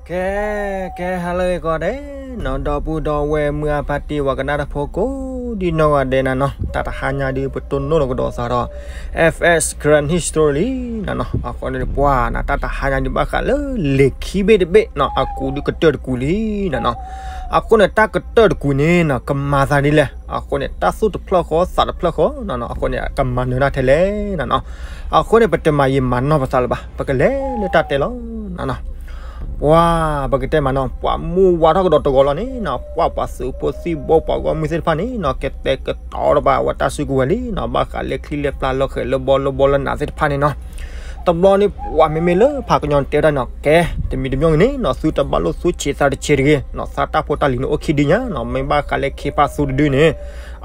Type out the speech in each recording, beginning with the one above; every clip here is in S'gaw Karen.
ကဲ ကဲ ဟါလၢအဂ့ၤကိးဂၤဒဲးနီၤ, ဒီပုၢ်ဒီဝဲၢ်မုၢ်အဖါတံၢ် ပှၤကနၣ်တၢ်ဖိကိးဒံနီၢ်ဂၤဒဲးနၤနီၤ, တၢ်တဟါညါဒုး ပတိၢ်နီၣ်လီၤကဒီးသးဒီး F S Karen History လံနၤနီၤ. အဃိန့ၣ်ပှၤနၤ တၢ်တဟါညါဒုး ဘၣ်ဃးလၢလံာ်ခံဘ့ၣ်တဘ့ၣ်နီၤ, အကူးဒုးကတၢၢ်တကူးလံနၤနီၤ. အဃိန့ၣ် တၢ်ကတၢၢ်တကူးန့ၣ်နီၤ ကမၤသးဒ်လဲၣ်. အဃိန့ၣ် တၢ်သူၣ်တဖျၢၣ်ဃီ သးတဖျၢၣ်ဃီနၤနီၤ, အဃိန့ၣ် ကမၤနၢၤတၢ်ထဲလဲၣ်နၤနီၤ. အဃိန့ၣ် ပတမၤယံာ်မၤနီၢ်ပသးလၢၤဘၣ်, ပကလဲၤလၢတၢ်တဲလီၤနၤနီၤ. ပှၤ ပကတဲမးနီၤ, ပှၤမူဝါထီၣ်ကဒီးတဂီၤလီၤန့ၣ်နီၤ, ပှၤပှၤသုးဖိသံၣ်ဘိ ပှၤဂီၢ်မုၢ်သ့ၣ်တဖၣ်န့ၣ်နီၤ ကတဲာ်ကတီၤဒီးဘၣ်ဝဲတၢ်စုကဝဲၤလံနီၤ, ဘၣ်ဃးလၢချံလၢပျၢ် လၢဃဲးလၢဘီလၢဘီလၢနးသ့ၣ်တဖၣ်န့ၣ်နီၤ. တဘျီန့ၣ် ပှၤမ့မ့ၢ်လၢဖးကညီန့ၣ် တဲဝဲဒၣ်နီၤ, ကဲ တမံၤတမံၤဂ့ၤန့ၣ်နီၤ သုတဘၣ်လိၣ်သူဆံးသးတဆံးတဂ့ၤနီၤ, သးတၢ်ဖိတၢ်လံၤန့ၣ် အိၣ်ခံဒုညါနီၤ, မ့ၢ်ဘၣ်ဃးလၢခ့ဖးသူတဒုန့ၣ်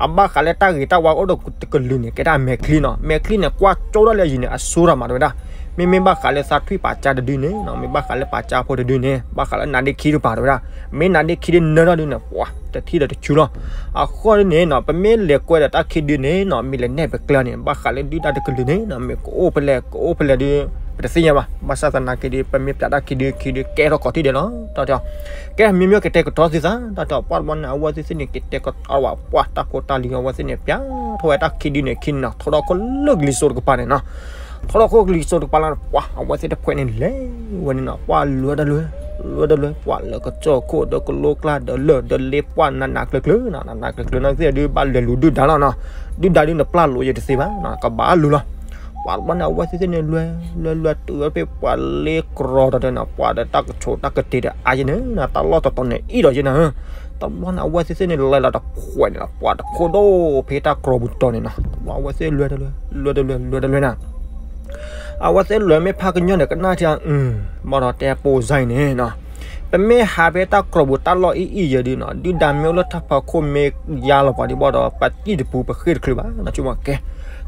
အဘၣ်ဃးလၢတၢ်ဂ့ၤတၢ်ဝါအိၣ်ဒီးတကလုာ်န့ၣ် ကဲဒၣ်အမဲာ်ချံနီၤ, မဲာ်ချံန့ၣ် ကွၢ်ကၠိဒၣ်လၢအယံၤန့ၣ် အစိၤတၢ်မးတဲဝဲဒၣ်. မ့မ့ၢ်ဘၣ်ဃးလၢသးထွံၣ်ပာ်ကၠါတဒုန့ၣ်နီၤ, မ့ၢ်ဘၣ်ဃးလၢပာ်ကၠါဖိတဒုန့ၣ် ဘၣ်ဃးလၢနးဒ့ခံတပၤတဲဝဲဒၣ်. မ့ၢ်နးဒ့ခံဒုနၢထီၣ်ဒုန့ၣ် ပှၤတထံၣ်ဒီးတဆူလီၤ. အဃိန့ၣ်နီၤ ပမ့ၢ်လဲၤကွဲဒီးတၢ်ခံဒုန့ၣ်နီၤ မ့ၢ်လဲၤနဲၣ်ပကျဲန့ၣ် ဘၣ်ဃးလၢဒုၣ်ဒါတကလုာ်န့ၣ်နီၤ မ့ၢ်ကအိၣ်ဖဲလဲၣ် ကအိၣ်ဖဲလဲၣ်ဒုး ပတသ့ၣ်ညါဘၣ်. ဘၣ်ဆၣ်သနာ်က့ဒုး ပမ့ၢ်ပျးတၢ်ခံဒုခံဒု ကဲထီၣ်ကိးထံၣ်ဒဲးလီၤ. တၢ်တဲ ကဲ မ့မ့ၢ်ကတဲာ်ကတီၤသုသး တၢ်တဲ ပှၤတဘျီန့ၣ် အဝဲသ့ၣ်သ့ၣ်န့ၣ် ကတဲာ်ကတီၤဘၣ် ပှၤတၢ်ဖိတၢ်လံၤအဝဲသ့ၣ်န့ၣ် ပျးထီၣ်ဝဲတၢ်ခံဒုန့ၣ်ခံန့ၣ်နီၤ ထီထီၣ်ခိၣ်လၢကလံၤစိးတကပၤန့ၣ်နီၤ. ထီထီၣ်ခိၣ်ကလံၤစိးတကပၤလီၤ ပှၤအဝဲသ့ၣ်တဖုန့ၣ်လဲၤဝဲန့ၣ်နီၤ ပှၤလွဲတၢ်လွဲ လွဲတၢ်လွဲ ပှၤလၢကစီၣ်ခိၣ်ဒီးကလိကျါဒီးလၢၢ်ဒီးလ့ပှၤနးနးကျၢၤကျၢၤနီၤ နးနးကျၢၤကျၢၤနီၤသ့ၣ်ဒုး ဘၣ်လဲၤလူၤဒုၣ်ဒါလီၤနီၤ. ဒုၣ်ဒါဒုးနပျၢ်လိာ်ယတသ့ဘၣ်နီၤ ကဘၣ်လူၤလီၤ. ပှၤတဘျီန့ၣ် အဝဲသ့ၣ်သ့ၣ်န့ၣ် လွဲ လွဲ လွဲ တုၤဝဲဖဲပှၤလ့ကြီဒီးတဲနီၤ ပှၤဒီးတၢ်ကဆိးတၢ်ကတ့ၤဒီးအါယဲန့ၣ်နီၤ တၢ်လီၢ်တတီၤန့ၣ် အံၣ်ဒီးယဲန့ၣ် တဘျီန့ၣ် အဝဲသ့ၣ်သ့ၣ်န့ၣ်လဲၤလီၤတခွဲးန့ၣ်နီၤ ပှၤတခိၣ်ဒိၣ်ဖဲတၢ်ကြီပူၤတီၤန့ၣ်နီၤ တဘျီအဝဲသ့ၣ်လွဲတၢ်လွဲ လွဲတၢ်လွဲ လွဲတၢ်လွဲနီၤ အဝဲသ့ၣ်လွဲမ့ၢ်ဖးကညီန့ၣ် ကနၣ်ထံအ ဘၣ်ဒီးတဲပိာ်စါအံၤန့ၣ်နီၤ ပမ့ၢ်ဟးဖဲတၢ်ကြီပူၤတၢ်လီၢ်အံၣ်အံၣ်ယဲဒုးနီၤ ဒုၣ်ဒါမ့ၢ်အိၣ်လၢတၢ်ဖီခိၣ်မ့ၢ်ယါလီၤပှၤဒုးဘၣ်ဒီး ပတံၢ်တပူၤပဃ့ၢ်တချုးဘၣ်နီၤ ဆိကမိၣ်ကဲ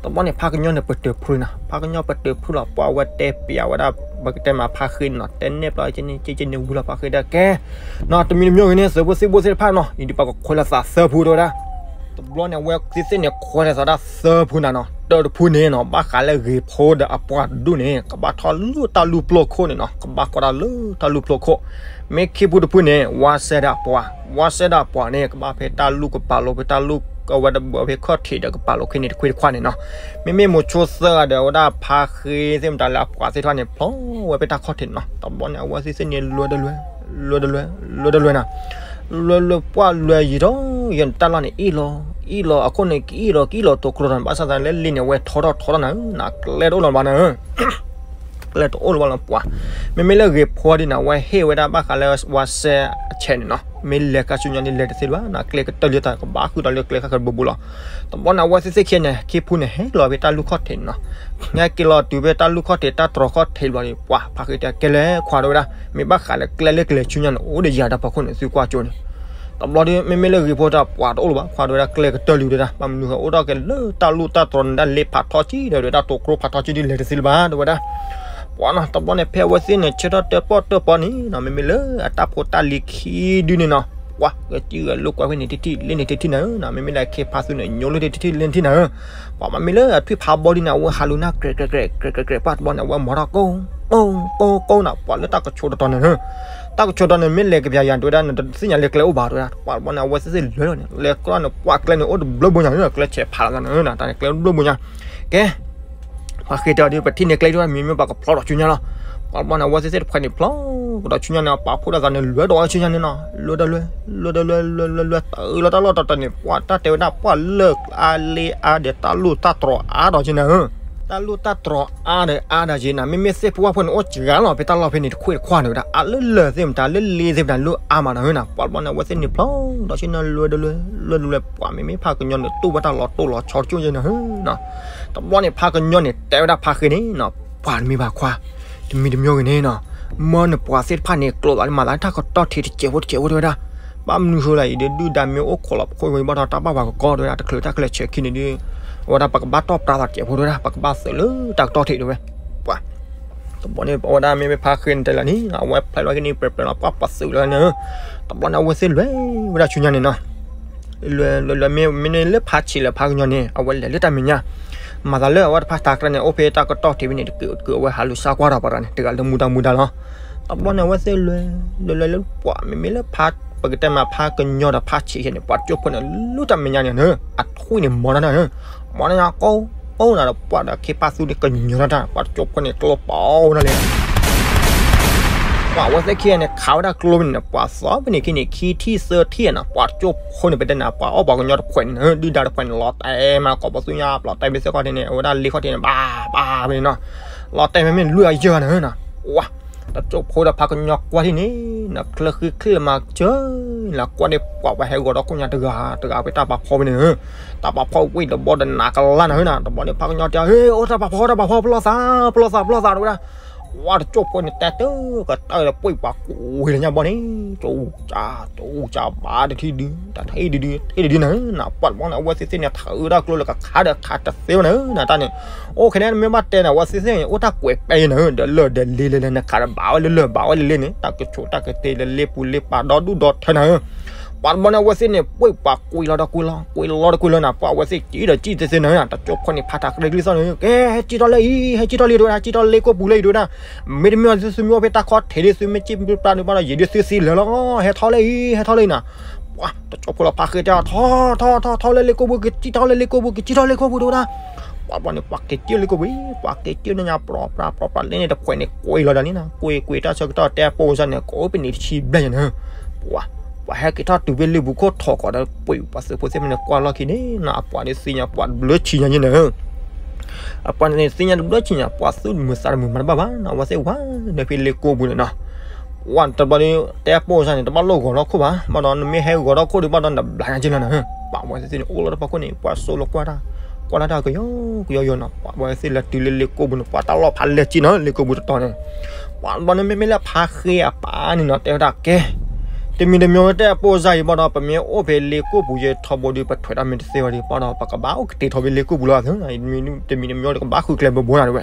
တဘျီန့ၣ် ဖးကညီန့ၣ် ပတုာ်ဖုန့ၣ် ဖးကညီပတုာ်ဖုလီၤ ပှၤဝဲတဲပျးဝဲဒၣ် ပကတဲမးဖးဃ့န့ၣ်နီၤ တဲနဲၣ်ပျးက့န့ၣ် က့က့န့ၣ်ဝံၤလီၤ ဖးဃ့တဲကဲ နီၤ တမံၤတမံၤဂ့ၤန့ၣ် သုးဖိသံၣ်ဘိသ့ၣ်တဖၣ်နီၤ အံၤဒုးပှၤကခွဲးလၢသးသၢဖုတဲဝဲဒၣ် တဘျီန့ၣ် အဝဲသ့ၣ်သ့ၣ်န့ၣ် ခွဲးလၢသးဒၣ်သၢဖုနၤနီၤ တၢတဖုန့ၣ်နီၤ ဘၣ်ဃးလၢဂ့ၤဖိဒီးအပှၤတဒူၣ်န့ၣ် ကဘၣ်ထီၣ်လၢတၢ်လူၢ်ပျိခိၣ်န့ၣ်နီၤ ကဘၣ်ဃီတၢ်လၢတၢ်လူၢ်ပျိခိၣ် မ့ၢ်ခံဖုတဖုန့ၣ် ဝါစဲဒီးအပှၤ ဝါစဲဒီးအပှၤန့ၣ် ကဘၣ်ဖဲတၢ်လူၢ်ကပာ်လိာ်ဖဲတၢ်လူၢ် အဝဲတဘၢဖဲခီၣ်ထံးဒီးကပာ်လိာ်ခဲန့ၣ်တခွ့တခွါန့ၣ်နီၤ မ့မ့ၢ်မိၤဆိသၢဂၤဒီး အဝဲဒၣ်ဖးဃ့သ့ၣ်မတၤလၢအပှၤသ့ၣ်တဖၣ်န့ၣ် ဖျီဝဲဖဲတၢ်ခီၣ်ထံးန့ၣ်နီၤ တဘျီန့ၣ် အဝဲသ့ၣ်သ့ၣ်န့ၣ် လွဲတလွဲ လွဲတလွဲ လွဲတလွဲနၤ လွဲလွဲပှၢ်လွဲယံာ်ထီၣ် ယဲန့ၣ်တၢ်လီၢ်န့ၣ် အ့ၣ်လီၤ အ့ၣ်လီၤ အခိၣ်န့ၣ် ကအ့ၣ်လီၤ ကအ့ၣ်လီၤတိၤကျိၤထီၣ်န့ၣ် ဘၣ်ဆၣ်သနာ်က့လၢလ့န့ၣ် အဝဲထီထီၣ်ထီထီၣ်နၤဧၢ နၤကျဲတအိၣ်လၢၤဘၣ်နၤဧၢ ကျဲတအိၣ်လၢၤဘၣ်လၢပှၤ မ့မ့ၢ်လၢဂ့ၤဖိဒ်န့ၣ် အဝဲဟ့ၣ်ဝဲဒၣ်ဘၣ်ဃးလၢဝါစဲအဆဲးန့ၣ်နီၤ မ့ၢ်လဲၤခါဆူညါန့ၣ် လဲၤတသ့လၢၤဘၣ်နီၤ ကျဲကတၢၢ်လံတၢ် ကဘၣ်ဃုာ်ဒီးလၢကျဲခါခါတဘိဘိလီၤ တဘျီန့ၣ် အဝဲသ့ၣ်သ့ၣ်ခံန့ၣ် ခံဖုန့ၣ် ဟဲလီၤဖဲတၢ်လူၢ်ခီၣ်ထံးန့ၣ်နီၤ ညါက့ၤလီၤတုၤဖဲတၢ်လူၢ်ခီၣ်ထံး တၢ်တြီၤခီၣ်ထံးဘျီန့ၣ် ပှၤဖးဃ့တဲကဲလဲၣ်ခွါတဲဝဲဒၣ် မ့ၢ်ဘၣ်ဃးလၢကျဲလၢကျဲဆူညါန့ၣ် အိၣ်ဒီးယၤတၢ်ဖီခိၣ်န့ၣ် သုကွၢ်ကၠိန့ၣ် တဘျီဒီး မ့မ့ၢ်လၢဂ့ၤဖိတၢ်ပှၤတအိၣ်လၢၤဘၣ် ခွါတဲဝဲဒၣ် ကျဲကတၢၢ်လံတဲဝဲဒၣ် ဘၣ်မနုၤဃိအိၣ်ထီၣ်က့ၤလၢတၢ်လူၢ်တၢ်တြီၤန့ၣ် ဒၣ်လ့ဖးထီကံဒီး ဒၣ်တိၤကျိဖးထီကံဒ်လဲၤတသ့လၢၤဘၣ်တဲဝဲဒၣ် ပှၤနီၤ တဘျီန့ၣ် ဖဲအဝဲသ့ၣ်န့ၣ် ဆၢထၢၣ်တၢၣ်ပီၣ်တၢၣ်ပီန့ၣ်နီၤ မ့မ့ၢ်လၢအတၢ်ဖိတၢ်လံၤခံဒုန့ၣ်နီၤ ပှၤဂဲၤကံဂဲၤလိာ်ကွဲဖဲန့ၣ်တထံၣ်လ့န့ၣ်တထံၣ်နၤဧၢနီၤ မ့မ့ၢ်လၢအခ့ဖးသူန့ၣ် ညိလၢတထံၣ်လ့န့ၣ်တထံၣ်နၤဧၢ ပှၤမ့မ့ၢ်လၢအထွံၣ်ဖးဘီဒ်န့ၣ် အဝဲဟးလူၤနၢ်ကြဲးကြဲးကြဲးကြဲးကြဲး ပှၤတဘျီန့ၣ် အဝဲမၤထီၣ်ကိၢ်ကိၢ်ကိၢ်ကိၢ်နၤ ပှၤလၢတၢ်ကဆိးတတီၤန့ၣ် တၢ်ကဆိးတတီၤန့ၣ် မ့ၢ်လဲၤကပျးယၤတဲဝဲဒၣ် နတသ့ၣ်ညါလၢကျဲအိၣ်ဘၣ်တဲဝဲဒၣ် ပှၤတဘျီန့ၣ် အဝဲသ့ၣ်သ့ၣ်လဲၤလီၤန့ၣ် လဲၤကျီန့ၣ် ပှၤကျဲန့ၣ် အိၣ်တဘျီဘိညါန့ၣ် ကျဲဆဲးဖးလီၤန့ၣ် တၢ်န့ၣ်ကျဲတဘျီဘိညါ ကဲ ပှၤဃ့တဲအီၤဒုး ပထံၣ်န့ၢ်ကျဲဒုး မ့မ့ၢ်ပှၤကဖျီထီၣ်ဆူညါလီၤ ပှၤတဘျီန့ၣ် အဝဲသ့ၣ်သ့ၣ်တဖုန့ၣ် ဖျီကဒီးဆူညါန့ၣ် ပာ်ဖှိၣ်တၢ်သးန့ၣ် လွဲဒီးဆူညါန့ၣ်နီၤ လွဲတလွဲ လွဲတလွဲ လွဲလွဲလွဲ တၢ်အၢလီၤတၢ်လီၢ်တတီၤန့ၣ် ပှၤတၢ်တဲဝဲဒၣ် ပှၤလၢအါလ့အါဒီး တၢ်လူၢ်တၢ်တြီၤအါထီၣ်က့နၤဧၢ တၢ်လူၢ်တၢ်တြီၤအါဒီးအါဒီးက့နၤ မ့မ့ၢ်သ့ၣ်ဖိဝၣ်ဖိန့ၣ် အိၣ်စှၤလီၤ ဖဲတၢ်လီၢ်ဖဲန့ၣ် တခွ့ၣ်တခွါန့ၣ်ဝဲဒၣ် အလၢလၢၢ်သ့ၣ်မတၤ လၢလ့သ့ၣ်မတၤ လၢအါမးနၤဧၢနၤ ပှၤတဘျီန့ၣ် အဝဲသ့ၣ်န့ၣ်ဖျီဒီးဆူညါ လွဲတလွဲ လွဲတလွဲ ပှၤမ့မ့ၢ်ဖးကညီန့ၣ် တူၢ်ဝဲတၢ်လီၤတိၢ်လီၤဆီတကၠိၢ်ယဲနၤဧၢနီၤ တဘျီန့ၣ် ဖးကညီန့ၣ် တဲဝဲဒၣ်ဖးဃ့န့ၣ်နီၤ ပှၤတမ့ၢ်ဘၣ်ခွါ တမံၤတမံၤဂ့ၤန့ၣ်နီၤ မၢနပှၤသ့ၣ်တဖၣ်န့ၣ် ကျိးသးလၢမၤသးလၢတၢ်ကတီၢ်ထံးတစဲးဖိတစဲးဖိတဲဝဲဒၣ် ဘၣ်မနုၤဃိလဲၣ် အံၤဒုး ဒုၣ်ဒါမ့ၢ်အိၣ်ခိးလီၤ ပခိၣ်ဝဲဘၣ်ဒီးတၢ်ဘၣ်ပှၤကကီတဲဝဲဒၣ် တချုးတၢ်ကလဲၤဆဲးခံန့ၣ်ဒုး အဝဲဒၣ်ပကဘၣ်တီၢ်ပျါသးတစဲးဖိတဲဝဲဒၣ် ပကဘၣ်သုးလၢတၢ်ကတီၢ်ထံးတဲဝဲ ပှၤ တဘျီန့ၣ် အဝဲဒၣ်မ့မ့ၢ်ဖးဃ့န့ၣ်တဲလၢန့ၣ် အဝဲဖျဲးလီၤက့ၤန့ၣ် ပြဲးပြဲးလီၤ ပှၤပှၤသုးလီၤန့ၣ် တဘျီန့ၣ် အဝဲသ့ၣ်လွဲဝဲဒၣ်ဆူညါန့ၣ်နီၤ လွဲလွဲလွဲမ့ၢ်မ့ၢ်န့ၣ်လၢဖးဆံးလၢဖးကညီန့ၣ် အဝဲလဲၤလၢတၢ်မဲာ်ညါ မၤသးလၢအဝဲတဖၣ်တၢ်ကြၢးန့ၣ် အိၣ်ဖဲတၢ်ကတီၢ်ထံးဖဲန့ၣ် တကုးတကုးအဝဲဟးလူၤစါကွၢ်ဒီးပှၤတဂၤန့ၣ် တဂၤလၢမူဒါမူဒါလီၤ တဘျီန့ၣ် အဝဲသ့ၣ်လဲၤ လဲၤလဲၤလၢပှၤ မ့မ့ၢ်လၢဖါ ပကတဲမးဖါကညီဒီးဖါဆံးယဲန့ၣ် ပှၤတကၠိဖိန့ၣ် လူတၢ်မဲာ်ညါန့ၣ် အထွံၣ်န့ၣ်မီၤတၢ်န့ၣ် မီၤတၢ်ညါကိၢ် ကိၢ်နၤဒီးပှၤဒီးခ့ပၢ်သူန့ၣ်ကညီၤတၢ် ပှၤတကၠိဖိန့ၣ်ကျိပီနၤလဲၣ် ပှၤအဝဲသ့ၣ်ခံဂၤန့ၣ် ခးဝဲဒၣ်ကျိဖဲန့ၣ် ပှၤသီဖဲန့ၣ်ခံန့ၣ် ခံထံၣ်သၢထံၣ်နီၤ ပှၤတကၠိဖိန့ၣ် ပတဲန့ၣ် ပှၤအီၣ်ပှၤကညီတဖှဲးန့ၣ် ဒုၣ်ဒါတဖှဲးန့ၣ် လီၤတဲာ်မး ကိးပသူညါ လီၤတဲာ်မ့ၢ်သ့ၣ်ခီၣ်ထံးန့ၣ် အဝဲဒၣ်လ့ခီၣ်ထံးန့ၣ် ဘၣ်ဘၣ်ဖဲန့ၣ်နီၤ လီၤတဲာ်မ့မ့ၢ်လွံၢ်အယဲၢ်ဂၤန့ၣ်နီၤ ပှၤ တကၠိဖိဒီးဖါကညီကွၢ်ထံၣ်န့ၣ် နချၢဃံချ့လၢမၤစၢၤ နကွၢ်န့ၣ် ပှၤပှၤဟဲဂီၤဒီခိၣ်ညါတဂၤတဂၤဖဲတၢ်ပာ်ဖှိၣ်ဖဲန့ၣ် တၢ်ပာ်ဖှိၣ်ဝ့ၢ်တဘီတနးကလါနၤနီၤ တဘီန့ၣ် ဖါကညီတဲ ဟ့ၣ် အိၣ်တၢ်ပာ်ဖှိၣ် တၢ်ပာ်ဖှိၣ် ပလီၢ်သး ပလီၢ်သး ပလီၢ်သး တဲဝဲဒၣ် ပှၤတကၠိဖိန့ၣ် တဲတၢ်ကတၢၢ်လၢပှ့ၤပှၤကွံာ်လၢညါဘီန့ၣ် ကၠိကၠး ကၠိကၠးဘၣ်တထံၣ်ဒု တထံၣ်ဒုဒု ထံၣ်ဒုဒုနၤ နပှၤတဘီန့ၣ် အဝဲသ့ၣ်သ့ၣ်န့ၣ် ထးအုးတၢ်ကျိလၢကခးဒီးခးတသ့ဝဲနၤ နတၢ်န့ၣ် အိၣ်ခဲန့ၣ် မ့ၢ်ဘၣ်တဲန့ၣ် အဝဲသ့ၣ်သ့ၣ်န့ၣ် အိၣ်တၢ်ကွဲးပဲယဲနၤ ဒီးလၢာ်ဒီးလ့လဲၣ်လဲၣ် နခးဒီးဘၣ်ဝဲလၢလၢာ် ဘၣ်ဝဲလၢလ့န့ၣ် တၢ်ကဆိးတၢ်ကတ့ၤလၢလ့ပူၤလ့ပာ်ဒီဒူၣ်ဒီထၢနၤ ပှၤတဘီန့ၣ် အဝဲသ့ၣ်န့ၣ် ပှ့ၤပှၤကွံာ်လီၤဒီးကွံာ်လီၤ ကွံာ်လီၤဒီးကွံာ်လီၤနၤ ပှၤအဝဲသ့ၣ်က့ၤဒီးကံၣ်သ့သ့နၤ တကၠိဖိန့ၣ် ဖါထးကြဲကလံၣ်သီၣ်န့ၣ် ကဲ ဟဲကံၣ်ထီၣ်လၢအံၤ ဟဲကံၣ်ထီၣ်လံ တဲဝဲဒၣ် ကံၣ်ထီၣ်လ့ကိၣ်ပူၤလၢအံၤ တဲဝဲဒၣ် မ့တမ့ၢ်သုမ့ၢ်အိၣ်ဖဲတၢ်ခီၣ်ထံးလံ သုမ့ၢ်ကံၣ်ပျါဒုးဘၣ်ဒီး ယံာ်ဒုးသုသံလၢာ်လီၤ ဟဲထီၣ်လၢအံၤ ဟဲထီၣ်လၢအံၤနၤ ပှၤ တကၠိဖိလီၤဖးဃ့တဲ ထီၣ် ထီၣ် ထီၣ် ထီၣ်လၢလ့ကိၣ်ပူၤ ကစံၣ်ထီၣ်လၢလ့ကိၣ်ပူၤ ကစံၣ်ထီၣ်လ့ကိၣ်ပူၤ တဲဝဲဒၣ် ပှၤဘီန့ၣ် ပှၤက့ၤက့ၤလ့ကိၣ်ပူၤ ပှၤက့ၤက့ၤန့ၣ်ညါ ပြီပြါ ပြီပြါ လ့န့ၣ်တဖှဲးန့ၣ် ကွံာ်လီၤဒၣ်န့ၣ်နၤ ကွံာ် ကွံာ်တၢ်ဆၢကတီၢ်တဲပိာ်စၢ်န့ၣ် ကိးပနံးတဆံဘျဲၣ်ညါန့ၣ် ပှၤ ပှၤဟဲက့ၤထီၣ်တုၤဖဲလ့ပူၤခိၣ်ထီၣ်ကီးဒီး ပှ့ၤပှၤသုးဖိသ့ၣ်မ့ၢ်န့ၣ် ကွၢ်လီၢ်ခံန့ၣ်နၤ အပှၤဒုးသ့ၣ်ညါ ပှၤတဘျၢဆံညါန့ၣ်နၤ အပှၤန့ၣ်သ့ၣ်ညါတဘျၢဆံညါ ပှၤသူၣ်တမုာ်သးတမုာ်မၤတဘၣ်ဘၣ်နၤ အဝဲသ့ၣ်ဝဲလၢဖဲလ့ကိၣ်ပူၤန့ၣ်နၤ ပှၤတဘျီဒီး တဲပိာ်စၢ်န့ၣ် တဘၣ်လိၣ်ဂီၤထီၣ်ခိၣ်ဘၣ် ဘၣ်ဒီးနမ့ၢ်ဟဲဂီၤထီၣ်ခိၣ်ဒီး ဘၣ်ဒီးနဘျါညါက့လီၤနၤ ပှၤဝဲသ့ၣ်န့ၣ် အိၣ်လီၤတၢ်ဖီခိၣ်န့ၣ် ပှၤစိလီၤကွၢ်တၢ် ကွၢ်လီၤတၢ်ကယီကယီယီနၤ ပှၤဝဲသ့ၣ်လဲၤတုၤလၢလ့ကိၣ်ပူၤန့ၣ် ပှၤတၢ်လီၢ်ဖးလဲၢ်က့နၤ လ့ကိၣ်ပူၤတတီၤန့ၣ် ပှၤတဘျီန့ၣ်မ့မ့ၢ်လၢဖးဃ့အပၢ်န့ၣ်နၤ တဲဝဲဒၣ်ကဲ တမံၤတမံၤတဲပိာ်စၢ်အံၤ ဘၣ်ဒီးပမ့ၢ်အိၣ်ဖဲလ့ကိၣ်ပူၤယဲထီဘိဒီး ပထွဲးတၢ်မ့ၢ်တသ့ဝဲဒီး ဘၣ်ဒီးပကဘၣ်အိၣ်ကတဲာ်ထီၣ်ဖဲလ့ကိၣ်ပူၤလီၤ တမံၤတမံၤဒီးကဘၣ်ဃုကျဲဘိဘိနၤတဲဝဲ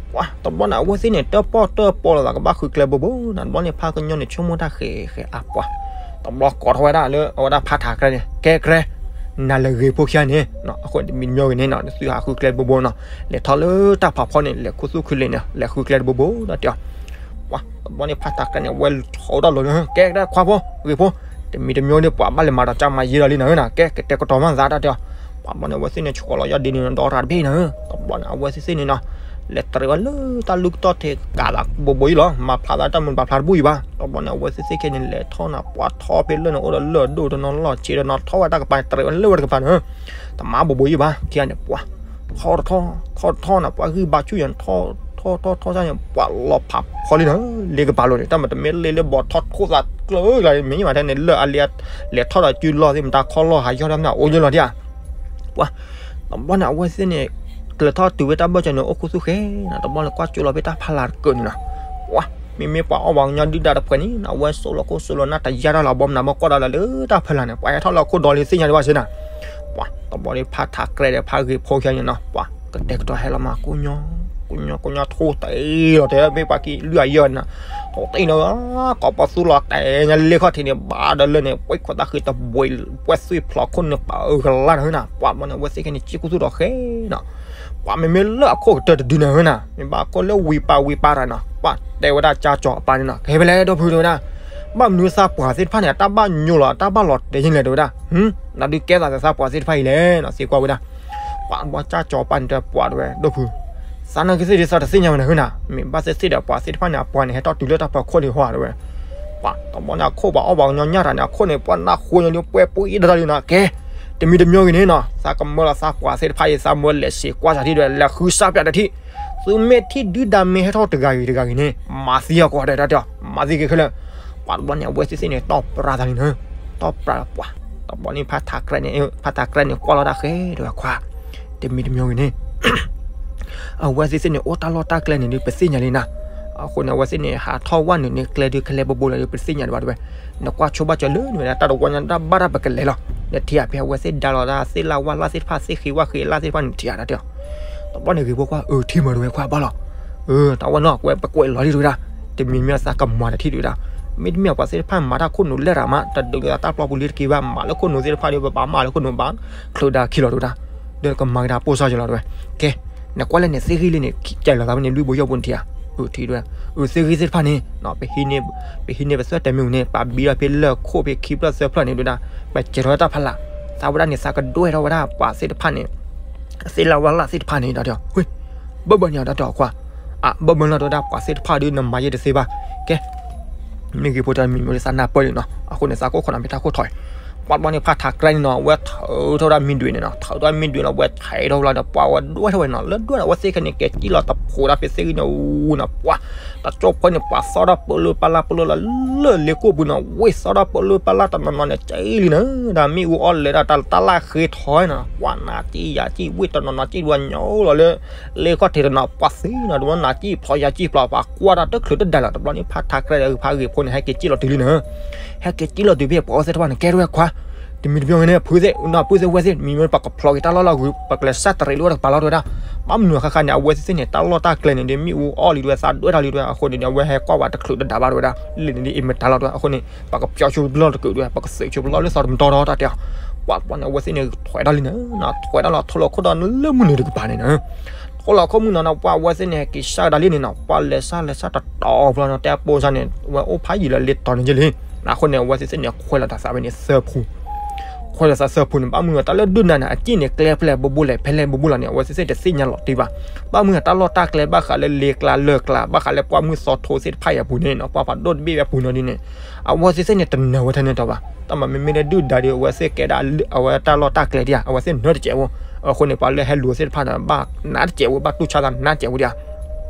ပှၤတဘျီန့ၣ် အဝဲသ့ၣ်န့ၣ် တၢၣ်ပီၣ်တၢၣ်ပီလီၤသး ကဘၣ်ဃုကျဲဘိဘိနၤ တဘျီန့ၣ် ဖးကညီန့ၣ် ဆိကမိၣ်တၢ်ဃဲးဃဲးအါပှၤ တဘျီကိးထီၣ်ဝဲဒၣ်လၢ အဝဲဒၣ်ဖးထးကြဲန့ၣ် ကဲကြဲ နၤလၢဂ့ၤဖိခံဂၤန့ၣ် အဃိတမံၤတမံၤဂ့ၤန့ၣ်နၤ နသုဟးဃုကျဲတဘိဘိနၤ လဲၤထီၣ်လၢတၢ်ဖးဖီန့ၣ် လဲၤခူသူၣ်ခူလ့ၤန့ၣ် လဲၤဃုကျဲတဘိဘိဒီးတဲအီၤ ပှၤတဘျီန့ၣ် ဖးထးကြဲန့ၣ် ဝဲထီၣ်တၢ်လီၤန့ၣ် ကဲကြဲခွါဖိ ဂ့ၤဖိ တမံၤတမံၤဒီး ပှၤဘၣ်လဲၤမၤဒီးကၢ်မၤယဲဒီးလံနၤ ကဲကတဲာ်ကတီၤမးသးတၢ်တဲအီၤ ပှၤတဘျီန့ၣ် အဝဲသ့ၣ်န့ၣ် ဆှီလီၤယီၢ်ဒ့န့ၣ် ဒီတၢ်တဘ့ၣ်နၤ တဘျီန့ၣ် အဝဲသ့ၣ်သ့ၣ်န့ၣ်နၤ လဲၤတရံးဝဲလၢတၢ်လူၢ်ကတီၢ်ထဲကးသးဘိဘိအံၤလီၤ မၤဖျါသးတၢ်မုာ်ဘၣ်ဖျါတဘူၣ်အံၤဘၣ် တဘျီန့ၣ် အဝဲသ့ၣ်သ့ၣ်ခဲန့ၣ် လဲၤထီၣ်နၤ ပှၤထီၣ်ဖဲလၢန့ၣ် အိၣ်ဒီးလၢၢ်ဒိၣ်တနီၤလီၢ်ဆ့တနီၤ ထီၣ်ဝဲတၢ်ကပၤ တရံးဝဲလၢဝဲတကပၤန့ၣ် တမၤဘိဘိအံၤဘၣ် ခံဂၤန့ၣ် ပှၤ ထီၣ်တထီၣ် ထီၣ်တထီၣ်နၤ ပှၤဂံၢ်ဘါဆူၣ်ယၤ ထီၣ်ထီၣ်ထီၣ်ထီၣ်န့ၣ် ပှၤလီၤဖးဖီလံနၤ လ့ကပၤလိၤန့ၣ် တၢ်မၤတမ့ၢ်လ့လၢဘီထီၣ်ထိၣ်သးကျၢၤကျါ မ့ၢ်မးထဲန့ၣ် လၢအလံ လဲၤထီၣ်ဒီးစုလီၢ်သ့ၣ် မတၤခီလီၢ်ဟးယီၢ်တၢ်မနုၤအိၣ်ယဲလီၤဒံးဧါ ပှၤ တဘျီန့ၣ် အဝဲသ့ၣ်န့ၣ် ကျၢၤထီၣ်တုၤဝဲတၢ်ဘၢၣ်စၢၤန့ၣ် အိၣ်ခူသူၣ်ဃဲနၤ တဘျီန့ၣ် ကွၢ်ကၠိလီၤဖဲတၢ်ဖီလာ်တကၢၢ်န့ၣ်နၤ ပှၤ မ့မ့ၢ်ပှၤအီၣ်ပှၤကညီဒုၣ်ဒါတဖှဲးန့ၣ်နၤ အဝဲစိာ်လီၤခိၣ်စိာ်လီၤနၢ်တယါတၢ်လီၤ ဘီမနုၤဘီကွၢ်ဒီးလၢတၢ်ဖီလာ်န့ၣ် ပှၤဟဲထီၣ်လၢခိၣ်ဒီလံသ့ၣ်ညါဒံးဘၣ်စ့ၢ်နၤ ပှၤ တဘျီန့ၣ် ဖးထးကြဲဒီးဖးဂ့ၤဖိခံဂၤန့ၣ်နၤ ပှၤ ကတဲာ်ကတီၤဟဲလီၤမး ကိးညီ ကိးညီ ကိးညီ ထိၣ်သဲလီၤတဲာ်ဖဲပှၤကံၣ်လွံၢ်အယဲၢ်န့ၣ်နၤ ထိၣ်သဲန့ၣ် ကိးပသူလီၤတဲာ်ညါလ့ခီၣ်ထံးန့ၣ် ဘၣ်ဒီးလၢန့ၣ် ပှဲၤခိၣ်သၣ်ဃံတဘှံး ပှဲၤသွံၣ်ဖျိးခိၣ်နူာ်ပာ်အၢကလါနၤနၤ ပှၤတဘျီန့ၣ် အဝဲသ့ၣ်ခဲန့ၣ် စံၣ်ခူသူၣ်ဒီးဃဲနၤ ပှၤမ့မ့ၢ်လၢအခိၣ်ကတၢၢ်တဒုနၤနၤ မ့ၢ်ဘၣ်ခိၣ်လၢဝံပာ်ဝံပာ်တၢ်နၤ ပှၤတဲဝဲဒၣ်ကၠါကၠီၤအပၢ်န့ၣ်နၤ ကဟဲဖဲလဲၣ်ဒိၣ်ဖုတဲဝဲဒၣ် ဘၣ်မနုၤသးပှၢ်သ့ၣ်တဖၣ်န့ၣ် အတၢ်ဘၣ်ညိလီၤ အတၢ်ဘၣ်လီၤတဲာ်ယဲၢ်လဲၣ် တဲဝဲဒၣ် နဒုးကဲသးသးပှၢ်သ့ၣ်တဖၣ်အံၤလဲၣ် စံးကွၢ်ဝဲဒၣ် ပှၤဘၣ်ကၠါကၠီၤအပၢ်န့ၣ်တဲပှၤတဲဝဲ ဒိၣ်ဖု သးနာ်က့သ့ၣ်ဒ်သိးတသ့ၣ်ညါဝဲနၤနၤ မ့ၢ်ဘၣ်သ့ၣ်သ့ၣ်ဒီးပှၤသ့ၣ်တဖၣ်န့ၣ် အပှၤန့ၣ် ဟဲထီၣ်တုၤလၢတၢ်ဖီခိၣ်ဒံးဟီတဲဝဲ ပှၤတဘျီန့ၣ် အခိၣ်ပှၤအီၣ်ပှၤကညီညၣ်တၢ်န့ၣ် အခိၣ်န့ၣ် ပှၤနၢ်ဃိညါဒံး ပှဲၤပူၤအံၤတၢ်ဒ်နၤ ကဲ တမံၤတမံၤဂ့ၤန့ၣ်နၤ သးကမၢလီၤသးပှၢ်သ့ၣ်တဖၣ်အံၤ သးမၢလဲၤစံးကွၢ်စၢ်ထံၣ်ဒီး လဲၤဃုစၢ်ပၠးတထံၣ် သုမ့ၢ်ထံၣ်ဒုၣ်ဒါမ့ၢ်ဟဲထီၣ်တဂၤဂ့ၤတဂၤဂ့ၤန့ၣ် မၤသံအီၤကီးတဲတၢ်တဲအီၤ မၤသံက့ၤခဲလၢာ် ပှၤတဘျီန့ၣ် အဝဲသ့ၣ်သ့ၣ်န့ၣ် တီၢ်ပြးသးန့ၣ်နၤ တီၢ်ပြးပှၤ တဘျီန့ၣ် ဖးထးကြဲန့ၣ် ဖးထးကြဲန့ၣ် ကွၢ်လီၤတၢ်ဃဲတဲဝဲခွါ တမံၤတမံၤဂ့ၤန့ၣ် အဝဲသ့ၣ်သ့ၣ်န့ၣ် အိၣ်တၢ်လီၢ်တၢ်ကျဲန့ၣ်ဒုး ပသ့ၣ်ညါလံနၤ အဃိန့ၣ် အဝဲသ့ၣ်န့ၣ် ဟးထီၣ်ဝဲန့ၣ်န့ၣ် ကျဲဒုးခဲလၢာ်ဘိဘိလီၤဒုး ပသ့ၣ်ညါဒံးဘၣ်တဲဝဲ နကွၢ်ဆိဘၣ်စၢၤလၢနဝဲဒၣ် တၢ်တဝီညါတၢ်ဘၣ်တၢ်ပကလဲၤလီၤ နထံၣ်ဧါ ဖဲအဝဲသ့ၣ်ဒါလီၤတၢ်သ့ၣ်လၢ်ဝၣ်လၢ်သ့ၣ်တဖၣ် သ့ၣ်ဃ့ဝၣ်ဃ့လၢ်သ့ၣ်တဖၣ်န့ၣ် နထံၣ်ဧါတၢ်တဲအီၤ တဘျီန့ၣ်ဂ့ၤဖိခွါ အၢ ထံၣ်မးတဲဝဲခွါဘၣ်လီၤ အၢ တၢ်ဝဲနီၤ ကွဲးပကွဲးလီၤဒံးတဲဝဲဒၣ် တမံၤမံၤသးကမၤတထံၣ်တဲဝဲဒၣ် မ့တမ့ၢ်ပှၤသ့ၣ်တဖၣ်မၤတၢ်ခိၣ်နူာ်လဲၢ်ရၤမး တဒုးသးတၢ်ပျီပူၤလံတက့ၢ်ဘၣ် မၤလၢခိၣ်နူာ်သ့ၣ်တဖၣ်ဒီး ပဘၣ်မၤလၢခိၣ်နူာ်ဘၣ် ချုးဒါခံလီၤတဲဝဲဒၣ် ဒီးကမၤကဒါပိာ်စၢ်ယလီၤတဲဝဲ ကဲ နကွၢ်လၢန့ၣ်သ့ၣ်ဂံၢ်လံန့ၣ် ကဲလီၤသးဖဲန့ၣ် လွံၢ်ဘိယဲၢ်ဘိနထံၣ်ဧါ အုးထံဒွဲ, အုးသ့ၣ်ဂံၢ်သ့ၣ်တဖၣ်န့ၣ် ပဟံးန့ၢ်ပသွဲၣ်တဲာ်မ့ၣ်အူန့ၣ် ပာ်ဘံထီၣ်ဖဲလၢၢ်ခိၣ်ဖဲခံဖျၢၣ်သၢဖျၢၣ်န့ၣ်ဒဝဲဒၣ်, ပစဲးထီၣ်တၢ်ဖးလၢ်, သးဝဲဒၣ်န့ၣ် သးကဒွဲထီၣ်ဝဲဒၣ်ပှၤသ့ၣ်တဖၣ်န့ၣ် သ့ၣ်လၢဝဲလၢ်သ့ၣ်တဖၣ်န့ၣ်ဒီး, ဘၣ်ဘၣ်န့ၣ်ဒီး တၢ်ခွါ, အဘၣ်ဘၣ်လီၤဒီးဝဲဒၣ်ပှၤသ့ၣ်တဖၣ်ဒီး နမၤယဲတသ့ဘၣ်, ကဲ မ့ၢ်ဂ့ၤဖိတၢ်မံၤမံၤလၢသးနၢ်ပၢၢ်လံနီၤ, အဃိန့ၣ် သးကိးခိးနၤမ့ၢ်တၢ်ခိၣ်ထီၣ်အံၤ, ပှၤတဘျီန့ၣ် ဖးထးကြဲန့ၣ်နီၤ, အဝဲထုးထီၣ်ဝဲဒၣ်မံဒွံးန့ၣ်နီၤ, ထုးထီၣ်မံဒွံးလီၤ အဝဲဆဲးထီၣ်ဝဲလီၤဒီး ပှၤဝဲဒွဲထီၣ်ဝဲနီၤ, လၢဒွဲထီၣ်အဝဲသ့ၣ်ခဲန့ၣ် ကဲကံၣ်လီၤတဖိးဒၣ်ဖဲသ့ၣ်ဂံၢ်န့ၣ်အူနီၤ, ပှၤ တကၠိဖိန့ၣ် ပှၤသီၣ်ထီၣ်ပၢလၢပလၢ်ပလၢလီၤလၢလ့ကိၣ်ပူၤနီၤ, ဝ့ၢ်သီၣ်ထီၣ်ပၢလၢပလၢ်တနီၤနီၤန့ၣ် ကဲလံနီၤ, ဒီးမ့ၣ်အူအီၣ်လဲၤဒီးတၢ်လၢ်ဃ့ထီၣ်နီၤ, ပှၤနၤကံၣ်ယၤကံၣ်ဝ့ၢ်တနီၤနီၤ ကံၣ်ဒွးညီလီၤလၢ လ့ခီၣ်ထံးတနီၤ ပှၤသ့နီၤ, တဘျီနၤကံၣ်ဖျိယၤကံၣ်ဖျိ ပှၤကွၢ်တၢ်တချုးတဒါလီၤ, တဘျီန့ၣ် ဖးထးကြဲဒီးဖးဂ့ၤဖိန့ၣ် ဟဲက့ၤကံၣ်လီၤတုၤလံနီၤ, ဟဲက့ၤကံၣ်လီၤတုၤဖဲပှၤအီၣ်သ့ၣ်တဖၣ်န့ၣ် ကဲထီၣ်ဝဲခွါ, တမံၤတမံၤန့ၣ် ဖုသ့ၣ်နီၤ ဖုသ့ၣ်ဝဲသ့ၣ် မံၤမ့ၢ်ပှၤကဖျိးက့ၤတၢ်လီၢ်လီၢ်ဂုၤ ပကလဲၤစၢ်တရံးလၢဝဲတကပၤလီၤတဝဲဒၣ်, ဘၣ်မနုၤအခါခါန့ၣ် အဝဲသ့ၣ်သ့ၣ်န့ၣ် တၢ်လီၢ်တၢ်ကျဲန့ၣ်ဒီး မ့ၣ်အူအီၣ်လံတဝဲ သးဒွဲထီၣ်လံတဝဲ အဃိန့ၣ်ဒီး အဝဲဟဲကွၢ်ဝဲတချုးတဒါဘၣ်တဝဲဒၣ်, လံန့ၣ်ဒီး အ့ၣ်မတၤလီၤတဝဲ အဃိန့ၣ် ပှၤကပျီဆိပလီၢ်တကုးတဝဲ ပှၤကသုးဆိပလီၢ်လၢသီတမတီၤဒီးတၢ်တဲအီၤ, ပှၤတဘျီန့ၣ် အဝဲသ့ၣ်န့ၣ် ထွဲဒၣ်လံနီၤ, ထွဲဒၣ်လီၤ ထိၣ်လီၤခိၣ်ဒီးလၢမုၢ်နုာ်တကပၤန့ၣ်နီၤ ထိၣ်လီၤခိၣ်မုၢ်နီၤနီၤ ပှၤအဝဲသ့ၣ်န့ၣ် က့ၤစၢ်ကဒါလံန့ၣ်နီၤ, ပှၤလဲၤစၢ်လဲၤစၢ်တတီၤဘျီနီၤ တဲအပိစၢ်န့ၣ် ဝဲအိၣ်ဖးယံာ်လၢလ့တီၤန့ၣ်က့လံ, အဃိန့ၣ် အဝဲသ့ၣ်သ့ၣ်န့ၣ် ခွဲးလီၤတၢ်သးဝဲန့ၣ်သၢဖု, ခွဲးလီၤသးသၢဖုန့ၣ် ဘၣ်မနုၤတၢ်လၢဒုၣ်နၤန့ၣ် အစ့ၣ်န့ၣ် ကျဲဖဲလဲၣ်ဘိဘိလဲၣ် ဖဲလဲၣ်ဘိဘိလီၤန့ၣ် အဝဲသ့ၣ်သ့ၣ်တသ့ၣ်ညါလီၤတံၢ်ဘၣ်, ဘၣ်မနုၤတၢ်လီၢ်တၢ်ကျဲဘၣ်ဃးလၢလ့ကျါလၢၢ်ကျါ ဘၣ်ဃးလၢပှၢ်မုၢ်သီထိသ့ၣ်တဖၣ်အံၤအပူၤန့ၣ်နီၤ ပှၤဖးဒိၣ်တဘ့ၣ်ဝဲအပူၤန့ၣ်ဒ်န့ၣ် အဝဲသ့ၣ်သ့ၣ်န့ၣ် တနၢၤဝဲထဲန့ၣ်တီဘၣ်, တၢ်မၤမ့မ့ၢ်လၢဒုၣ်ဒါဒီး အဝဲသ့ၣ်ကဲဒၣ် အဝဲတၢ်လီၢ်တၢ်ကျဲဒ်ဧါ အဝဲသ့ၣ်နၢတစဲးဝဲ, အဃိန့ၣ် ပှၤလၢဟဲလူၤသ့ၣ်တဖၣ်န့ၣ် ဘၣ်နးတစဲးဝဲ ဘၣ်တူၢ်ဆါသးနးတစဲးဝဲဒ်ဧါ,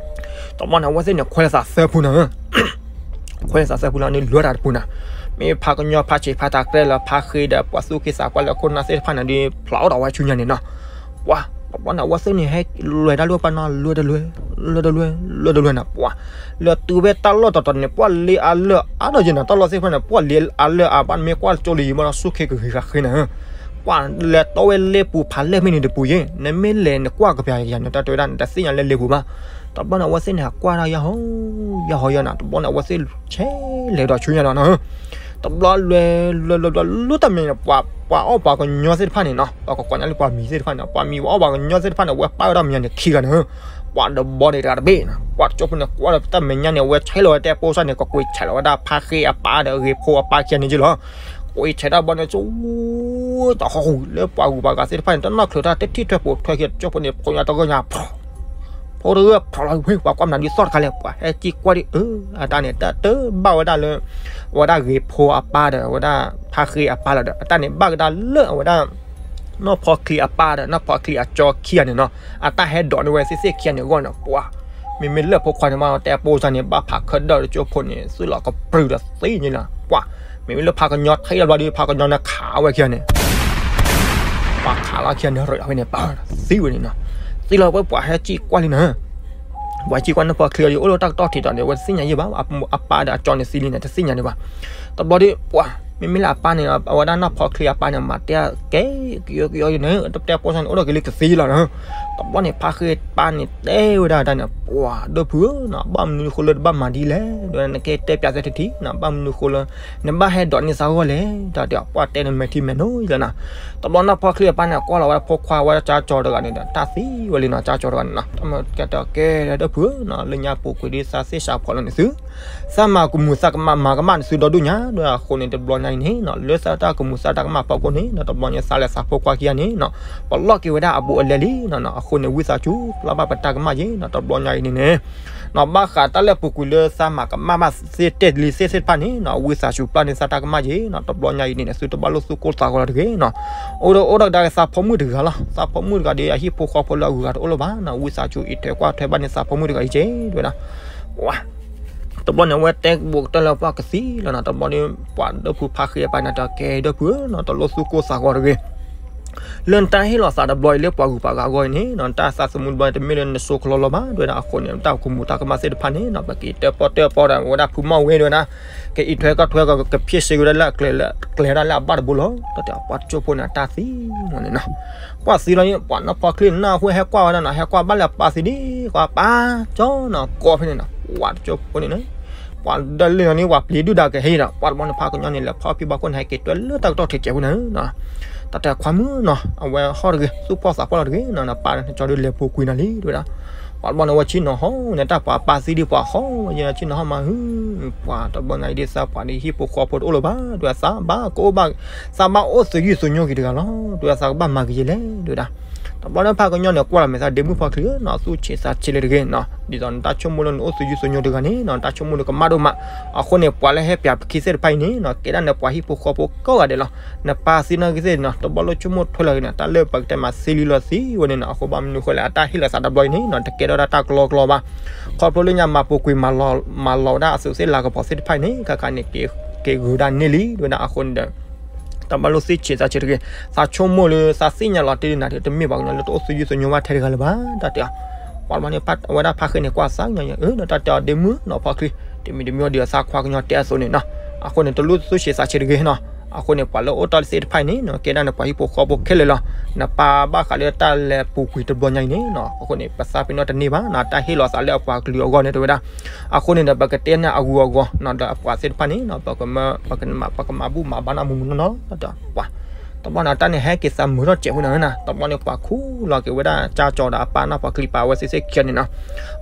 တဘျီန့ၣ် အဝဲသ့ၣ်န့ၣ် ခွဲးလီၤသးသၢဖုနီၤ ခွဲးလီၤသးသၢဖုလီၤန့ၣ် လူၤတၢ်တပူၤနီၤ, မ့ၢ်ဖးကညီဖးဆံးဖးထးကြဲလၢဖးဃ့ဒီး ပှၤသူၣ်က့သးပှၢ်လၢခိၣ်နၢ်သ့ၣ်တဖၣ်န့ၣ်ဒီး ဖျိးအိၣ်ဒီးဝဲဆူညါန့ၣ်နီၤ, ပှၤ တဘျီန့ၣ် အဝဲသ့ၣ်န့ၣ် ဟဲလူၤတၢ်လၢပှၤနီၤ လူၤတလွဲ လူၤတလွဲ လူၤတလွဲနီၤ ပှၤ လၢတုၤဖဲတၢ်လီၢ်တတီၤန့ၣ် ပှၤလ့အါလၢအါဒီးယဲနီၤ တၢ်လီၢ်သ့ၣ်တဖၣ်န့ၣ် ပှၤလ့အါလၢအါဘၣ် မ့ၢ်ကွၢ်ကၠိလံယံၤဘၣ်ဒီး စူၢ်ခ့ကဂ့ၤဃာ်ဃ့နီၤ, ပှၤလဲၤတီဝဲလ့ပူၤဖးလဲၢ်မ့ၢ်န့ၣ်တပူၤယဲ နမ့ၢ်လဲၤနကွၢ်ကပျၤယၤန့ၣ် တၢ်တဲဝဲဒၣ် နတသ့ၣ်ညါလၢလ့ပူၤဘၣ်, တဘျီန့ၣ် အဝဲသ့ၣ်န့ၣ် ကွၢ်တၢ်ယၤဟီ ယၤဟီယၤနီၤ တဘျီန့ၣ် အဝဲသ့ၣ်ဆဲးလဲၤဒီးဆူညါဒီးနီၤ တဘျီလွဲ လွဲလွဲလွဲလၢတၢ်မဲာ်ညါန့ၣ် ပှၤ ပှၤအီၣ်ပှၤကညီသ့ၣ်တဖၣ်န့ၣ်နီၤ ပှၤကကိးညါလၢပှၤမံၤသ့ၣ်တဖၣ်န့ၣ် ပှၤမံၤပှၤအီၣ်ပှၤကညီသ့ၣ်တဖၣ်န့ၣ် အဝဲပၣ်ဝဲဒၣ်မဲာ်ညါန့ၣ်ခံဂၤန့ၣ်, ပှၤတဘီန့ၣ်တဂၤတဘ့ၣ်နီၤ ပှၤတကၠိဖိန့ၣ် ကွၢ်ဒီးတၢ်မဲာ်ညါန့ၣ် အဝဲဆဲးလီၤဝဲတဲပိစၢ်န့ၣ် ကကွံာ်ဆဲးလီၤဝဲဒၣ်ဖါဃ့အပၢ်ဒီးဂ့ၤဖိအပၢ်ခံဂၤန့ၣ်က့လီၤ, ကွံာ်ဆဲးတၢ်ဘီန့ၣ် ကၠိ တၢ်ဟီၣ်ဟူးလၢပှၤဂုၤပှၤဂၤသ့ၣ်တဖၣ်န့ၣ် တနီၣ်ချုးတၢ်တထံၣ်ထွဲပိာ်ထွဲခံ တကၠိဖိန့ၣ် ဖိညါတဂၢၢ်ညါ ဖိတဂၢၢ်ဖျိးလီၤဝဲ ပှၤကွၢ်မနုၤဒ်သိးတခါလဲၣ် ပှၤဟဲကံၣ်ကွၢ်ဒ်အၢ အတၢ်န့ၣ် တၢ်တဘၣ်ဝဲဒၣ်လၢ အဝဲဒၣ်ဂ့ၤဖိအပၢ်ဒီး အဝဲဒၣ်ဖါဃ့အပၢ်လီၤဒီး အတၢ်န့ၣ်ဘၣ်ကဒါလၢအဝဲဒၣ် နီၢ်ဖီချံအပၢ်ဒီး နီၢ်ဖီချံအကၠီခံဂၤန့ၣ်နီၤ အတၢ်ဟဲဒိးန့ၢ်ဝဲသ့ၣ်သ့ၣ်ခံဂၤန့ၣ်အဂီၢ်န့ၣ် ပှၤ မ့မ့ၢ်လၢဖိခွါန့ၣ်မး တဲပိစၢ်န့ၣ် ဘၣ်ဖးခၢၣ်ဒၢၣ်တကၠိဖိန့ၣ် သုးလီၤကပြုၢ်ဒီးသ့န့ၣ်လီၤ ပှၤ မ့မ့ၢ်လၢဖးကညီထဲလီၤဘျီဒီး ဖးကညီန့ၣ်ခးဝဲခံဂၤန့ၣ် ပှၤခးလီၤခံဂၤန့ၣ် ရၢးလီၤဝဲန့ၣ် ပှၤသံဝဲန့ၣ်နီၤ သံလီၤဝဲပှၤဟဲကံၣ်ကွၢ်လံနီၤ ပှၤကံၣ်ကွၢ်နီၢ်ဖီချံအီၤဒီး အိၣ်လၢတၢ်ကတီၢ်ထံးဒီးန့ၣ် အဝဲတသ့ၣ်ညါယဲၢ်ဘၣ် အပၢ်ဒီးအကၠီန့ၣ်သံလံန့ၣ် တသ့ၣ်ညါန့ၣ်ဘၣ် တဘျီဒီး ပှၤ မ့မ့ၢ်လၢအပၢ်န့ၣ် အဝဲဒၣ်နီၢ်ဖီချံအပၢ်န့ၣ် မၤတဲကဲ ကယီကယီယဲၢ်န့ၣ် တတဲပိစၢ်န့ၣ် အိၣ်ဒီးက့ၤလၢကသံလီၤနီၤ တဘျီန့ၣ် ဖါဃ့ပၢ်န့ၣ်တဲဝဲဒၣ်တၢ်န့ၣ် ပှၤဒိၣ်ဖုဧၢနီၤ ဘၣ်မနုၤဃိလၢတဘၣ်မၤဒ်လဲၣ် ဒ်နကတဲပျးစဲတထံၣ်နီၤ ဘၣ်မနုၤဃိလၢ နဘၣ်ဟဲဒိးန့ၢ်သးဂီၢ်လဲၣ် တၢ်တဲပှၤတဲန့ၣ်မဲာ်ထံမဲာ်နိယဲၢ်နီၤ တဘျီနီၢ်ဖီချံအပၢ်န့ၣ် ကွၢ်လီၤဝဲဒၣ်ဖိခွါဝဲဒၣ်ကၠီကၠီတဂၤန့ၣ်ဒီး တၢ်သံဝဲလံနီၤ ကၠီကၠီတဂၤန့ၣ်နီၤ တၢ်မၤကဲတၢ်ကဲဒိၣ်ဖုဧၢနီၤ လၢညါပူၤကွံာ်ဒ်သးသ့ၣ်စးဖီၣ်လီၤန့ၣ်သု သးမၤကမူၤသးကမၣ်မၤကမၣ်န့ၣ်သုဒီဒူၣ်ညါ ဒီးအဃိန့ၣ်တဘျီညါအံၤန့ၣ်နီၤ လၢသးတၢ်ကမူၤသးတၢ်ကမၣ်ဖီခိၣ်န့ၣ်နီၤ တဘျီညါသးလဲၤသးဖိခွါခံဂၤန့ၣ်နီၤ ပလီၢ်က့ၤဝဲဒၣ်အဘူးအလဲလံနီၤ အဃိန့ၣ် ဝံသးစူၤ ပျၢ်ဘၣ်ပတၢ်ကမၣ်ယဲၢ်နီၤ တဘျီညါအံၤန့ၣ်န့ၣ် နီၤ ဘၣ်ဃးတၢ်လၢပူၤကွံာ်လၢသးမၤကမၣ်ဘၣ်သ့ၣ်တဲာ်လံသ့ၣ်သ့ၣ်တဖၣ်န့ၣ်နီၤ ဝံသးစူၤပျၢ်န့ၢ်သးတၢ်ကမၣ်ယဲၢ်နီၤ တဘျီညါအံၤန့ၣ်န့ၣ် သုတဘၣ်လိၣ်သူၣ်ကိၢ်သးဂီၤလီၤတဂ့ၤနီၤ အိၣ်ဒီးအိၣ်ဒီးကဒါက့ၤသးဖိမုၣ်တဂၤလီၤ သးဖိမုၣ်တဂၤဒီး အဟံၣ်ဖိဃီဖိလၢအဂုၤအဂၤတအိၣ်လၢၤဘၣ်နီၤ ဝံသးစူၤအံးထွဲကွၢ်ထွဲဘၣ်န့ၢ်သးဖိမုၣ်တဂၤအံၤက့ၤ တဲဝဲဒၣ် ပှၤ တဘျီန့ၣ် အဝဲတဲဘူးကတၢၢ်လၢပှၤကသံလီၤနီၤ တဘျီဒီး ပှၤဒိၣ်ဖုဖါဃ့အပၢ်န့ၣ် တၢ်ကဲဒိၣ်ဖုဧၢနီၤ တလိၣ်သူၣ်ကိၢ်သးဂီၤတဂ့ၤ လၢနတၢ်ဟ့ၣ်လီၤသးတဘျီအံၤလၢပှၤဂုၤပှၤဂၤအဂီၢ်အံၤန့ၣ်နီၤ နတၢ်သးသမူတဘျီန့ၣ် တမ့ၢ်လၢနဆိကလီလီၤဘၣ် တဲဝဲဒၣ် အဃိန့ၣ် တၢ်ကမူၤတၢ်ကမၣ်သ့ၣ်တဖၣ်န့ၣ်နီၤ ပက့ၤတၢၣ်ပီၣ်တၢၣ်ပီဒီး ဝဲဒၣ်ဖုမီၢ်ဝဲ တဲဝဲဒၣ် ကအံးထွဲကွၢ်ထွဲ ကဖျ့ၣ်စ့ဝဲဒၣ်လၢအကျဲ ကျဲဒၣ်လၢအဘၣ်တဘိလီၤ တၢ်တဲပှၤတကၠိဖိန့ၣ် အတၢ်သံဝဲန့ၣ်နီၤ ကွၢ်သံလီၤန့ၣ် ပှၤနီၢ်ဖီချံန့ၣ် အဃိဟဲကွၢ်ဝဲဒၣ်နီၤ ဟဲကွၢ်ဘၣ်လၢအပၢ်သံဒ် ကွၢ်ပၢ်ကၠီနီၤ ကိးဖဲန့ၣ်နီၤ ပှၤတကၠိဖိန့ၣ်နီၤ ပှၤဒၢလၢနီၤန့ၣ် ပှၤပျံၤဒုၣ်ဒါကဟဲဒီး ပှၤတဘျီန့ၣ် ဖးကညီန့ၣ် လဲၤဖီၣ်ဖံဘၣ်ခိၣ်န့ၣ် ဟဲက့ၤတွဲလၢတၢ်ကတီၢ်ထံးကဲးဖိန့ၣ်နီၤ တၢ်တဲခွါမုၣ်နီၤ အဝဲဟီၣ်တဂ့ၤ သူၣ်ဖှီၣ်သးဖှီၣ်လီၤတဂ့ၤနီၤ နပၢ်ကၠီဒုးလဲၤပူၤကွံာ်နၤလံ တဲဝဲဒၣ် ပှၤတဘျီန့ၣ် ဝဲဆ့ၣ်နီၤဟီၣ်န့ၣ် တၢ်ပှၤပၢ်သံဒံးပှၤဟီၣ်ဝဲယဲဆ့ၣ်နီၤဟီၣ်မးဟု, ပှၤတဘျီညါအံၤဒ်သးပှၤဒ်ဟံၣ်ဖိဃီဖိတအိၣ်လၢၤဘၣ်, ဒ်သးဘၣ်ကအိၣ်ဘၣ်, သးဘၣ်အိၣ်သုးယုၢ်သုးညိက့ၤတဂၤလီၤ, ဒ်သးကဘၣ်မၤက့ၤယဲလဲၣ် ဒ်ဝဲဒၣ်. တဘျီန့ၣ်ဖးကညီန့ၣ် ကွၢ်လီၤမဲာ်သးဒ့မုၣ်ဖီချံဧၢနီၤ, သူၣ်ဆံးသးဆံးလၢတဂ့ၤနီၤ, ဒ်သိးနတၢ်ဆိကမိၣ်လၢနအိၣ်သုးယုၢ်သုးညိတဂၤန့ၣ်နီၤ နတၢ်ဆိကမိၣ်န့ၣ်ကမၣ်ဒိၣ်မး, အဃိန့ၣ် ပှၤလၢဟဲပၠးပခံသ့ၣ်တဖၣ်အံၤန့ၣ်နီၤ ကဲဒၣ်နပှၤဟံၣ်ဖိဃီဖိကိးဂၤဒဲးလီၤ, နပၢ်သံနီၣ်ဂံၢ်သ့ၣ်နီၤ တဘျီလၢဆိကမိၣ်ထွဲလီၤဂ့ၤန့ၣ် တၢ်လၢပကတဲမးသံလံလီၤသံဝဲန့ၣ်နီၤ, အဃိဘၣ်မနုၤဃိလဲၣ် အတၢ်ဟ့ၣ်လီၤသးတဘျီအံၤန့ၣ်နီၤ တကဲထီၣ်ဒၣ်တၢ်ကလီကလီဘၣ်, ခီဖျိလၢညါမၤပူၤကွံာ် မၤလီၤဝဲဒၣ်အသုးသ့ၣ်လၤကပီၤသ့ၣ်တဖၣ်အံၤန့ၣ် ခါခါန့ၣ် က့ၤဂုာ်ဒၣ်န့ၢ်လံ ဒ်ဝဲဒၣ်အဃိန့ၣ်ဒီး တဘျီလၢသူၣ်ဆံးသးဆံးတဂ့ၤ, သးဆိကမိၣ်လၢသးသ့ၣ်ညါလီၤတ့ၢ်ဒ်နၤဒီး တမ့ၢ်ပှၤကညီလၢတအိၣ်သုးယုၢ်သုးညိဘၣ်ထဲတဂၤလၢၤဘၣ် တၢ်တဲအီၤ, ပှၤတဘျီန့ၣ် အဝဲဒၣ်ဖးဃ့န့ၣ် ကွၢ်သးကညီၤအၢ တၢ်တဲအီၤဒ့မုၣ်နီၤဖီချံ, တမံၤတမံၤဒ်သိးခွါကညီတဲအသိးန့ၣ်နီၤ, အဃိန့ၣ် တလူသူၣ်ဆံးသးဆံးတဂ့ၤနီၤ, အဃိန့ၣ် ပှၤလၢအိၣ်တ့ၢ်သ့ၣ်တဖၣ်အံၤန့ၣ်နီၤ ကဲဒၣ်နပှၤဟံၣ်ဖိဃီဖိခဲလၢာ်လီၤ, နပၢ်ဘၣ်ဃးလၢတၢ်လဲၤပူၤကွံာ်တဘျီညါအံၤန့ၣ်နီၤ အဃိန့ၣ် ပသးပ့ၤနီၣ်တန့ၢ်ဘၣ်နီၤ တၢ်ဟ့ၣ်လီၤသးလၢအပှၤကလုာ်အဂီၢ်န့ၣ် တဲဝဲဒၣ်, အဃိန့ၣ်ဒီး ပကတဲန့ၢ်အဂုၤအဂီၤနီၤ ဒီးအပှၤသ့ၣ်တဖၣ်န့ၣ်နီၤ ပကမၤ ပကမၤဘူၣ်မၤဘါနီၢ်မူမူနီၢ်နီၢ် တၢ်တဲအီၤ, တဘျီန့ၣ် တၢ်န့ၣ်ဟဲက့ၤသးမုာ်ထီၣ်စဲးဖိန့ၣ်နီၤ, တဘျီန့ၣ် ပှၤခူၣ်လီၤက့ၤဝဲဒၣ် ကၠၢ်ကၠီၤဒီးအပၢ်နီၢ်ဖီချံပၢ်အဝဲသ့ၣ်သ့ၣ်ခံဂၤန့ၣ်နီၤ,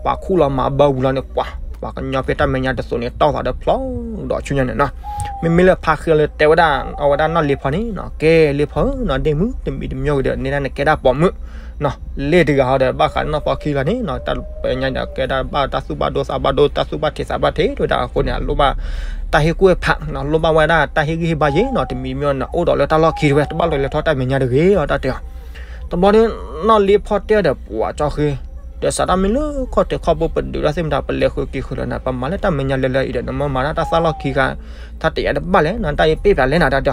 ပှၤခူၣ်လီၤမၤဘၢဝံၤလီၤန့ၣ် ပှၤ ပှၤကညီဖဲတၢ်မဲာ်ညါတစိၤန့ၣ် တီၢ်သးဒီးဖျီဒီးဆူညါန့ၣ်နီၤ, မ့မ့ၢ်လၢဖးဃ့လၢတဲဝဲဒၣ် အဝဲဒၣ်နီၢ်လ့ဖီန့ၣ်နီၤ ကဲလ့ဖီဧၢနီၤ ဒ့မုၣ်တမံၤတမံၤဂ့ၤဒီး န့ၢ်ဒၣ်နကဲဒၣ်ပိာ်မုၣ်နီၤ, လ့တဂၤဟီဒီး ဘၣ်ဃးနီၢ်ဖီချံလီၤန့ၣ်နီၤ တၢ်ပညါဒီးကဲဒၣ်ဘၣ်တၢ်သူၣ်ဘၣ်ဒိသးဘၣ်ဒိ တၢ်သူၣ်ဘၣ်ထံးသးဘၣ်ထံး တဲဝဲဒၣ်အဃိန့ၣ် အလိၣ်ဘၣ် တၢ်ဟ့ၣ်ကူၣ်ဟ့ၣ်ဖးနီၤ လိၣ်ဘၣ်ဝဲဒၣ်တၢ်ဟ့ၣ်ဂံၢ်ဟ့ၣ်ဘါယဲနီၤ တမံၤမံၤနီၤ အိၣ်ဒီးလၢတၢ်လီၢ်ခံတဲဝဲ တဘၣ်လီၤလဲၤထီၣ်တၢ်မဲာ်ညါတဂ့ၤအီၤ တၢ်တဲအီၤ, တဘျီန့ၣ် နီၢ်လ့ဖီတဲဒီး ပှၤကၠီဃ့ ဒီးစးတၢ်မ့ၢ်လၢခီၣ်ထံးခီၣ်ဘိပဒုးတၢ်သ့ၣ်မတၤ ပလဲၤဃုာ်က့ၤဃုာ်လီၤနၤ ပမၤလၢတၢ်မဲာ်ညါလၢလၢအံၤဒီး နမ့ၢ်မၤတၢ်တၢ်သၣ်လီၢ်ခံဂၤ တၢ်တယာ်တဘၣ်လဲၣ်နီၤ တၢ်ယပ့ၢ်ပျးလဲၣ်နၤ တၢ်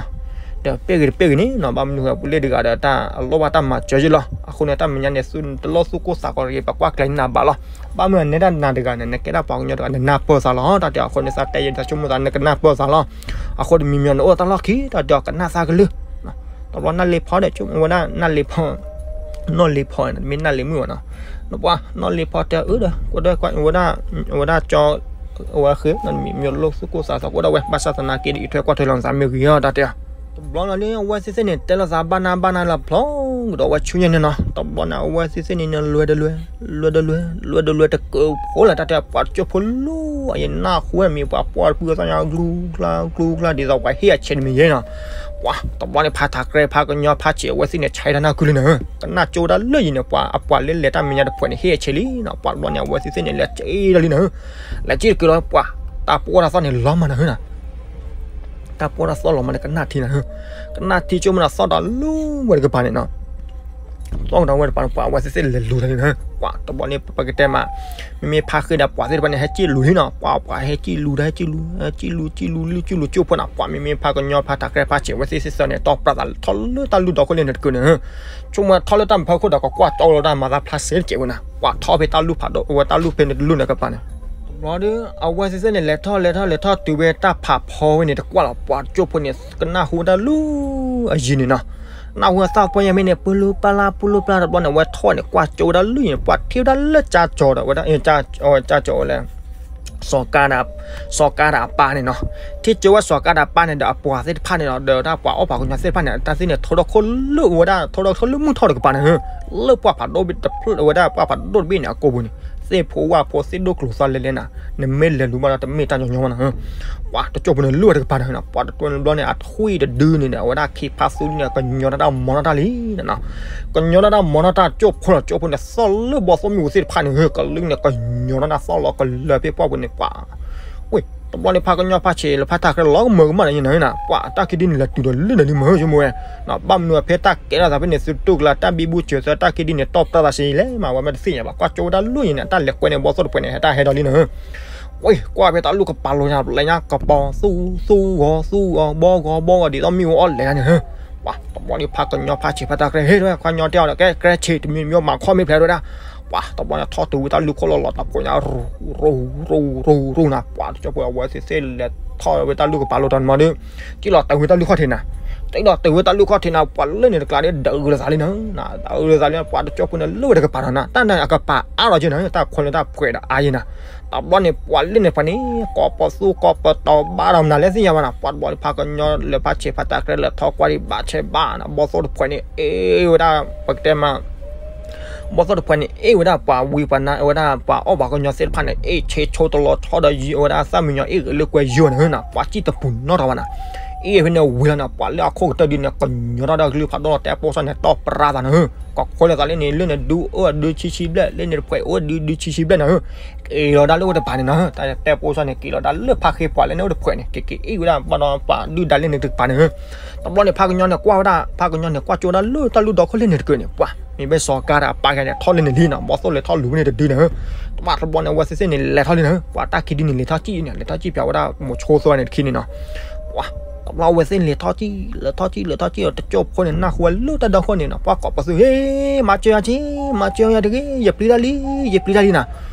တဲအီၤ, ဒီးပ့ၢ်ဂ့ၤတပ့ၢ်ဂ့ၤန့ၣ်နီၤ ဘၣ်မနုၤဃိ ပူၤလ့တဂၤဒီးတၢ်အလိၣ်ဘၣ်တၢ်မၤစၢၤယ့ၢ်လီၤ အဃိန့ၣ် တၢ်မဲာ်ညါန့ၣ် သုတလိၣ်သူၣ်ကိၢ်သးဂီၤတဂ့ၤ ပကွၢ်ကျဲၤနၤဘၣ်လီၤ, ဘၣ်မနုၤအနဲဒၣ်နၤတဂၤန့ၣ် နကဲဒၣ်ပှၤကညီတဂၤ နနၢ်ပၢၢ်သးလီၤ တၢ်တဲအီၤ အဃိန့ၣ် သးတဲယဲ သးဆိကမိၣ်သး နကနၢ်ပၢၢ်သးလီၤ, အဃိတမံၤမံၤ နအိၣ်တၢ်လီၢ်ခံ တၢ်တဲအီၤ ကနၣ်သးကလုၢ် တဘျီနီၢ်လ့ဖီဒီး ဆိကမိၣ်ဝဲဒၣ်နီၢ်လ့ဖီ, နီၢ်လ့ဖီ မ့ၢ်နီၢ်လ့မုၣ်ဘၣ်နီၤ, နပှၤနီၢ်လ့ဖီတဲအၢဒီး ကွၢ်ဒီးကွၢ်ဝဲဒၣ်, ဝဲဒၣ်ကၠီ, အဝဲဃ့ မ့ၢ်လိၣ်သူၣ်ကိၢ်သးသး ကွၢ်ဒီးဝဲ ဘၣ်ဆၣ်သနာ်က့ဒီး အံးထွဲကွၢ်ထွဲလီၤနသးမ့ၢ်ဂ့ၤအီၤ တၢ်တဲအီၤ, တဘျီလီၤန့ၣ် အဝဲသ့ၣ်သ့ၣ်န့ၣ် တဲလိာ်သးဘၣ်နၢ်ဘၣ်နၢ်လၢဖျီကဒီးဝဲဆူညါန့ၣ်နီၤ, တဘျီန့ၣ် အဝဲသ့ၣ်သ့ၣ်န့ၣ် လွဲတလွဲ, လွဲတလွဲ, လွဲတလွဲတကၢးဖိလၢ တၢ်တဲအီၤ ပှၤတကၠိၢ်ဖိလီၤ အယနၢ်ဟူဝဲမ့ၢ်ပှၤပှီၢ်တပုၢ်သီၣ်ညါ ကျူကျါကျူကျါ ဒ်သိးပှၤဟ့ၣ်အဆဲးတမံၤယဲနီၤ, ပှၤ တဘျီန့ၣ်ဖးထးကြဲဖးကညီဖးဆံး အဝဲသ့ၣ်န့ၣ် ဆဲးတၢ်နၢ်ကုလံနၤဧၢ, ကနၣ်ကၠိဝဲဒၣ်လၢယံၤန့ၣ် ပှၤအပှၤလၢလဲၤတၢ်မဲာ်ညါတဖှဲးန့ၣ် ဟ့ၣ်အဆဲးလံနီၤ, ပှၤတဘျီန့ၣ် အဝဲသ့ၣ်သ့ၣ်န့ၣ် လဲၤစ့တၢ်လံနၤဧၢ, လဲၤစ့တက့ၢ်လီၤ ပှၤ တၢ်ပှီၢ်တၢ်သီၣ်န့ၣ်လီၤမးနၤဧၢနီၤ, တၢ်ပှီၢ်တၢ်သီၣ်လီၤမးန့ၣ် ကနၣ်ထံနၤဧၢ, ကနၣ်ထံကၠိမးနၤ သီၣ်ဒီးလူဝဲတကပၤန့ၣ်နီၤ သီၣ်ကဒီးဝဲတကပၤန့ၣ် ပှၤအဝဲသ့ၣ်သ့ၣ်လဲၤလူၤတၢ်လံနၤဧၢ, ပှၤတဘျီန့ၣ် ပကတဲမး မ့မ့ၢ်ဖးဃ့ဒီးပှၤသ့ၣ်တဖၣ်န့ၣ် ဟဲစံၣ်လူၤလံနီၤ, ပှၤပှၤဟဲစံၣ်လူၤတၢ် ဟဲစံၣ်လူၤ, ဟဲစံၣ်လူၤ စံၣ်လူၤလၢစံၣ်လူၤကၠိဖိနီၤ, ပှၤမ့မ့ၢ်ဖးကညီဖးထးကြဲဖးဆံး အဝဲသ့ၣ်သ့ၣ်သီၣ်န့ၣ် တီၢ်ပြၢသးထီၣ်လၢတၢ်လုၢ်ဒီခိၣ်လၢန့ၣ်တကၢးန့ၣ်ဧၢ, ဆိကမိၣ်ထီၣ်လၢတၢ်မုာ်ဖးခိၣ်ဒီး ကကွၢ်ကၠီလီၤတၢ်မၤသးဖျါစ့တကဲးဝဲနၤ, ပှၤထီၣ်ဖဲတၢ်လုၢ်ဖးဒိၣ် အဝဲတၢ်လုၢ်ဖဲန့ၣ်တလုၢ်န့ၣ်ကပၤန့ၣ် တဘျီဒီး အဝဲသ့ၣ်သ့ၣ်န့ၣ် လဲၤထီၣ်လဲၤထီၣ်လဲၤထီၣ် တုၤဝဲတၢ်ဖးဖီဝဲန့ၣ်တကွၢ်လီၤ, ပှၤတကၠိဖိန့ၣ် ကနၣ်ဟူဝဲဒၣ်လၢအယံၤန့ၣ်နီၤ, နၢ်ဟူဝဲသၣ်ပီညါမ့ၢ်န့ၣ် ပူလူပျၢ်လၢပူလူပျၢ် တဘျီန့ၣ် အဝဲထီၣ်န့ၣ် ကွၢ်ကၠိဝဲဒၣ်လၢယံၤန့ၣ် ပှၤထံၣ်ဝဲဒၣ်လၢကၠၢ်ကၠီၤဒီးဝဲဒၣ် ကၠၢ်ကၠီၤဝဲလဲၣ် စီၤကါဒီး စီၤကါဒီးအပၢ်န့ၣ်နီၤ, ထံၣ်ကၠိဝဲစီၤကါဒီးအပၢ်န့ၣ်ဒီး အပှၤသ့ၣ်တဖၣ်န့ၣ်ဒီး တၢ်ပှၤအီၣ်ပှၤကညီသ့ၣ်တဖၣ်န့ၣ် တၢ်သ့ၣ်န့ၣ်ထိၣ်ထီၣ်ခိၣ်လၢဝဲဒၣ် ထိၣ်ထီၣ်ခိၣ်လၢမုၢ်ထီၣ်တကပၤန့ၣ်ဧၢ, လၢပှၢ်ဖးဒိၣ်တဖျၢၣ်ဝဲဒၣ် ပှၢ်ဖးဒိၣ်တဘ့ၣ်န့ၣ် အကိာ်ပူၤန့ၣ် သ့ၣ်ဖိဝၣ်ဖိသ့ၣ်ဒိၣ်ကျိၤသီလဲလဲနၤ, နမ့ၢ်လဲၤလူၤဘၣ်ဒီးတမ့ၢ်တၢ်ညီညီဘၣ်နၤဧၢ, ပှၤတကၠိဖိန့ၣ်လၢဝဲတကပၤန့ၣ် ပှၤတကၠိဖိန့ၣ်ဘျီန့ၣ် အထွံၣ်တဒုန့ၣ်ဒီး အဝဲဒၣ်ခံဖးသူန့ၣ် ကညီတၢ်မီၤနီၢ်တၢ်လံ ကညီတၢ်မီၤနီၢ်တၢ်ကၠိဖိလီၤ, ကၠိဖိန့ၣ် သီၣ်လၢဘီသိမုၢ်ပူၤသ့ၣ်တဖၣ်န့ၣ်ဧၢ, ကလုၢ်န့ၣ် ကညီတၢ်သီၣ်လီၤ ကလၢာ်ဖဲပှၢ်ပူၤန့ၣ် ပှၤ ဝ့ၢ် တဘျီန့ၣ် ဖးကညီဖးဆံးလၢဖးထးကြဲလီၤကမၢကမၣ်န့ၣ်နၤဧၢ, ပှၤတၢ်ခံဒုန့ၣ် လဲၤတုၤဒီးလၢနၤလံမ့ၢ်ဧၢ ဆိကမိၣ်ဝဲ, ဘၣ်မနုၤဖဲတၢ်ကဲထီၣ်သးဖဲန့ၣ် သုတူၢ်ကလၢတၢ်ဘံဘူစၢၤသၢတၢ်ခံဒုန့ၣ် တီၢ်ပြၢသးစ့လဲၣ်မး ဝဲမ့ၢ်တသ့ၣ်ညါဘၣ် ကွၢ်ကၠိဝဲဒၣ်လၢယံၤန့ၣ် တၢ်လဲၤကွဲန့ၣ် ဘီသိၣ်တဖှဲးန့ၣ် ဟဲတၢ်ဟဲဒီးလံနၤဧၢ ဝ့ၢ် ကွၢ်ဖဲတၢ်လူၢ်ကပၤလိၤညါ ပျဲညါကပီၤသူသူဂီၤသူဂီၤ ဘီဂီၤဘီဂီၤ ဒ်သိးမ့ၣ်အူအီၣ်လဲၤတၢ်န့ၣ်ဧၢ, ပှၤ တဘျီန့ၣ် ဖးကညီဖးဆံးဖးထးကြဲ ဟဲဝဲ ခီညီတဲအီၤဒီး ကဲ ကြဲဆံး တမံၤမံၤမၤခီမ့ၢ်ဖျဲးဝဲဒၣ်, ပှၤ တဘျီန့ၣ် ထီၣ်တုၤဝဲတၢ်လူၢ်ခိၣ်လီၤလီၤ တၢ်ဖိညါ ရူၤ ရူၤ ရူၤ ရူၤ ရူၤနၤ, ပှၤ တကၠိဖိအဝဲသ့ၣ်သ့ၣ်လဲၤထီၣ်ဝဲတၢ်လူၢ်ကပၤလိၤတၢ်န့ၣ်မးဒီး ကံၣ်လီၤတုၤဝဲတၢ်လူၢ်ခီၣ်ထံးနၤ, ကံၣ်လီၤတုၤဝဲတၢ်လူၢ်ခီၣ်ထံးနၤ ပှၤလၢန့ၣ်တကျါဒီး ဒုးလိာ်သးလံနၤ, ဒုးလိာ်သးလံ ပှၤ တကၠိဖိန့ၣ် လၢဝဲတကပၤဒီးနၤ တၢ်န့ၣ်အကပၤအါလီၤက့နၤ တၢ်ခွဲးလၢတၢ်ဖှဲးဒီးအါယဲနၤ, တဘျီန့ၣ် ပှၤလၢန့ၣ်ပှၤန့ၣ် ကိးပသူကိးပတီၤဘါဒီးနၤလၢသ့ၣ်ညါဘၣ်နၤ, ပှၤတဘျီန့ၣ် ဖးကညီလၢဖးဆံးဖးထးကြဲလၢထီၣ်ကွၢ်ဒံးဘၣ်ဆဲးဘၣ်နၤ ဘီသိၣ်တဖှဲးန့ၣ် အ့ဝဲဒၣ် ပကတဲမး ဘီၣ်သိၣ်တဖုန့ၣ် အ့ၣ်ဝဲဒၣ်ပှၤဝံပှၤနါဝဲဒၣ် ပှၤအီၣ်ပှၤကညီသ့ၣ်တဖၣ်န့ၣ် အ့ၣ်ဆ့ဆိတလီၤဆီဒီးယံၤဝဲဒၣ်သၣ်မံညီၤ အ့ၣ်ဂ့ၤလၢကွဲယိာ်န့ၣ် ပှၤစံၣ်တပူၤနီတဂၤဘၣ်နီၤ. အ့ၣ်ဖဲန့ၣ်ဝံၤလီၤန့ၣ် ပှၤလၢအခိၣ်ကတၢၢ်ဒုန့ၣ် ကညီၤတၢ်ဒီးကလုၢ်ဖးဒိၣ်လီၤ တဲပိၢ်စၢ်န့ၣ် တီၢ်ပြါသးန့ၣ် ကီးခွဲးလၢသးလၢန့ၣ် လၢန့ၣ်ဒုအိၣ်ဒုဆံဆံဘျဲၣ် လၢန့ၣ်တဖှဲးအိၣ်ဒုဒုဆံဆံဘျဲၣ်န့ၣ် က့ၤလီၤဒၣ်လၢဝဲတပၤန့ၣ်နီၤ တဲပိၢ်စၢ်န့ၣ် က့ၤလီၤဒၣ်လၢဖါဃ့ပှၤလၢန့ၣ်အိၣ်တဖှဲးန့ၣ် က့ၤက့ၤအ့ၣ်ဝဲဒၣ်ဘၣ်ဒီးပှၤဒုၣ်ဒါလၢန့ၣ်တပၤန့ၣ် တဘျီန့ၣ် ဖါကညီန့ၣ်ကွၢ်ဝဲဒၣ် ဖါကညီန့ၣ် ကွၢ်ကၠိဝဲဒၣ်လၢတၢ်လုၢ်ဒီခိၣ်လၢန့ၣ်တကၢးန့ၣ် ပှၤ မ့ၢ်ဘၣ်စီၤကါဒီးအပၢ်ဂၤန့ၣ် ထီၣ်လၢန့ၣ်လံနီၤ ဘီၣ်သိၣ်လဲၤထီၣ်လူၤဝဲန့ၣ်တဒုန့ၣ် တဘျီတဘျီန့ၣ် အဝဲသ့ၣ်သ့ၣ်န့ၣ် လဲၤထီၣ်လံန့ၣ် ပှၤတၢ်ခံဒုန့ၣ် လဲၤထီၣ်စံၣ်န့ၣ် လဲၤထီၣ်စံၣ်ပၠးဝဲဒၣ်မိၤဆိသၢဂၤန့ၣ်တခံန့ၣ်နီၤ ပှၤ တဘျီအဝဲသ့ၣ်လဲၤထီၣ်စံၣ် လဲၤထီၣ်စံၣ် လဲၤထီၣ်စံၣ်ဒီး တကၠိဖိန့ၣ် နၢ်ဟူဝဲလၢတၢ်ဒီခိၣ်န့ၣ်နီၤ ပှၤကိးပသူ ဟ့ မၤစၢၤယၤက့ၤ မၤစၢၤယၤတဂ့ၤ ယပျံၤတၢ်လံ ယပျံၤတၢ်လံနီၤ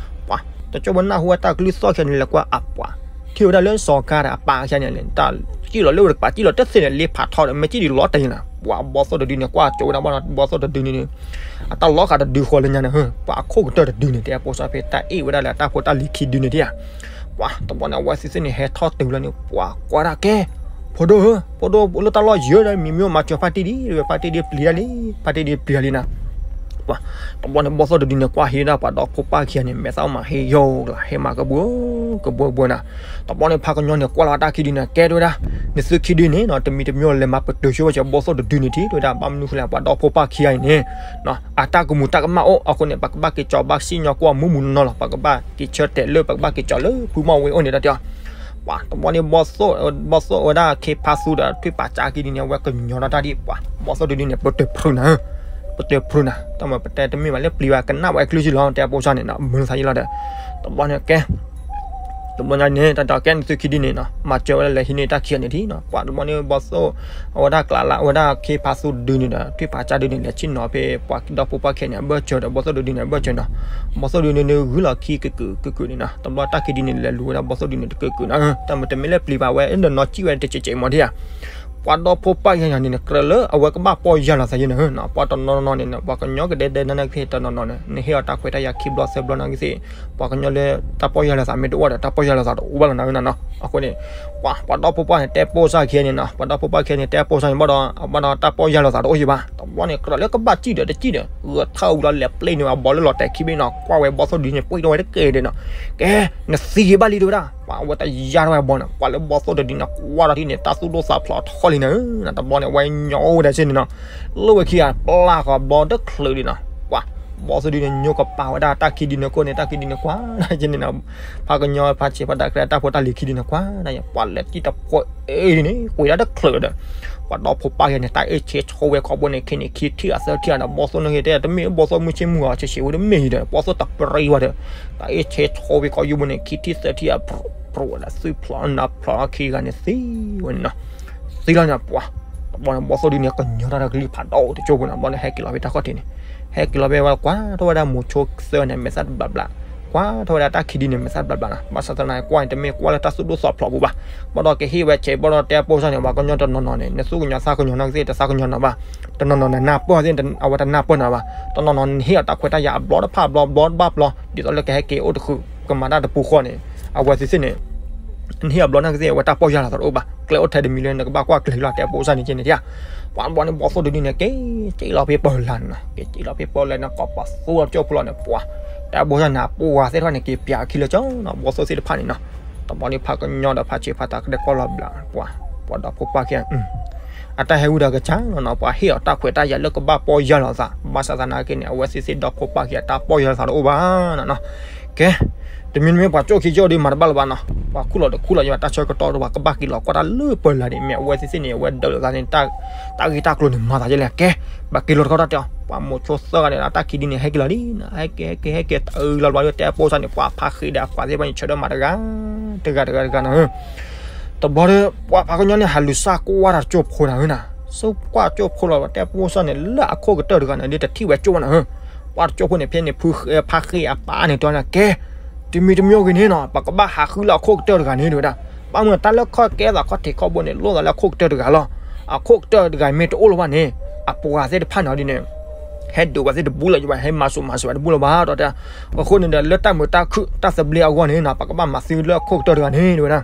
ပှၤ တကၠိဖိနၢ်ဟူဝဲတၢ်ကလုၢ်သီၣ်ခံန့ၣ် လဲၤကွၢ်အပှၤ ထံၣ်ဝဲဒၣ်လၢစီၤကါဒီးအပၢ်ခံဂၤန့ၣ် တၢ်စံၣ်လီၤလၢဝဲတကပၤ စံၣ်လီၤတသ့န့ၣ် လ့ဖးထီဒီး မ့ၢ်စံၣ်ဒံးလီၤတံၢ်လီၤ ပှၤဘီၣ်သိၣ်တဒုန့ၣ် ကွၢ်ကၠိဝဲဒၣ်ဘၣ်ဒီး ဘီၣ်သိၣ်တဒုန့ၣ် အတၢ်လီၤဂာ်တဒုဃီလၢညါန့ၣ် ပှၤအခိၣ်ကတၢၢ်တဒုန့ၣ် တဲပိၢ်စၢ်ဖဲတၢ်အ့ၣ်ဝဲဒၣ်လၢတၢ်ဖိတၢ်လံၤခံဒုန့ၣ်ဒံးဧါ ပှၤ တဘျီန့ၣ် အဝဲသ့ၣ်သ့ၣ်န့ၣ် ဟဲထီၣ်တုၤလီၤန့ၣ် ပှၤကွၢ်ဒၣ်ကဲ ဖိဒိၣ်ဧၢ ဖိဒိၣ်လၢတၢ်လီၢ်ယံၤဒီး မံၤမံၤမၤစၢၤဖါတံၢ်ဒံး ဖါတံၢ်ဒံးပျံၤတၢ်လံ ဖါတံၢ်ဒံးပျံၤတၢ်လံနီၤ ပှၤ တဘျီန့ၣ် ဘီၣ်သိၣ်တဒုန့ၣ် ကွၢ်ဟံးဒၣ်ပှၤဒီဖိပၢ်ခံဂၤန့ၣ် မဲာ်သၣ်မၤဟ့ယိၤကလၤ ဟ့မၤကဘှီ ကဘှီဘှီနီၤ တဘျီန့ၣ် ဖါကညီန့ၣ် ကွၢ်လီၤတၢ်ခံဒုန့ၣ် ကဲတဲဝဲဒၣ် နသုခံဒုန့ၣ်နီၤ တမံၤတမံၤလဲၤမၤပတုာ်ဆိဝဲစၢၤဘီၣ်သိၣ်တဒုန့ၣ်ထံၣ် တဲဝဲဒၣ် ဘၣ်မနုၤဃိလဲၣ် ပှၤဒီဖိပၢ်ခံဂၤအံၤန့ၣ် အတၢ်ကမူၤတၢ်ကမၣ်အိၣ်အဃိန့ၣ် ပကဘၣ်က့ၤကၠီၤဘၣ်စံၣ်ညီၣ်ကွီၢ်မူးမူးနီၢ်နီၢ်လီၤ ပကဘၣ်က့ၤဆၢတဲာ်လၢ ပကဘၣ်က့ၤကၠီၤလၢဖုမီၢ်ဝ့ၤအိၣ်န့ၣ်ဒီးတဲအီၤ ပှၤ တဘျီန့ၣ် ဘီၣ်သိၣ်ဝဲဒၣ်ခ့ဖါသူဒီး ထွံၣ်ပာ်စၢ်ခံဒုန့ၣ် အဝဲကညီၤထီၣ်တၢ်ဒံး ပှၤ ဘီၣ်သိၣ်တဒုန့ၣ် ပတုာ်ဖုးနၤ ပတုာ်ဖုးနၤ တၢ်မၤပတဲတမ့ၢ်ဘၣ်လၢပျံၤဘၣ် ကနၣ်ဝဲအကလုၢ်စ့ၢ်လီၤ တဲပိၢ်စၢ်န့ၣ် မုာ်သးယံလီၤဒီး တဘျီန့ၣ်ကဲ တဘျီညါန့ၣ် တၢ်ဒီးကဲနသုခံဒုန့ၣ်နီၤ မၤစၢၤဝဲဒၣ်လဲၤဟံးန့ၢ်တၢ်ခံဂၤန့ၣ်ထံၣ်နီၤ ပှၤ တဘျီန့ၣ် ဘီၣ်သိၣ် အဝဲဒၣ်ကျးလၢ အဝဲဒၣ်ခ့ဖါသူဒုန့ၣ်ဒီး ထွံၣ်ပာ်စၢ်ဒုန့ၣ် လဲၤဆ့ၣ်နီၤဖဲပှၤဒီဖိပၢ်ခံဂၤန့ၣ် အဘၢၣ်စၢၤဒီး ဘီၣ်သိၣ်တဒုန့ၣ် အဘၢၣ်စၢၤနီၤ ဘီၣ်သိၣ်ဒုန့ၣ် ဂုာ်လီၤခံကကုာ်ကကုာ်န့ၣ်နီၤ တဘျီတၢ်ခံဒုန့ၣ် လဲၤလူၤဝဲဒၣ်ဘီၣ်သိၣ်ဒုန့ၣ်တကကုာ်နီၤ တၢ်မၤတမ့ၢ်လၢပျံၤဘၣ်ဝဲ ဒီးနီၢ်စံၣ်ဝဲတစဲးစဲးမီၤဒံးဧါ ပှၤဒီဖိပၢ်ခံဂၤန့ၣ် ကြၢးလၢအဝဲကဘၣ်ပီၢ်ယၢ်လီၤသးယဲန့ၣ်နီၤ ပှၤတနီၤနီၤန့ၣ် ပှၤကညီကဒဲဒဲနၤနၤကသ့ၣ်တနီၤနီၤန့ၣ် နဟ့ၣ်အီၤတၢ်ခွဲးတၢ်ယာ်ခံဘျီသၢဘျီနၤကသ့ၣ် ပှၤကညီလၢတၢ်ပီၢ်ယၢ်လီၤသးမ့ၢ်တအိၣ်ဒီး တၢ်ပီၢ်ယၢ်လီၤသးတအိၣ်ဘၣ်လီၤနၤနီၤ အဃိန့ၣ် ပှၤ ပှၤဒီဖိပၢ်န့ၣ် တဲပိၢ်စၢ်ခံဂၤန့ၣ်နီၤ ပှၤဒီဖိပၢ်ခံဂၤန့ၣ် တဲပိၢ်စၢ်န့ၣ် ဘၣ်ဒီး ဘၣ်ဒီးတၢ်ပီၢ်ယၢ်လီၤသးတအိၣ်ယံၤဘၣ် တဘျီန့ၣ် ကြၢးလၢကဘၣ်စံၣ်ဒီးတစံၣ်ဒီး ဂဲၤထၢၣ်ဝံၤလီၤ လဲၤပျ့န့ၢ်အဘီလၢလီၤတဲာ်ခံဘ့ၣ်နီၤ ကွၢ်ဝဲဘီၣ်သိၣ်ဒုန့ၣ် ပှ့ၤထီၣ်ဝဲတကဲဒဲးနီၤ ကဲ နသံဂ့ၤဘၣ်လံတဲဝဲဒၣ် ပှၤအဝဲတယါထီၣ်ဝဲအဘီန့ၣ် ပှၤလၢဘီၣ်သိၣ်တဒုန့ၣ် ကွၢ်ထီၣ်ထံၣ်န့ၣ် တၢ်သူၣ်ဒိၣ်သးဖျိးထီၣ်လံန့ၣ် တဘျီန့ၣ် အဝဲညီအိၣ်ဝဲဒၣ်စ့ၢ်န့ၣ်နီၤ လၢဝဲခံဂၤပျၢ်ဃီဘျီတချုးဒံးနီၤ ပှၤ ဘီၣ်သိၣ်ဒုန့ၣ် ညိကပာ်ဝဲဒၣ်တၢ်ခံဒုန့ၣ်ခိၣ်န့ၣ် တၢ်ခံဒုန့ၣ်ကွၢ်ဒၣ်က့န့ၣ်နီၤ ဖါကညီဖါဆံးဖါတၢ်ကြဲတၢ်ဖိတၢ်လံၤခံဒုန့ၣ်ကွၢ်ဒၣ် ပှၤလဲၤစံၣ်တဖိအ့ၣ်ဒုန့ၣ် ကွံာ်ဒၣ်တချုးဒီး ပှၤဒီဖိပၢ်ခံဂၤန့ၣ် တၢ်အ့ၣ်ဆ့ဆိဝဲခီဘိန့ၣ် ခဲန့ၣ်ခံထံၣ်အသၢထံၣ်ဒီး ဘီၣ်သိၣ်န့ၣ်ဂ့ၤ တဲတမ့ၢ်ဘီၣ်သိၣ်မုၢ်ဆ့ၣ်မုၢ်ဂီၤဆ့ၣ်ဆ့ၣ်ဝဲတမ့ၢ်အံၤဒီး ဘီၣ်သိၣ်တပြံဝဲဒီး တၢ်အ့ၣ်ဆ့ဆိဝဲခီယုၢ်ဘိန့ၣ် ခံထံၣ်သၢထံၣ်အ ပြိးဝဲဒၣ်သွံၣ်ဖျိးနၢ်ဖျိးခံဂၤန့ၣ်သံဝဲန့ၣ်နီၤ သံလီၤန့ၣ် ပှၤ တဘျီန့ၣ် ဘီၣ်သိၣ်ဒုန့ၣ် ကညီၤတၢ်ဒီးကလုၢ်ဖးဒိၣ်တကၠိဖိန့ၣ် ဘျီန့ၣ် ဟဲက့ၤလီၤဖဲတၢ်ခီၣ်ထံးန့ၣ် ဟဲက့ၤလီၤဖဲဝဲကွၢ်ထီၣ်ဝဲဒၣ်မိၤဆိသၢန့ၣ် မဲာ်သၣ်တဘျးဘျး ကွၢ်ထီၣ်ဝဲဒၣ်တၢ်ခံဒုန့ၣ် မဲာ်သၣ်တဘျးဘျးနီၤ ဘၣ်ဆၣ်သနာ်က့ ကွၢ်န့ၣ် တမ့ၢ်ကွၢ်လၢတၢ်သူၣ်ဒိၣ်သးဖျိးပူၤဘၣ် ဘၣ်ဒီးကဟ့ၣ်ဝဲဆဲး ဘၣ်ဒီးတဲပိၢ်စၢ်န့ၣ် ပှၤကညီတနီၤနီၤန့ၣ် နသူၣ်ကညီၤသးကညီၤနီၤကသ့ၣ် တသးကညီၤနီၤဘၣ် တနီၤနီၤန့ၣ် နၢ်ပၢၢ်သ့ၣ် အဝဲတနၢ်ပၢၢ်နီၤဘၣ် တနီၤနီၤန့ၣ် နဟ့ၣ်အီၤတၢ်ခွဲးတၢ်ယာ်အဘျီတဖၣ်ဘျီဘျီတဘၣ်ဘျီ ဒ်သိးလၢကဟဲက့ၤအိၣ်တဃုာ် ကမၤတၢ်တပူၤဃီန့ၣ် အဝဲသ့ၣ်သ့ၣ်န့ၣ် နဟ့ၣ်အဘျီနၤကသ့ၣ် အဝဲတၢ်ပီၢ်ယၢ်လီၤသးတအိၣ်ဘၣ် ကျဲအိၣ်ထဲတမံၤလၢနကဘၣ်ကွၢ်ကျဲၤလီၤ တဲပိၢ်စၢ်န့ၣ်က့န့ၣ်ဧါ ပှၤတဘျီန့ၣ် ဘီၣ်သိၣ်တဒုန့ၣ် က့ၤက့ၤလီၤဖဲပၢၤလၢ်န့ၣ်နီၤ က့ၤက့ၤလီၤဖဲပၢၤလၢ်န့ၣ် ကိးပသူအကၠိဖိလီၤန့ၣ် ပှၤ တဲပိၢ်စၢ်န့ၣ် ပှၤသ့ၣ်တဖၣ်န့ၣ် က့ၤပၠးအခံလၢကၠိနီၤ ဘီၣ်သိၣ်သ့ၣ်တဖၣ်န့ၣ်နီၤ တဘျီန့ၣ် ဖးကညီဒီးဖးဆံးဖးတၢ်ကဒဲးကီၢ်လီၤဘျး ပှၤ ပှၤဒီဖိပၢ်ခံဂၤ အတၢ်ဟဲဝံၤဒီးကစၢ်လီၤနီၤ ပှၤဟ့ၣ်အီၤတၢ်ခွဲးတၢ်ယာ်လၢကဘၣ်ပီၢ်ယၢ်လီၤသး ဘၣ်ဆၣ်သနာ်က့န့ၣ် အဝဲသ့ၣ်သ့ၣ်ဒီဖိပၢ်ခံဂၤ တၢ်ပီၢ်ယၢ်လီၤသးတအိၣ်ဘၣ်နီၤနီၤ ကဲ တမံၤတမံၤပှၤကၠိၣ်ခံကၠိၣ်ဒုးမၤတဘၣ်လၢၤဘၣ်နီၤ ပှၤခူၣ်လီၤတခူၣ်လီၤယဘၣ် တၢ်ဆၢကတီၢ်တဘၣ် ကဘၣ်က့ၤလီၤကွၢ်တၢ်လၢပၢၤလၢ်န့ၣ် မ့ၢ်အဝဲသ့ၣ်သ့ၣ်န့ၣ် အဝဲဒၢးလိာ်သးန့ၣ် တၢ်ဂ့ၢ်တၢ်ကျိၤန့ၣ် မၤသးယဲလဲၣ် ကဲ ဘၣ်က့ၤလီၤတခီတၢ်တဲအီၤ ပှၤမိၤဆိသၢဂၤန့ၣ် တၢ်ခံဒုန့ၣ် ဟဲက့ၤလီၤလံ ဟဲက့ၤ ဟဲက့ၤ ဟဲက့ၤ တအုးလီၤဘျီဒီး တဲပိၢ်စၢ်န့ၣ် ပှၤဖးဃ့ဒီးပှၤသ့ၣ်တဖၣ်န့ၣ် ဆၢထၢၣ်မၤတဂၤ တဂၤတဂၤတဂၤနီၤ တဘျီဒီး ပှၤဖးကညီန့ၣ် ဟးလူၤစၢ်ကွၢ်တၢ်တကၠိၢ်ဖိနၤဧၢနီၤ, စၢ်ကွၢ်တကၠိၢ်ဖိလီၤ တဲပိၢ်စၢ်န့ၣ် လၢအခိၣ်ကတၢၢ်တဂၤန့ၣ် ဒ်တထံၣ်ဝဲကၠိၢ်ဘၣ်နၤဧၢ, ပှၤတကၠိၢ်ဖိန့ၣ် ဖဲန့ၣ် ဖုဖးဃ့အပၢ်န့ၣ်တဲန့ၣ် ကဲ တမံၤတမံၤဂ့ၤန့ၣ်နီၤ ပကဘၣ်ဟးဃုလၢအခိၣ်ကတၢၢ်တဂၤန့ၣ် တဲဝဲဒၣ်, ဘၣ်မနုၤတၢ်လၢခီၣ်ကဲသးခီၣ်ထံးခီၣ်ဘိန့ၣ် လိၣ်သးလၢအခိၣ်ကတၢၢ်တဂၤလီၤ, အခိၣ်ကတၢၢ်တဂၤမ့ၢ်တအိၣ်လၢၤဘၣ်န့ၣ် အပှၤသ့ၣ်တဖၣ်န့ၣ်ဒ်န့ၣ် ဟဲဒုးဝဲသ့ၣ်တဘူၣ်လၢၤဘၣ် ဟဲမၤစူၤမၤစၢၤဝဲတဘူၣ်လၢၤဘၣ် ဒီးတဲ အဃိန့ၣ်ဒီး လၢတၢ်မုာ်တၢ်ခုၣ်တၢ်သဘျ့အဂီၢ်န့ၣ်နီၤ ပကဘၣ်မၤသံလၢအခိၣ်ကတၢၢ်တဂၤန့ၣ် တဲဝဲဒၣ်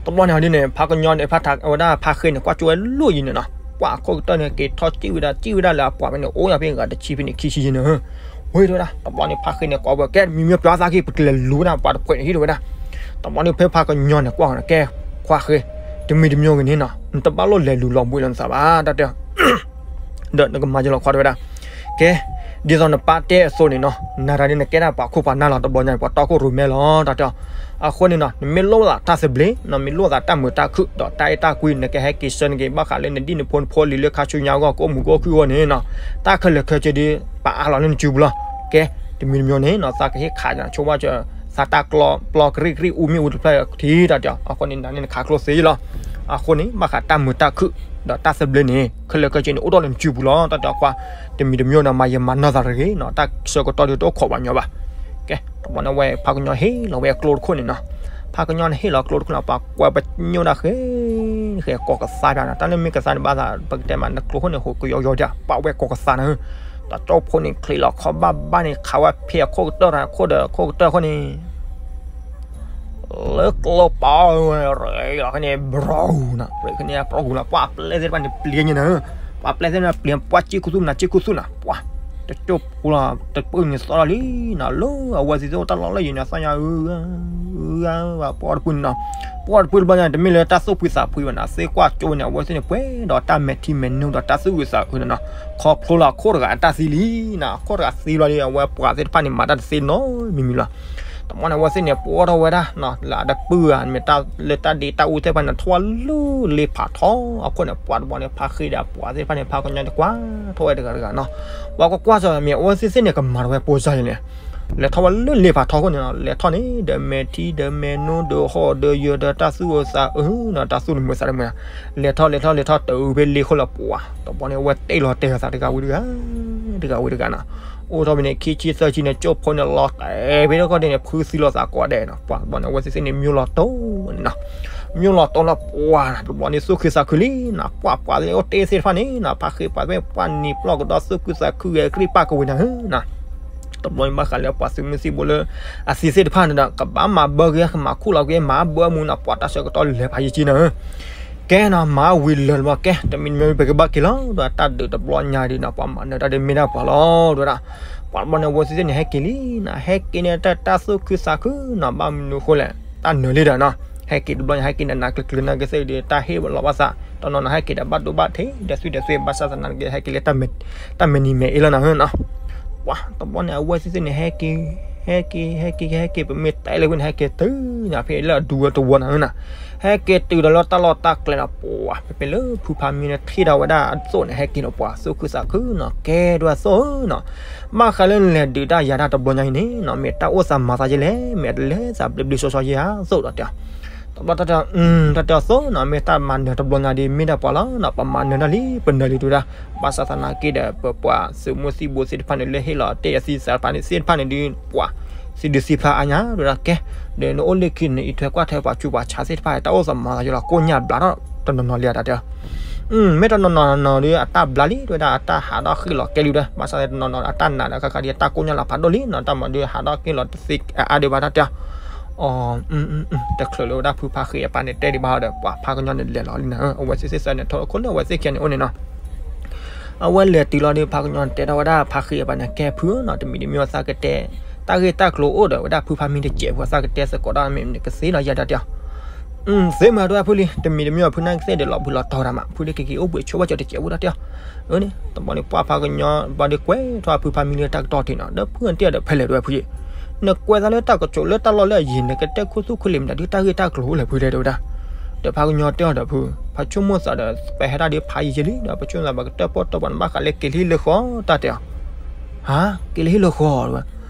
တဘျီန့ၣ်ဒ်န့ၣ် ဖးကညီန့ၣ် ဖးထးဝဲဒၣ်ဖးဃ့န့ၣ် ကွၢ်ကၠိဝဲလိၣ်ယံၤန့ၣ်နီၤ ပှၢ်အခိၣ်ကတၢၢ်န့ၣ် က့ၤထီၣ်စံၣ်ဝဲဒၣ် စံၣ်ဝဲဒၣ်လၢအပှၤဖဲန့ၣ် အိၣ်ယၤဖဲဂၤတဆံဖဲန့ၣ် ခံဆံယဲၢ်န့ၣ် ဝဲတဲဝဲဒၣ် တဘျီန့ၣ် ဖါဃ့န့ၣ် ကိးဝဲ ကဲ တမံၤမံၤ ပျီသးက့ၤ ပကလဲၤလူၤဝဲဒၣ် ပှၤတဖှဲးန့ၣ်ဟံၣ် တဲဝဲဒၣ်. တဘျီန့ၣ် ဖဲဖါကညီန့ၣ် ကွၢ်ဃီန့ၣ် ကဲ ခွါဃ့ တမံၤတမံၤဂ့ၤန့ၣ်နီၤ နတဘၣ်လိၣ်လဲၤလူၤလီၤဘှံးလီၤနသးဘၣ် တၢ်တဲ ဒီးနကမၤကလီၤခီတဲဝဲဒၣ်. ကဲ ဒ်သိးနပၢ်တဲအသိးန့ၣ်နီၤ နၤတၢ်န့ၣ် နကဲဒၣ်ပှၤခိၣ်ပှၤနၢ်လီၤ တဘျီညါ ပှၤတီခိၣ်ရိၣ်မဲလီၤ တၢ်တဲ. အဃိန့ၣ်နီၤ နမ့ၢ်လိၣ်သးတၢ်သဘျ့ နမ့ၢ်လိၣ်သးတၢ်မုာ်တၢ်ခုၣ် ဒီးတၢ်အဲၣ်တၢ်ကွံ နကဟဲက့ၤဆှၢနက့ၤဘၣ်ဃးလၢနဒံၣ်နဖိနဖိလံၤလၢခါဆူညါအဂီၢ် ကအိၣ်မူကအိၣ်ခုၣ်အဂီၢ်န့ၣ်နီၤ တၢ်ခဲလၢာ်ခဲဆ့ဒီး ပအါလီၤလၢနစုပူၤလီၤ. ကဲ တမံၤတမံၤန့ၣ်နီၤ သးကဟ့ၣ်ခးဆိဝဲ သးတၢ်ပျီကရံၣ်ကရံၣ်အူမ့ၣ်အူတဖျၢၣ်ထံ တၢ်တဲ အဃိန့ၣ် နၤန့ၣ်နခးကျိသ့လီၤ. အဃိန့ၣ် ဘၣ်ဃးတၢ်မုာ်တၢ်ခုၣ် ဒီးတၢ်သဘျ့န့ၣ် ခဲလၢာ်ခဲဆ့န့ၣ် အိၣ်ထီၣ်လၢနစုပူၤလီၤ တၢ်တဲ ခွါ တမံၤတမံၤနီၤ မၤယမၤနီၢ်သးတဂ့ၤနီၤ တၢ်ဆၢကတီၢ်ဒီးတအိၣ်ခိးပှၤညီဘၣ်. ကဲ တဘျီန့ၣ်ဝဲ ဖါကညီဟ့ၣ်လီၤဝဲအကျိတခိၣ်န့ၣ်နီၤ ဖါကညီန့ၣ်ဟ့ၣ်လီၤကျိတခိၣ်န့ၣ် ပှၤကွဲးပညိၣ်ဒၣ်ဃဲ ဃဲကိးကသါဘၣ်နီၤ တၢ်လၢမ့ၢ်ကသါန့ၣ်ဘၣ်သး ပကတဲမး နကျိခိၣ်န့ၣ် ဟိးကယီကယီဒၣ် ပှၤဝဲကိးကသါန့ၣ် တၢ်ကၠိဖိန့ၣ် ချံးလီၤခီဘၣ်ဘၣ်န့ၣ် ခးဝဲဖဲအခိၣ်ကတၢၢ်တၢ်ခိၣ်ဒီးခိၣ်ကတၢၢ်အခိၣ်န့ၣ် လၢကျိပီဝဲ ရ့လီၤခဲန့ၣ် ဘြီၤဂူၤနီၤ ရ့ခဲန့ၣ် ဘြီၤဂူၤနီၤ ပှၤပျဲၢ်သ့ၣ်တဖၣ်န့ၣ် ပျံၤညါနီၤ ပှၤပျဲၢ်သ့ၣ်တဖၣ်န့ၣ် ပျံၤ ပှၤစ့ၢ်ခိၣ်သူၣ်နၤ စ့ၢ်ခိၣ်သူၣ်နၤ ပှၤ တကၠိဖိလီၤ တပၢၢ်န့ၣ်သီလီၤလံနီၤ လၢအဝဲသ့ၣ်အိၣ်တၢ်လီၢ်လၢယံၤန့ၣ် သီညါ အၢ အၢ ပှၤတပူၤန့ၣ်နီၤ ပှၤတပူၤတဘျီညါ တမ့ၢ်လၢတၢ်သူၣ်ဖှံသးဖှံဘၣ်နီၤ သ့ကွၢ်ကၠိဝဲန့ၣ် အဝဲသ့ၣ်န့ၣ် ပှဲၤဒီးတၢ်မဲာ်ထံမဲာ်နိဒီးတၢ်သူၣ်အုးသးအုးန့ၣ်နီၤ ခီဖျိလၢအခိၣ်တဂၤအတၢ်သံလံနီၤ အခိၣ်တဂၤသံဘျီဒီး အဝဲပှၤသ့ၣ်တဖၣ်န့ၣ် မၤတၢ်တသ့နီတမံၤမံၤလီၤ တဘျီန့ၣ် အဝဲသ့ၣ်န့ၣ် ပှဲၤထီၣ်ဝဲဒၣ်နီၤ လၢအတပၢၢ်ဧါ မ့ၢ်တၢ်လၢတၢ်ဒ့တၢ်အူသ့ၣ်တဖၣ်န့ၣ် ထီၣ်ဝဲလၢလ့ဖးထီ အခိၣ်န့ၣ် ပှၤတဘျီန့ၣ် ဖါဃ့ဒီးပှၤသ့ၣ်တဖၣ်န့ၣ် ဖါကညီတကွၢ်ထီၣ်ဝဲတဂၤတဂၤနီၤ ပှၤကွၢ်ကွၢ်စီၤမ့ၢ် အဝဲသ့ၣ်သ့ၣ်န့ၣ် ကမၤထီၣ်ဝဲပိစါန့ၣ် လဲၤထီၣ်ဝဲလၢလ့ဖးထီခိၣ်န့ၣ်နီၤ လဲၤထီၣ်န့ၣ် ဒီးမဲာ်ထံဒီးမဲာ်နိဒီးဟီၣ်ဒီးယၢၤဒီးတၢ်သူၣ်အုးသးအုးနီၤ တၢ်သူၣ်တမုာ်သးတမုာ် လဲၤထီၣ်လဲၤထီၣ်လဲၤထီၣ် တုၤဖဲလ့ခိၣ်လီၤ ပှၤတဘျီန့ၣ် အဝဲတဲလီၤတဲာ်သးတဂၤဝံၤတဂၤ တဂၤဝံၤတဂၤနီၤ အိၣ်ထီၣ်ဖဲန့ၣ် ခံဆံသၢဆံန့ၣ် ကၠိဖိန့ၣ်လီၤတဲာ်ဖဲတခီန့ၣ် ဖုသံလီၤသးကိးဂၤဒဲးနီၤ ပှၤတဘျီန့ၣ် အဝဲသ့ၣ်သ့ၣ်န့ၣ် မျိၢ်လီၤတိၢ်န့ၣ်နီၤ မျိၢ်လီၤတိၢ်လီၤ ပှၤတဘျီန့ၣ် သူၣ်ခုသးခုလံနီၤ ပှၤပှၤသ့ၣ်အိၣ်တ့ၢ်သ့ၣ်တဖၣ်န့ၣ်နီၤ ဖါဃ့ပှၤသ့ၣ် ပှၤနံၤပျီၢ်ကဒီး သူၣ်ခုသးခုဂဲၤကရံၣ်ပၢ်ကဝ့ၤနၤဧၢနီၤ တဘျီန့ၣ် ဘၣ်ဃးလၢပှၤသုးမုၢ်သံၣ်ဘိလၢ အသံသ့ၣ်တဖၣ်န့ၣ်ဒီး ကဘၣ်မၤဘၢက့ၤ ကမၤခူၣ်လီၤက့ၤ မၤဘၢမူနီၤ ပှၤတၢ်ဆၢကတီၢ်လဲၤဖးယံာ်က့နီၤ ကဲနီၤ မၤဝံၤလၢာ်တဘျီ ကဲ တမံၤတမံၤ ပကဘၣ်က့ၤလီၤ ဒီးတၢ်ဒုးတဘျီညါဒ်နီၤ ပှၤမၤနၢၤတၢ်ဒုးမ့ၢ်ဒၣ်ပှၤလီၤ တဲဝဲဒၣ် ပှၤတဘျီန့ၣ် အဝဲသ့ၣ်သ့ၣ်န့ၣ် ဟဲက့ၤလံနီၤ ဟဲက့ၤန့ၣ် တၢ်တၢ်သူၣ်ခုသးခုနီၤ ဘၣ်မနုၤအဃိလဲၣ် တၢ်နၢၤလံဒီးနီၤ ဟဲက့ၤတဘျီညါ ဟဲက့ၤန့ၣ် နးကျၢၤကျၢၤနာ်က့သ့ၣ်ဒီး တၢ်ဟ့ၣ်လီၤဘၣ်သး တနီၤနီၤ ဟဲက့ၤဒီးဘၣ်ဒိဘၣ်ထံး ဒီးသွံၣ်ဒီးသွံၣ် ဘၣ်ဆၣ်သနာ်က့ ဟဲက့ၤလၢ တၢ်မဲာ်နံၤမဲာ်အ့လီၤနၤနီၤ ပှၤတဘျီန့ၣ် အဝဲသ့ၣ်သ့ၣ်န့ၣ် ဟဲက့ၤ ဟဲက့ၤ ဟဲက့ၤ ဟဲက့ၤ ပမ့ၢ်တဲလၢဝဲန့ၣ် ဟဲက့ၤတုၤညါဖဲလၢအဒူဝဲတဝီနၤနီၤ ဟဲက့ၤတုၤဒီးလၢတၢ်လီၢ်တၢ်ကျဲနီၤ ပှၤ ဖဲဖဲလၢဖုဖါမံန့ၣ် ထံၣ်ဒီးဝဲဒၣ်အသိးန့ၣ် ဟဲက့ၤနီၤ ပှၤသူၣ်ခုသးခုနီၤ ကဲဒွဲၣ်သိၣ်ဧၢနီၤ ဘၣ်ဃးလၢနလဲၤဒုးတၢ်ယၤတၢ်တဘျီညါအံၤန့ၣ်နီၤ မ့ၢ်တၢ်အိၣ်သးမၤသးယဲလဲၣ် မ့ၢ်တလဲၤသးဘျ့ဘျ့ဆှီဆှီယဲဧါသိးဒီးတဲ တဘျီတၢ်တဲ တၢ်တဲအသိးနီၤ မ့ၢ်တၢ်မၤနၢၤတဘျီညါဒီး မ့ၢ်ဒၣ်ပှၤလီၤနီၤ ပမၤနၢၤတၢ်လံ ပနၢၤလံတဲဝဲဒၣ် ဘၣ်ဆၣ်သနာ်က့ဒီး ပပှၤသုးမုၢ်သံၣ်ဘိသ့ၣ်တဖၣ်န့ၣ် လၢဟ့ၣ်လီၤတ့ၢ်အသံသးတဖၣ်န့ၣ် သ့ၣ်တဖၣ်န့ၣ်ဒုး ပှၤ သံဒုးသံဖျါအါညါတဲဝဲဒၣ် ကဲ ဒီးနအိၣ်လၢခံန့ၣ် အံးထွဲကွၢ်ထွဲပှၤဆူးပှၤဆါသ့ၣ်တဖၣ် တၢ်အိၣ်သးမၤသးယဲလီၤ ကိၣ်ညၣ်ဘျးထီၣ်တနီၤနီၤလံတၢ်တဲ မ့ၢ်တနီၤနီၤနီၤဒီး အတၢ်ဘျါလံတဲဝဲဒၣ် အတၢ်ဟးထီၣ်ဃ့ၣ်လီၤကဲလံဒီး ဘၣ်ဆၣ်တနီၤနီၤ အတၢ်နာ်ဒီးခါခါဒ်အတၢ်ကိၣ်ညၣ်လီၤဖးဒိၣ်လံနီၤ တၢ်မၤဒုးဟးထီၣ်ဃ့ၣ်လီၤတသ့အါဒံးဘၣ်တၢ်တဲ အီၤ တချုးလၢဝဲဒၣ်ဖုဖါဃ့အပၢ်န့ၣ်တဲဒံးဘၣ်ဒီး ပှၤဖါကညီန့ၣ်လဲၤလီၤလံနီၤ အဝဲသ့ၣ်သ့ၣ်စၢၤန့ၣ် ထိၣ်ခိၣ်လၢအဝဲသ့ၣ်ခံဂၤန့ၣ်အိၣ်န့ၣ်နီၤ အဝဲလဲၤတုၤလီၤဒီး ဖါကညီန့ၣ်တဲထီၣ်ဝဲဒၣ်ဖါဃ့အပၢ်န့ၣ် ကဲဖုဧၢနီၤ တမံၤတမံၤသးကတဲ တၢ်ဂ့ၢ်တၢ်ကျိၤအိၣ်ဒီးဝဲဒၣ်ဖုဖါမံတစဲးဖိ သးကတဲသကိးတၢ်မ့ၢ်နကသ့လီၤယၤတၢ်တဲ သ့မးတဲဝဲဖုလံ တမံၤတမံၤဖုနာ်က့သ့ၣ်ဒီး လီၤဘှံးလီၤတီၤတၢ်မး ဖုဒၣ်ကက့ၤအိၣ်ဘှံးဆိဘၣ်ကၠီတစဲးဖိတၢ်တဲ အၢန့ၣ် တဘျီန့ၣ် ပှၤဖါကညီဘၣ်ဒီးကွဲးထီၣ်ဖုဖါမံလၢတၢ်ကတီၢ်ထံးနီၤ ဒီးဖုအတ့ၢ်ဒီးဖဲလဲၣ်တဲဝဲဖုယ့ၣ် နကွဲးသးလၢတၢ်ကစီၣ်လၢတၢ်လီၢ်လၢအယံၤ နကတဲခိၣ်သူၣ်ခိၣ်လံၤမတၤဒုးတၢ်ဂ့ၢ်တၢ်ကျိၤအိၣ်လဲၣ်ဖုတဲတဲဝဲဒၣ် ဒီးဖါကညီတဲအီၤဒီးဖု ဖါဆိကမိၣ်သးဒီး ပဟဲဒၣ်ဒီးဖးယံာ်ယံာ်လံဒီး ပဆိကမိၣ်သး ပကတၢၣ်ပီၣ်တၢၣ်ပှၤန့ၣ် ဘၣ်ဃးလၢက့ၤလၢဟံၣ်လၢဃီတၢ်တဲအီၤ ဟါ က့ၤလၢဟံၣ်လၢဃီတဲဝဲ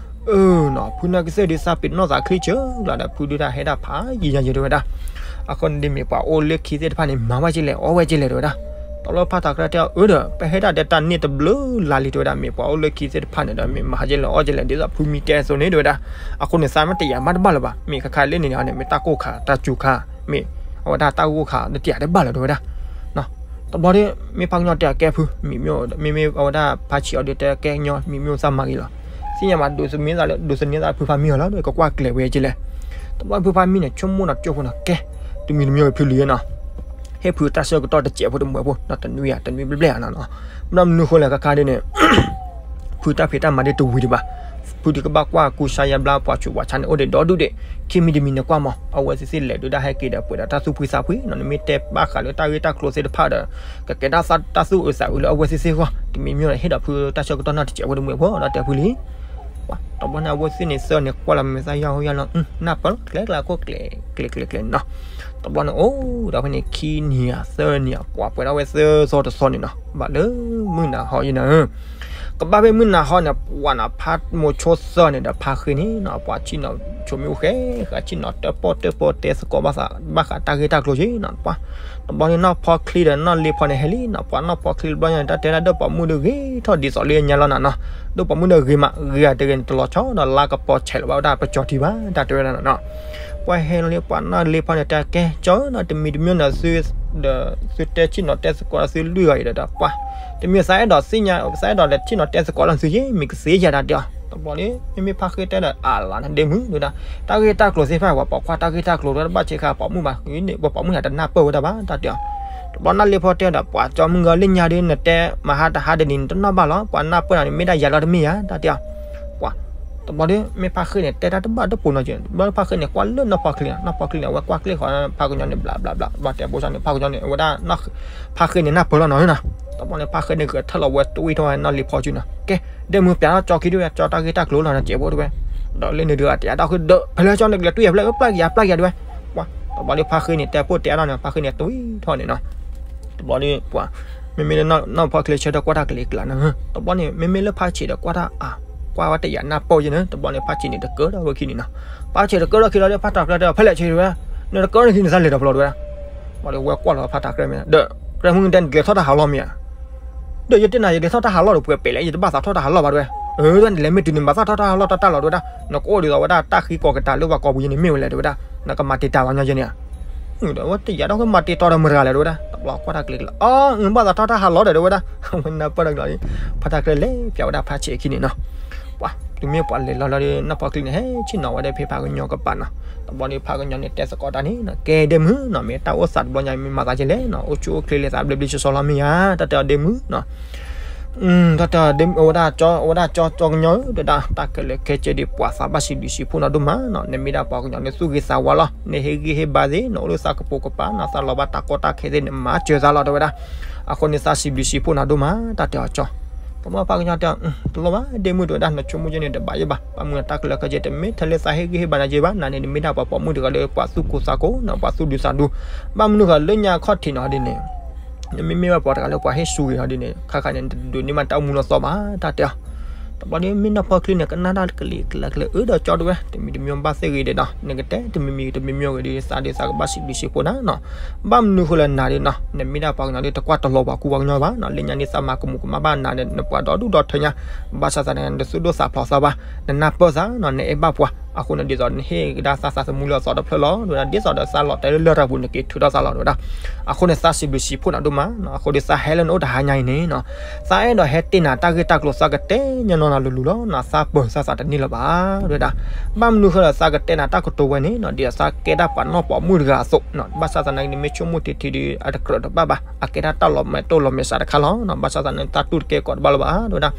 အၢနီၤ ဖုနာ်က့သ့ၣ်ဒုးသးပ့ၤနီၣ်သးချံဆၢလီၤဒီး ဖုဒုးတၢ်ဟဲဒၣ်ဖးယံာ်ယံာ်တဲဝဲဒၣ် အဃိန့ၣ်ဒ်မ့ၢ်ပှၤအိၣ်လၢခံသ့ၣ်တဖၣ်န့ၣ် မၤဝဲကလဲၣ် အီၣ်ဝဲကလဲၣ်တဲဝဲဒၣ် တဘျီဖါတဂၤတဲအီၤ အၢဒီး ပဟဲဒၣ်ဒီးတၢ်န့ၢ်တဘျုးလါလံတဲဝဲဒၣ် မ့ၢ်ပှၤအိၣ်လၢခံသ့ၣ်တဖၣ်န့ၣ်ဒီး မ့ၢ်မၤဟးကလဲၣ်အီၣ်ကလဲၣ် ဒ်သိးဖုမံတဲအသိးန့ၣ်တဲဝဲဒၣ် အဃိန့ၣ် သးမ့ၢ်တယာ်မးတဘၣ်လၢၤဘၣ် မ့ၢ်ခါခါလၢန့ၣ်န့ၣ် မ့ၢ်တၢ်ကိၢ်ခါတၢ်စူၤခါ မ့ၢ်အဝဲဒၣ်တၢ်ဂိၢ်ခါတတယာ်တဘၣ်လၢၤတဲဝဲဒၣ် တဘျီဒီး မ့ၢ်ဖါကညီတဲအကဲဖု မ့မ့ၢ်အဝဲဒၣ်ဖါဆံးအီၤဒုးတဲကဲညီ မ့မ့ၢ်သးမၤဂ့ၤလီၤ သ့ၣ်ညါဘၣ် ဒိးသန့ၤသးလၢ ဒိးသန့ၤသးဖုဖါမံအီၤလီၤ ကကွၢ်ကျဲၤဝဲကလဲၣ် တဘျီဖုဖါမံန့ၣ် ဆိကမိၣ်ဒီးကၠိဖိနီၤ ကဲ တမံၤတမံၤဖုလံနီၤ ဟ့ၣ်ဖုတၢ်ဆၢကတီၢ်တစဲးဖိတမှဲးဖိ ဒီးတနွံဧါ တနွံဘျဲၣ်ဘျဲၣ်ဧါနီၤနီၤ. ဘၣ်မနုၤဃိလဲၣ် ခါခါဒ်န့ၣ် ဖုတၢ်ဖံးတၢ်မၤဒ်တဝံၤဒံးဘၣ်. ဖုဒုးကဘၣ်ကွၢ်ကူစါယါဘျါ ပှၤဆူးပှၤဆါန့ၣ် အိၣ်ဒံးဒီဒူၣ်ဒံး, ခံမံၤတမံၤန့ၣ်ကွၢ်မး အဝဲသ့ၣ်သ့ၣ်လဲၤဒုးဒၣ်ဟဲက့ၤဒီး ပှဲၤဒီးတၢ်သူၣ်ဖှံသးဖှံနီၤ. နမ့ၢ်တဲဘၣ်ဃးလၢတၢ်ဂ့ၢ်တၢ်ကျိၤသ့ၣ်တဖၣ်ဒီး ကကဲဒၣ်တၢ်သူၣ်အုးသးအုးလၢအဝဲသ့ၣ်သ့ၣ်အဂီၢ် တမံၤမံၤဒီး ဟ့ၣ်ဒီးဖုတၢ်ဆၢကတီၢ်နီၢ်တစဲးဖိတမှဲးဖိဒီးတဲဖုလံ တဘျီန့ၣ် အဝဲသ့ၣ်န့ၣ်သၢန့ၣ် ကွၢ်လီၤမဲာ်သၣ်ယၢ်ဟိယၢ်လီၤ နၢ်ပၢၢ်လီၤ ကျဲကျဲခိၣ်ကျဲ ကျဲကျဲကျဲနီၤ. တဘျီန့ၣ်အိၣ်ဒီးဖဲန့ၣ် ခံနံၤဧါ သၢနံၤဧါ ပှၤပှဲၤထီၣ်ဝဲသၢသီတသီန့ၣ်နီၤ. ဘၣ်လၢမုၢ်နၤဟီယဲန့ၣ် ကဘၣ်ဖဲမုၢ်နၤဟီန့ၣ် ပှၤနၤဖးမိၤဆိသၢန့ၣ်ဒီးဖါဃ့န့ၣ်နီၤ ပှၤဆ့ၣ်နီၤဆိမ့ၣ်အူဃဲ ဃးဆ့ၣ်နီၤတၢၣ်ပီၣ်တၢၣ်ပီတဲသကိးဘၣ်သး ဘၣ်ဃးတၢ်ဂ့ၢ်တၢ်ကျိၤက့နီၤ ပှၤ တဘျီန့ၣ်နီၢ်ဖီချ့ဒီးနီၢ်လ့ဖီန့ၣ်ဟဲလံနီၤ ပှၤနီၢ်ဖီချ့တဘျီညါန့ၣ် တၢ်တဲဒၣ်ဒိၣ်ပိာ်မုၣ်ဒီးဂ့ၤထီၣ်ဒ်သိးလၢညါလီၤနၤနီၤ ဒိၣ်ပိာ်မုၣ်ဒီးဂ့ၤမး ဂ့ၤအတဂ့ၤန့ၣ် တလီၤဆီဒီးလါကပီၤဆဲးလီၤဘၣ်ဝဲဒၣ်ပကၠီၤထံဘၣ် တၢ်တဲဝဲဒၣ်နီၤနီၤ ပှၤဟဲလီၤလံ ပှၤနီၢ်လ့ဖီန့ၣ် တဲကဲကၠီနီၤ တမံၤတမံၤန့ၣ် သု ဒီးသုတဲဆ့ၣ်နီၤတဲသကိးဒီးသုလွံၢ်ဂၤအံၤဒီး ပှၤ တမံၤသးအဲၣ်ဒိးသ့ၣ်ညါ သးအဲၣ်ဒိးလဲၤဆ့ၣ်နီၤတဲသကိးလၢသုယ့ၢ် မ့ၢ်ကသ့ယၤတၢ်တဲအီၤ တဘျီန့ၣ် မ့မ့ၢ်ဖါဃ့တဲဒီး အလါန့ၣ်ဒ့မုၣ်ဒဝဲဒၣ် တၢ်ဂ့ၢ်တၢ်ကျိၤသ့ၣ်တဖၣ် ပှၤပိာ်ခွါတၢ်ဂ့ၢ်တၢ်ကျိၤတဝဲဒၣ် ဘၣ်ဆ့ခါပိာ်မုၣ်ဘၣ်န့ၣ် ပှၤပိာ်မုၣ်ယၤတနၢ်ပၢၢ်ဝဲဒၣ်ဘၣ် တၢ်တဲအီၤ တဘျီနီၢ်လ့ဖီတဲဒီး ပှၤကၠီမုၢ်ဂီၤလၢညါဒီး နတဲမဟါတဟါဒ်န့ၣ် နတနီၣ်ဘၣ်လီၤ ပှၤနၢ်ပၢၢ်နၤန့ၣ် မ့ၢ်ဒၣ်ယၤလီၤတမ့ၢ်ဧါ တၢ်တဲအီၤ ပှၤ တဘျီဒီး မ့ၢ်ဖါဃ့န့ၣ် တဲတၢ်တဘၣ်တပိၤနီၤက့ တဘျီဖါဃ့န့ၣ် ကွၢ်လၢနီၢ်ဖီချ့ နီၢ်ဖီချ့န့ၣ် အဝဲကွၢ်ကျ့ၣ်ဃီ ဖါကညီန့ၣ် ဘျးဘျးဘျး ဘၣ်တဲဘိစၢ်န့ၣ် ဖါကညီန့ၣ် အဝဲဒၣ် ဖါဃ့န့ၣ်နၢ်ပၢၢ်လီၤနီၤနီၤ တဘျီန့ၣ် ဖါဃ့န့ၣ် ဂဲၤထၢၣ်လီၤဝဲတဝံၣ်ထီၣ်ဝဲနီၢ်လ့ဖီက့နီၤ ကဲ ဒ့မုၣ်ပျးထီၣ်ကၠီခံဒ်ဝဲ ကၠီတၢ်ဂ့ၢ်တၢ်ကျိၤလီၤ နစဲးဖိတဝဲ ဒီးလၢန့ၣ်ဒုးအတယၤဒီးဃုာ်ဒီး ဖဲလၢကၠီန့ၣ်ကလဲၤတွံၢ်ယၤဖဲလၢ ပျၢ်က့ၤယၤ ပျၢ်က့ၤယၤတဝဲ ပှၤ တဘျီဒီးဖါဃ့န့ၣ် တဲပိၢ်တဲအါထီၣ်န့ၣ် ဖါဃ့န့ၣ်တဝံၣ်ထီၣ်န့ၣ်နီၤ တဘျီဒီးပှၤ မ့မ့ၢ်လၢနီၢ်ဖီချ့ဆၢထၢၣ်ကွၢ်တၢ်ကလံၤကျါန့ၣ် တဘျီန့ၣ် မ့မ့ၢ်လၢဖါဆံးဒီးကွၢ်တၢ်အါ ကွၢ်ဝဲတယၤနၢ်ပၢၢ်ယဲန့ၣ် တဘျီန့ၣ် ဖါဆံးန့ၣ်တကၢထီၣ်ဝဲခံန့ၣ်နီၤ ဖါဆံးတကၢထီၣ်ခံလီၤဒီး ဖါတၢ်ကျဲတဲ ဖဲလဲၣ်ဆံးတဝဲ နတကၢထီၣ်ခံန့ၣ် သးလဲၤဒီးဖျီတဝဲဒၣ် ဘၣ်ဒီးဝဲကွၢ်လီၤဖါတၢ်ကျဲမ့ၢ် ဒီး ကျဲမုၢ်နတဲနကလဲၤထီၣ်တၢ်ဟးလီၢ်မ့ၢ်ဧါ ဒီးယတဲနၤ ယလဲၤထီၣ်တၢ်ဟးလီၢ်ဒီးပှဲၤပဲာ်လဲၣ် ယတဘၣ်သးထီၣ်တၢ်ဟးလီၢ်ဘၣ်တဝဲ အၢ နလဲၤမ့ၢ်တုၤန့ၣ် ဘၣ်သးထီၣ်တၢ်ဟးလီၢ်တၢ်တၢ်လီၤတဝဲဒၣ် နကအိၣ်ဒ်သိးဝဲဒၣ်တၢ်ဃံကီၤကတၢၢ်လၢပှၤကိးပူၤယဲန့ၣ်မ့ၢ်ဝဲလဲၣ်တဝဲဒၣ် နကမၤတံာ်တာ်ပှၤကညီယဲန့ၣ်ဧါ ဒီးဝဲတယၤဒီးကမၤတံာ်တာ်ဒီးမတၤလဲၣ်တဝဲဒၣ် တဘျီကွၢ်တၢ်ကလံၤကျါ အီ ဘၣ်သးထီၣ်တၢ်ဟးလီၢ်ဒီးတဝဲဒၣ် ဝဲနၢ်ပၢၢ်တၢ်ကျါ ဖါတၢ်ကျဲလဲၤပျးဝဲဒၣ်ဖါဆံးအခံန့ၣ်နီၤ ပှၤ တုၤမ့ၢ်ပှၤလဲၤလီၤလီၤဒီး နီၢ်ဖီချ့န့ၣ် ဟဲဆ့ၣ်နီၤဝဲဒၣ်ဖဲဖါကညီကပၤနီၤ တဘျီဒီးဖါကညီန့ၣ် တဲသကိးတၢ်န့ၣ်နီၤ ကဲဒ့မုၣ်နီၤ မ့ၢ်တၢ်အိၣ်သးတဘျီညါ မ့ၢ်မၤသးကဲလဲၣ်နီၤ အိၣ်ဆူၣ်အိၣ်ချ့လဲၤသးဘျ့ဘျ့ဆှီဆှီလီၤမ့ၢ်ဧါ တၢ်တဲအီၤဒ့မုၣ်နီၤ တၢ်တဲအီၤဒ့မုၣ် အဝဲဒၣ်ကၠီ အဝဲဒၣ်ကၠီကၠီကညီဧၢ တဝဲဒၣ် တၢ်ခဲလၢာ်ခဲဆ့ဒီး ပှၤသးဘၣ်စံးဘျုးစံးဖှိၣ်နၤဒိၣ်မးနီၤ နမ့ၢ်ဒၣ်ပှၤကညီန့ၣ် သူၣ်ဂ့ၤသးဝါလီၤ နဟ့ၣ်ဂံၢ်ဟ့ၣ်ဘါသ့ၣ် နအိၣ်လၢသးကပိာ်ကပၤနီၤ သးလီၤဘၣ်တၢ်ကီတၢ်ခဲသ့ၣ်န့ၣ် မၤစၢၤသးလီၤတဝဲဒၣ် အဃိန့ၣ်သးစံးဘျုးစံးဖှိၣ်နၤဒိၣ်မး တၢ်တဲအီၤကၠီ ကမၣ်ဖါကညီတဲ တလိၣ်ဘၣ် ဒ့မုၣ်တဝဲဒၣ် နဆိကမိၣ်ကဲန့ၣ် တဘၣ်ယဲဘၣ် ဘၣ်မနုၤတၢ်ခဲလၢာ်ခဲဆ့ တမ့ၢ်ထဲလၢသးဟ့ၣ်ဂံၢ်ဟ့ၣ်ဘါနၤကဲဘၣ် နၤန့ၣ် နမ့ၢ်ဒၣ်ပှၤပိာ်မုၣ်တဂၤလၢပှၤသူၣ်ကိၢ်သးကိၢ်နီၤ ပှၤသူၣ်ဒူသးဒူ ဘၣ်မနုၤဃိလၢညါခီၣ်ထံးနီၤဒ်န့ၣ် နမ့မ့ၢ်ဘၣ်ပှၤတဂၤလၢပှၤဟ့ၣ်ဆူၣ်ဂ့ၤနီၤဒ်န့ၣ် ခါခါန့ၣ် နတဒုးန့ၢ်ဘၣ်တၢ်အိၣ်မူလီၤသီဘၣ် တၢ်တဲအီၤ တဘျီဒီးမ့ၢ်နီၢ်ဖီချ့န့ၣ် ကနၣ်တၢ်ကလံၤကျါကျဲအၢဒီးကၠီတဝဲ တမံၤတမံၤဘၣ်သ့ၣ်ဂ့ၤဒီးနီၤ နကတဲတမံၤမံၤတမံၤမံၤဂ့ၤဒီး သးဒီးသးကဘၣ်စံးဘျုးစံးဖှိၣ်နၤနီၤ ဘၣ်မနုၤဃိလၢနၤဒီးနီၤ နမ့ၢ်ဒၣ်ပှၤကညီဒီး တကွၢ်တလီၤပှၤကူပှၤကညီဘၣ်နီၤ လၢညါန့ၣ် သးမၤကမူးကမၣ်ဘၣ်နၤဒီး နပှၤဒီဒူၣ်ဒီထၢညါ ဘၣ်ဆၣ်သနာ်က့ နတသူၣ်ဒိၣ်သးဖျိးသးဘၣ် နနၢ်ပၢၢ်သးနီၤ နအဲၣ်ဘၣ်ပှၤ အဃိန့ၣ် ဒ်သိးနဟ့ၣ်ကဒါသးသးသမူလၢအသီတဖျၢၣ်လီၤ တဝဲဒၣ် ဒ်သိးဒီးသးလီၤတဲာ်လၢလရာ်ပူၤ နက့ၤထုးထီၣ်သးလီၤ တဝဲဒၣ် အဃိန့ၣ် သးစံးဘျုးစံးဖှိၣ်နၤဒိၣ်မးနီၤ အဃိဒီးသးဟဲလၢနအိၣ်တဟါညါအံၤန့ၣ်နီၤ သးအဲၣ်ဒိးဟဲတ့ၢ်နၤတၢ်ဂ့ၢ်တၢ်ကျိၤ သးကတဲညီညီနၤလိၤလိၤလီၤနီၤ သးပၢၤသးသးတန့ၢ်လၢၤဘၣ် တဝဲဒၣ် ဘၣ်မနုၤဃိလၢသးကတဲနၤတၢ်ကတိၤဝဲန့ၣ်နီၤ ဒ်သိးသးကဲဒၣ်ပှၤနီၢ်ပိာ်မုၣ်တဂၤအသိးနီၤ ဘၣ်ဆၣ်သနာ်က့ နမ့ၢ်ဆိကမိၣ်ထံထံဒီး အတကြၢးတဘၣ်ဘၣ် အကဲဒၣ်တၢ်လီၤမဲာ်တိၢ်လီၤမဲာ်ဆှးတခါလီၤနီၤ ဘၣ်ဆၣ်သနာ်က့ သးတူၢ်တကဲကိးတဘၣ်လၢၤဘၣ် တဝဲဒၣ်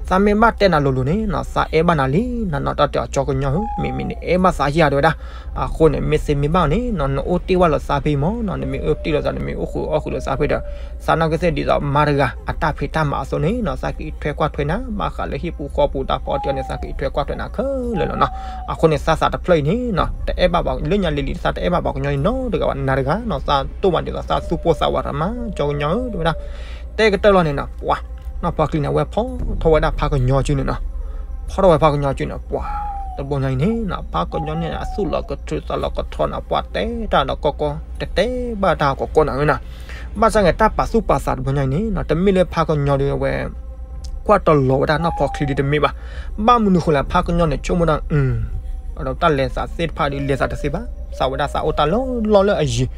သးမ့ၢ်ဘၣ်တဲနၤလိၤလိၤန့ၣ်နီၤ သးအဲၣ်ဘၣ်နၤလံနီၤ နီၤ တၢ်တဲအီၤကၠီကညီဧၢ မ့မ့ၢ်နအဲၣ်ဘၣ်သးယဲၢ် တဝဲဒၣ် အဃိန့ၣ် မ့ၢ်သ့မ့ၢ်ဘၣ်န့ၣ်နီၤ နအိၣ်တ့ၢ်ဝဲလီၤသးဖဲအံၤမးနီၤ နမ့ၢ်အိၣ်တ့ၢ်လီၤသး နမ့ၢ်အိၣ်ဃုာ်အီၣ်ဃုာ်လီၤသးဖဲဒီး သးနီၢ်ကစ့ၢ်ဒ်သိးမါတဂၤ အတၢ်ဖံးတၢ်မၤအသိးန့ၣ်နီၤ သးကအံးထွဲကွၢ်ထွဲနၤ ဘၣ်ဃးလၢဟံၣ်ပူၤဃီပူၤတၢ်ဖီအီၣ်တ့ၢ်အီၣ်န့ၣ် သးကအံးထွဲကွၢ်ထွဲနၤခဲလၢာ်လီၤနီၤ အဃိန့ၣ် သးသးတဖျၢၣ်အံၤန့ၣ်နီၤ တအဲၣ်ဘၣ်ပှၤ လၢညါလံၤလံၤ သးတအဲၣ်ဘၣ်ပှၤကညီအံၤနီတဂၤဘၣ် နၤတဂၤနီၤ သးတိၢ်မးဒ်သိး သးသူၣ်ပိၢ်သးဝးတၢ်မး ကၠီကညီဧၢ တဝဲဒၣ် တဲကတၢၢ်လီၤန့ၣ်နီၤ ပှၤ နီၢ်ဖီချ့န့ၣ် အဝဲဖီထီၣ်ဝဲဒၣ်ဖးကညီစုန့ၣ်နီၤ ဖီထီၣ်ဝဲဖးကညီစုန့ၣ် ပှၤ တဘျီညါအံၤန့ၣ်နီၤ ဖးကညီန့ၣ် အသူၣ်လီၤကထုးသးလီၤကထီနီၤ ပှၤတဲတၢ်ဒီးကီကီ တတဲဘၣ်တၢ်ကီကီန့ၣ်နီၤ ဘၣ်ဆၣ်န့ၣ် တၢ်ပာ်သူၣ်ပာ်သးတဘျီညါအံၤန့ၣ်နီၤ တမ့ၢ်လၢဖးကညီဒီးအဝဲ ကွၢ်တလီၤဝဲဒၣ်နီၢ်ဖီချ့ဒ်တမ့ၢ်ဘၣ် ဘၣ်မနုၤဃိလဲၣ် ဖးကညီန့ၣ် ဆိကမိၣ်ဒၣ် ဒီးတၢ်လဲၤသးသ့ၣ်တဖၣ်ဒီး လဲၤသးတသ့ဘၣ် သးဝဲဒၣ်သးအိၣ်တၢ်လီၢ်လီၢ်လၢအယံၤ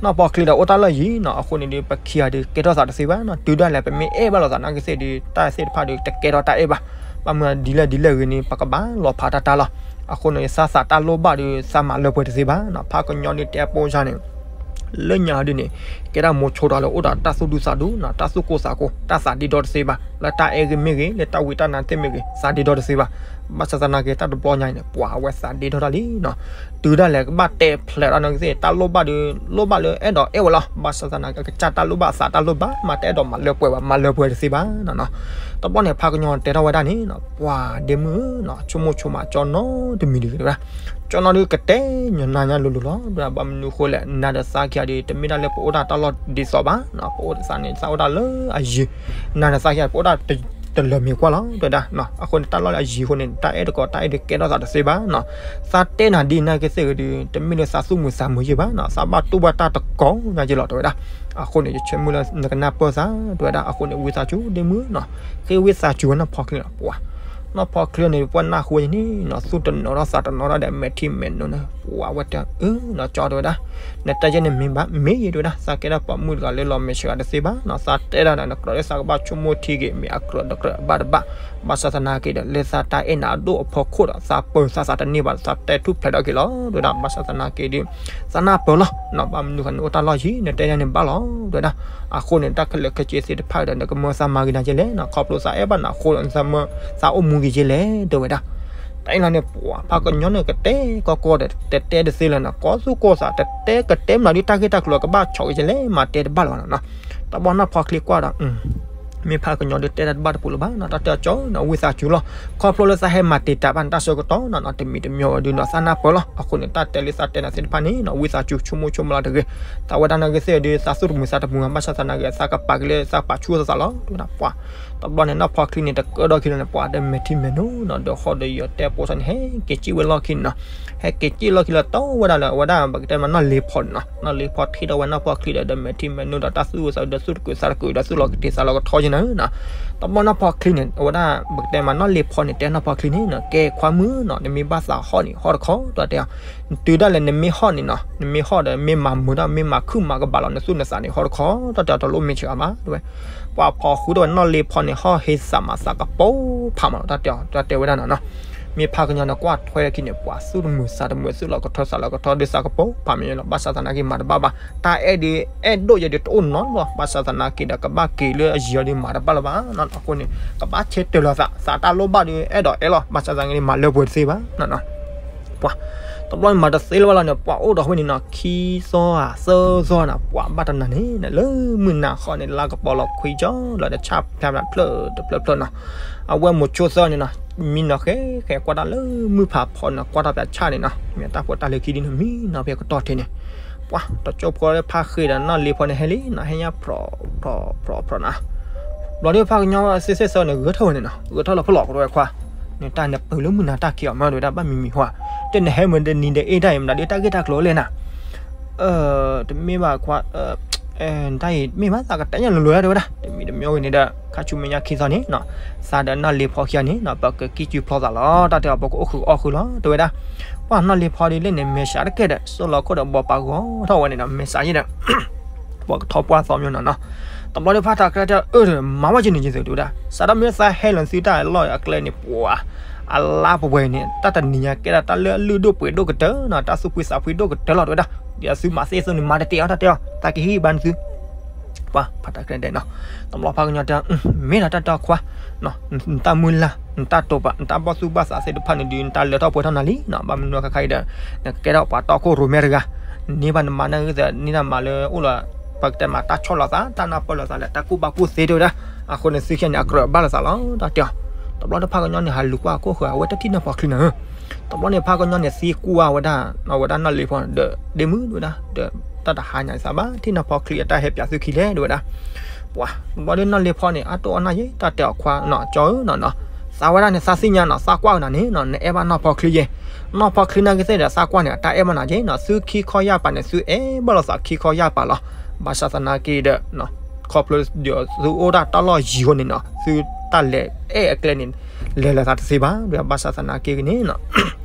နီၢ်ဖီချ့ဒီးအိၣ်တၢ်လၢအယံၤနီၤ အဃိန့ၣ်ဒီး ပခံဂၤဒီး ကဲထီၣ်သးတသ့ဘၣ်နီၤ တုၤဒၣ်လဲာ် ပမ့ၢ်အဲၣ်ဘၣ်လိာ်သးနီၢ်ကစ့ၢ်ဒီး တၢ်သ့ၣ်တဖၣ်ဒီး တကဲထီၣ်တၢ်အဲၣ်ဘၣ် ဘၣ်မနုၤဒ်လဲၣ်ဒ်လဲၣ်ဂ့ၤန့ၣ် ပကဘၣ်လီၤဖးတၢ်တၢ်လီၤ အဃိန့ၣ် သးသးတၢ်လိၣ်ဘၣ်ဒီး သးမၤလၢပှဲၤတသ့ဘၣ်နီၤ ဖးကညီဒီးတဲပိစါန့ၣ် လၢညါဒ်န့ၣ် ကဲဒၣ်မိၤဆိတၢ်လၢအိၣ်ဒီးတၢ်သူၣ်ဒူသးဒူနီၤ, တၢ်သူၣ်ကိၢ်သးကိၢ်, တၢ်သးဒ့ဒီတသ့ဘၣ်, လၢတၢ်အဲၣ်ဂ့ၢ်မ့ၢ်ဂ့ၤ, လၢတၢ်ဝံတၢ်နါသ့ၣ်မ့ၢ်ဂ့ၤ, သးဒ့ဒီတသ့ဘၣ်. ဘၣ်ဆၣ်သနာ်က့တၢ်တဘျီညါအံၤန့ၣ် ပှၤအဝဲသးဒ့ဒီတၢ်လံနီၤ. တုၤဒၣ်လဲာ်ကဘၣ်တဲဖျါထီၣ်န့ၣ်ကသ့ၣ် တၢ်လိၣ်ဘၣ်ဒီး လိၣ်ဘၣ်လၢအဲၣ်ဒိးအဲၣ်ဝဲလီၤ. ဘၣ်ဆၣ်သနာ်က့ ကစၢ်တၢ်လိၣ်ဘၣ်အသးတၢ်လိၣ်ဘၣ် မ့ၢ်တအဲၣ်ဒိးမၤလၢပှဲၤဘၣ်, မၤလၢပှဲၤတသ့ဘၣ်နီၤ. တဘျီန့ၣ် ဖါကညီတဲထီၣ်ဝဲဒၣ်န့ၣ်နီၤ, ပှၤဒ့မုၣ်နီၤ, ဆိကမိၣ်ဆိကမးကၠီနီတမံၤတဂ့ၤတဝဲဒၣ်. ကၠီနီဒုးကတဲညီနါညါလိၤလိၤလီၤ. ဘၣ်မနုၤဃိလဲၣ်, နၤဒီးသးခံဂၤဒီး တမ့ၢ်ဒၣ်လၢပအိၣ်ဒၣ်တၢ်လီၢ်ဒ်သိးဘၣ်နီၤ, ပအိၣ်ဒၣ်သးန့ၣ် သးအိၣ်ဒၣ်လၢအယံၤ, နၤဒီးသးခံဂၤ ပအိၣ်ဒၣ်တလၢာ်မ့ၤကွၢ်လီၤ တဲဝဲဒၣ်. အဃိန့ၣ် တၢ်လီၢ်လၢအယံၤအဃိန့ၣ် တၢ်အဲၣ်တကိး တၢ်အဲၣ်ဒိးကဲထီၣ်သးတသ့ဘၣ်နီၤ. သးတဲနၤဒ်န့ၣ်ကသ့ၣ်ဂ့ၤဒီး တမ့ၢ်လၢသးသူၣ်မုာ်သးမုာ်ယဲၢ်ဘၣ်နီၤ, သးဘၣ်တူၢ်ဘၣ်တၢ်တကိးညါယဲၢ်လီၤ တဲဝဲဒၣ်. အဃိန့ၣ် ယဆၢမုၢ်လၢနကနၢ်ပၢၢ်သး တဲဝဲဒၣ်. အဃိန့ၣ် ဝံသးစူၤဒ့မုၣ်နီၤ, ဃ့ဝံသးစူၤဝဲနီၢ်ဖီချ့လီၤ ပှၤ နီၢ်ဖီချ့န့ၣ် ပှၤနၢ်ဟူဝဲန့ၣ်နီၤ, သူၣ်တနီၤထီၣ်သးတနီၤထီၣ်ဒီး မဲာ်ထံမဲာ်နိနီၤ, ပှၤဝဲတဲအၢနီၤ, ကၠီတဲဝဲဒၣ်, နတဲယဲန့ၣ်မ့ၢ်ဘၣ်, မ့ၢ်ယဲ တဲဝဲဒၣ်, သးကဲဒၣ်ပိာ်မုၣ်တဂၤလၢလီၤမဲာ်ဆှးတသ့ဘၣ်နီၤ, သးတဲဒၣ်ဒီး နကြၢးလၢသးကဘၣ်ဆိကမိၣ်ထံဂ့ၤ, မ့ၢ်အကြၢးတကြၢးဘၣ်တဘၣ်, ဘၣ်ဆၣ်သနာ်က့ဒီး လၢသးတၢ်အဲၣ်နၤအဒိၣ်အဖီခိၣ်ဒီး သးပၢၤသးသးတန့ၢ်ဘၣ်, သးတဲထူၣ်ဖျဲးထီၣ်က့ၤလီၤ တဲဝဲဒၣ်. ဘၣ်ဆၣ်သနာ်က့ဒီး သးနၢ်ပၢၢ်လီၤနီၤ, ဘၣ်မနုၤဃိ နအိၣ်တၢ်လီၢ်ယံၤ နတဲယဲန့ၣ်ဘၣ်လီၤ တဲဝဲဒၣ်. အဃိန့ၣ် တၢ်ခဲလၢာ်ခဲဆ့သ့ၣ်တဖၣ်ဒီး နကမၢသးမၤဂ့ၤနၤယဲလဲၣ်နီၤ, ခီဖျိသးအဲၣ်ဘၣ်နၤအဃိဒီး သးမၢသးအိၣ်မူဂ့ၤယဲလဲၣ် တဲဝဲဒၣ်. တၢ်အံၤလီၤန့ၣ် ပှၤဖါကညီန့ၣ် ကတဲကီကီဒီး တတဲတသ့လၢၤနီၤ, ကိးသူၣ်ကိးသး တတဲကတဲမနုၤဒ်တၢ်ဂ့ၢ်တၢ်ကျိၤလီၤ, ကဘၣ်ဆီးက့ၤယဲလဲၣ် မၤတဲတဘၣ်လၢၤဘၣ်နီၤ. တဘျီနီၢ်ဖီချ့ကွၢ်ဒီး မ့ၢ်ဖါကညီဒီးတဲတၢ်တဘၣ်တပူၤလၢၤဘၣ်နီၤ, တၢ်တဲအီၤကၠီနီၤ, ဝံသးစူၤလီၤ, ခီဖျိလၢသးဟဲမၤတံာ်တာ်ဘၣ်နတၢ်ဆၢကတီၢ်နီၤ, တမံၤတမံၤဝဲဒုးနီၤ, သးနၢ်ပၢၢ်လီၤ. အဃိန့ၣ် တၢ်တဲလၢသးတဲနၤသ့ၣ်တဖၣ်န့ၣ်နီၤ, ဝံသးစူၤ ဆိကမိၣ်ဆိကမးလီၤတဂ့ၤ, သးဝဲဒၣ်နာ်က့သ့ၣ်ဒီး သးသူၣ်တမုာ်သးတမုာ်, ဘၣ်ဆၣ်သနာ်က့ သးကပာ်က့ၤလၢသးပာ်ဆူၣ်သးသးလီၤ တဲဝဲဒၣ်ပှၤ. တဘျီန့ၣ် နီၢ်ဖီချ့န့ၣ် တကၢထီၣ်ခံလီၤန့ၣ် ပှၤဒီးမဲာ်ထံမဲာ်နိနီၤ, ဒီးဃီဒီးယီၤတဲပိာ်ထီၣ်န့ၣ် ဟဲက့ၤစံၣ်ဝဲလီၢ်ခံန့ၣ်နီၤ, ဟဲက့ၤစံၣ်လီၢ်ခံလၢတီဝဲဒၣ်လၢ အဝဲဒၣ်ပကတဲမးနီၢ်လ့ဖီန့ၣ်နီၤ, နီၢ်လ့ဖီထံၣ်ထီၣ်ဝဲနီၢ်ဖီချ့ဒီး ဒီးမဲာ်ထံမဲ်နိဒီး တၢ်သူၣ်အုးသးအုးဒီး သူၣ်တကုးသးတကုးဒီး သူၣ်လီၤကတ့ၤသးလီၤကထီယဲၢ်န့ၣ်နီၤ. တဘျီနီၢ်ဖီချ့န့ၣ် အဝဲဒၣ်ပကတဲမးနီၢ်လ့ဖီန့ၣ် တဲနီၢ်ဖီချ့န့ၣ်နီၤ, ကဲခွါမုၣ်နီၤ, နမ့ၢ်ဘၣ်သးဟီၣ်န့ၣ် ဟီၣ်တခီ တၢ်တဲအီၤ, တုၤဒၣ်လဲာ်နမ့ၢ်ဟီၣ်န့ၣ်နီၤ, နမ့ၢ်ဟီၣ်ဒီး မ့ၢ်မၤမုာ်ဒီး မ့ၢ်မၤခုၣ်မၤကဘၣ်လီၤ နသူၣ်နသးန့ၣ် ဟီၣ်တခီ တၢ်တဲအီၤ တလိၣ်မ့ၢ်ဆှးဘၣ် တဲဝဲ. ပှၤဖီဃုာ်ဒီးဝဲ နီၢ်လ့ဖီန့ၣ် ဟီၣ်ဟ့သးမး သးကပိာ်ဖးမးလီၤ တၢ်တဲအီၤ တၢ်တဲဝဲဒၣ်နီၤနီၤ. မ့ၢ်ဖါကညီန့ၣ် ကွၢ်ထွဲလၢခံန့ၣ် ပှၤသူၣ်တမုာ်သးတမုာ် သူၣ်လီၤကထီသးလီၤကထီဒီး သးကပိာ်ဖးမးလီၤ, ဘၣ်ဆၣ်သနာ်က့ မၤတဘၣ်ဘၣ်, တၢ်အဲၣ်ဒီး အဲၣ်ဒိၣ်ယဲဒီးတအိၣ်နီတဘျီ, ဘၣ်ဆၣ်သနာ်က့ဒီး ကဘၣ်က့ၤလၢအယံၤအီၤဒီး မၤတဘၣ်လၢၤဘၣ်နီၤ. အဃိန့ၣ် ကဘၣ်ဆဲးတၢၤလီၤသး, သးတၢ်လိၣ်ဘၣ်ဒီး အဲၣ်ဒိးအဲၣ်လီၤ, ဘၣ်ဆၣ်သနာ်က့ မၤလၢပှဲၤတသ့ဘၣ်နီၤနီၤ. ပှၤ တဘျီန့ၣ် မၤတသ့လၢၤဘၣ်လီၤန့ၣ် ပှၤအိၣ်ဒီးဝဲန့ၣ်နီၤ, ခံသီဧါ သၢသီနီၤ, ပှၤဘၣ်တနၤန့ၣ် လၢမုၢ်နၤဃီန့ၣ် လါကပီၤလီၤခွံကၠီလီၤဒီး ဆၣ်ဖျါဖျါဖျၢၣ်တဖျၢၣ်ဖျၢၣ်နီၤ. အဝဲမိၤဆိသၢန့ၣ်နီၤ, မံနီၤဃဲဃဲ ကွၢ်တၢ်လၢမုၢ်ဖးဖီန့ၣ် ကွၢ်တၢ်ပၠးဆၣ်န့ၣ်နီၤ, မ့ၢ်တၢ်ဖိတၢ်လၢခံဒ်နီၤ မံနီၤဖဲကတီၢ်ထဲန့ၣ် ပှၤ တကၠိဖိလၢဖးဃ့ဒီး နီၢ်လ့ဖီန့ၣ် ဟဲလံနီၤ, ဟဲညါဖြီဖြီဖြီဖြီနီၤ. ဘျီဒီးဖါကညီသ့ၣ်သ့ၣ်သၢန့ၣ် ဂဲၤထီၣ်ဝဲန့ၣ်နီၤ, ဂဲၤထီၣ်လီၤဖဲလီၤကဒီးဝဲခွါ, န့ၣ်တၢ်န့ၣ် ပၢၤလၢမုၢ်နၤတၢ်ခံးအီၤမး တဲဝဲဒၣ်, ဘၣ်မံၤမံၤဟါ, တဲနဟဲမုၢ်တနံၤဒီး အ့ၣ်တၢ်အံၤ မတၤဒ်တၢ်ဂ့ၢ်တၢ်ကျိၤလဲၣ်နၤ. တမ့ၢ်ဘၣ်ခွါ, တၢ်အံၤမ့ၢ်ဘၣ်သးကတဲညါလိၤလိၤ တဲဝဲဒၣ်, တမံၤတမံၤဝဲန့ၣ်ဒီး ခါဆူမဲာ်ညါခံသီန့ၣ်နီၤ, သးဒီးနီၢ်လ့ဖီခံဂၤန့ၣ်နီၤ ပကကံၣ်ကုဖျီသးလီၤ, တၢ်တဲအီၤ ပကအီၣ်ဃုာ်အီၣ်ဃုာ်လီၤ တဲဝဲဒၣ်. ပှၤနီၢ်လ့ဖီဒ်လဲၣ်န့ၣ် မဲာ်ဆှးတကဲဒီး စိၢ်လီၤခိၣ်ဒီးဘီပာ်ဂီၤထီၣ်ဝဲန့ၣ်နီၤ, မဲာ်ဆှးယဲဒီး ပှၤကထီပှၢ်သီမ့ၢ်နီၤနီၤ. တဘျီဒီးဖါတၢ်ကရၢတဲအၢဒီး မၤဝဲက့ၤန့ၣ်က့ၤသု တဲဝဲဒၣ်, စးထီၣ်မ့ၢ်သးဟဲလီၤသုတၢ်လီၢ်အကျဲန့ၣ် ပှၤ အလါပှဲၤပှဲၤန့ၣ် တၢ်တနံၤညါကဲဒၣ်တၢ်လၢအလုၢ်ဒိၣ်ပှ့ၤဒိၣ်ကတၢၢ်နီၤ, တၢ်သူၣ်ဖှံသးဖှံဒိၣ်ကတၢၢ်လီၤ တဲဝဲဒၣ်. ဒီးသုမၤသ့ၣ်သ့ၣ်န့ၣ် မၤတတဲာ်အီၤ တၢ်တဲအီၤ, သးကဟ့ၣ်ဂံၢ်ဘါန့ၣ်သု ပှၤဖါတၢ်ကရၢတဲနီၤ. တဘျီဖါကညီတဲ မ့ၢ်ဒီးတၢ်တဲအီၤခွါ, နတၢ်မုၢ်လၢ် နတၢ်တိာ်ပာ် နတၢ်ဘီၣ်သူၣ်ဘီၣ်သးသ့ၣ်တဖၣ်န့ၣ်ဒီး နတၢ်လၢထီၣ်ပှဲၤထီၣ်နၤလံနီၤ, ဘၣ်မနုၤခါခါအံၤဒီး နကကဲထီၣ်ပှၤတီခိၣ်ရိၣ်မဲတဂၤ, န့ၢ်ဘၣ်နမၤနၢ်ဂ့ၤသး န့ၢ်တၢ်မၤလၢအိၣ်လီၤ, ပကတဲမးတၢ်ဆီၣ်လီၤသး တၢ်နၢ်ပၢၢ်လီၤသးလၢတၢ်ကူၣ်ဘၣ်ကူၣ်သ့တဲဝဲဒၣ်, အဃိန့ၣ်သုခံဂၤန့ၣ် အကြၢးဘၣ်လိာ်သးလီၤ တၢ်တဲအီၤ. တဘျီဒီးဖါကညီန့ၣ် ဟးလူၤကွၢ်အခိၣ်ဃၢၤ အဝဲတထံၣ်နီၢ်ဖီချံနီၤ တဘျီန့ၣ် ဖါကညီန့ၣ် သံကွၢ်ဝဲဒၣ်, အဝဲဒၣ်နီၢ်လ့ဖီန့ၣ်ဒီး ဒ့မုၣ် တဲဝဲဒၣ်, ဒီးတၢ်တဟါညါသးဘၣ်ထံၣ်နီၢ်ဖီချံအတၢ်ဟဲပၠးသုခံလဲၣ် တဲဝဲဒၣ်. ပှၤ တဘျီဒီးနီၢ်လ့ဖီန့ၣ် အတိၢ်အီၣ်နၢ်ယဲ တၢ်တဲအီၤခွါနီၤ, ကၠီဧၢနီၤနီၤ, သးဝဲဒၣ်န့ၣ် သးသ့ၣ်ညါနီၤ, သးကွၢ်ကနၤန့ၣ်နီၤ နအဲၣ်ဘၣ်နီၢ်ဖီချံယဲ, နီၢ်ဖီချံနာ်က့သ့ၣ်ဒီး သးကွၢ်န့ၣ် အတၢ်အဲၣ်ဘၣ်နၤယဲနီၤ, သုခံခီယၢ်ပာ်န့ၣ် သုအဲၣ်ဘၣ်လိာ်သးခံခီယၢ်ပာ်လီၤ. ဘၣ်ဆၣ်သနာ်က့ဒီး ခီဖျိဒီးသုအိၣ်ဒၣ်တၢ်လီၢ်ယံၤအဃိန့ၣ်နီၤ, သုတၢ်လဲၤအဲၣ်အကျဲန့ၣ် လဲၤလၢသးတသ့ဘၣ်, ဘၣ်ဆၣ်သနာ်က့န့ၣ်နီၤ,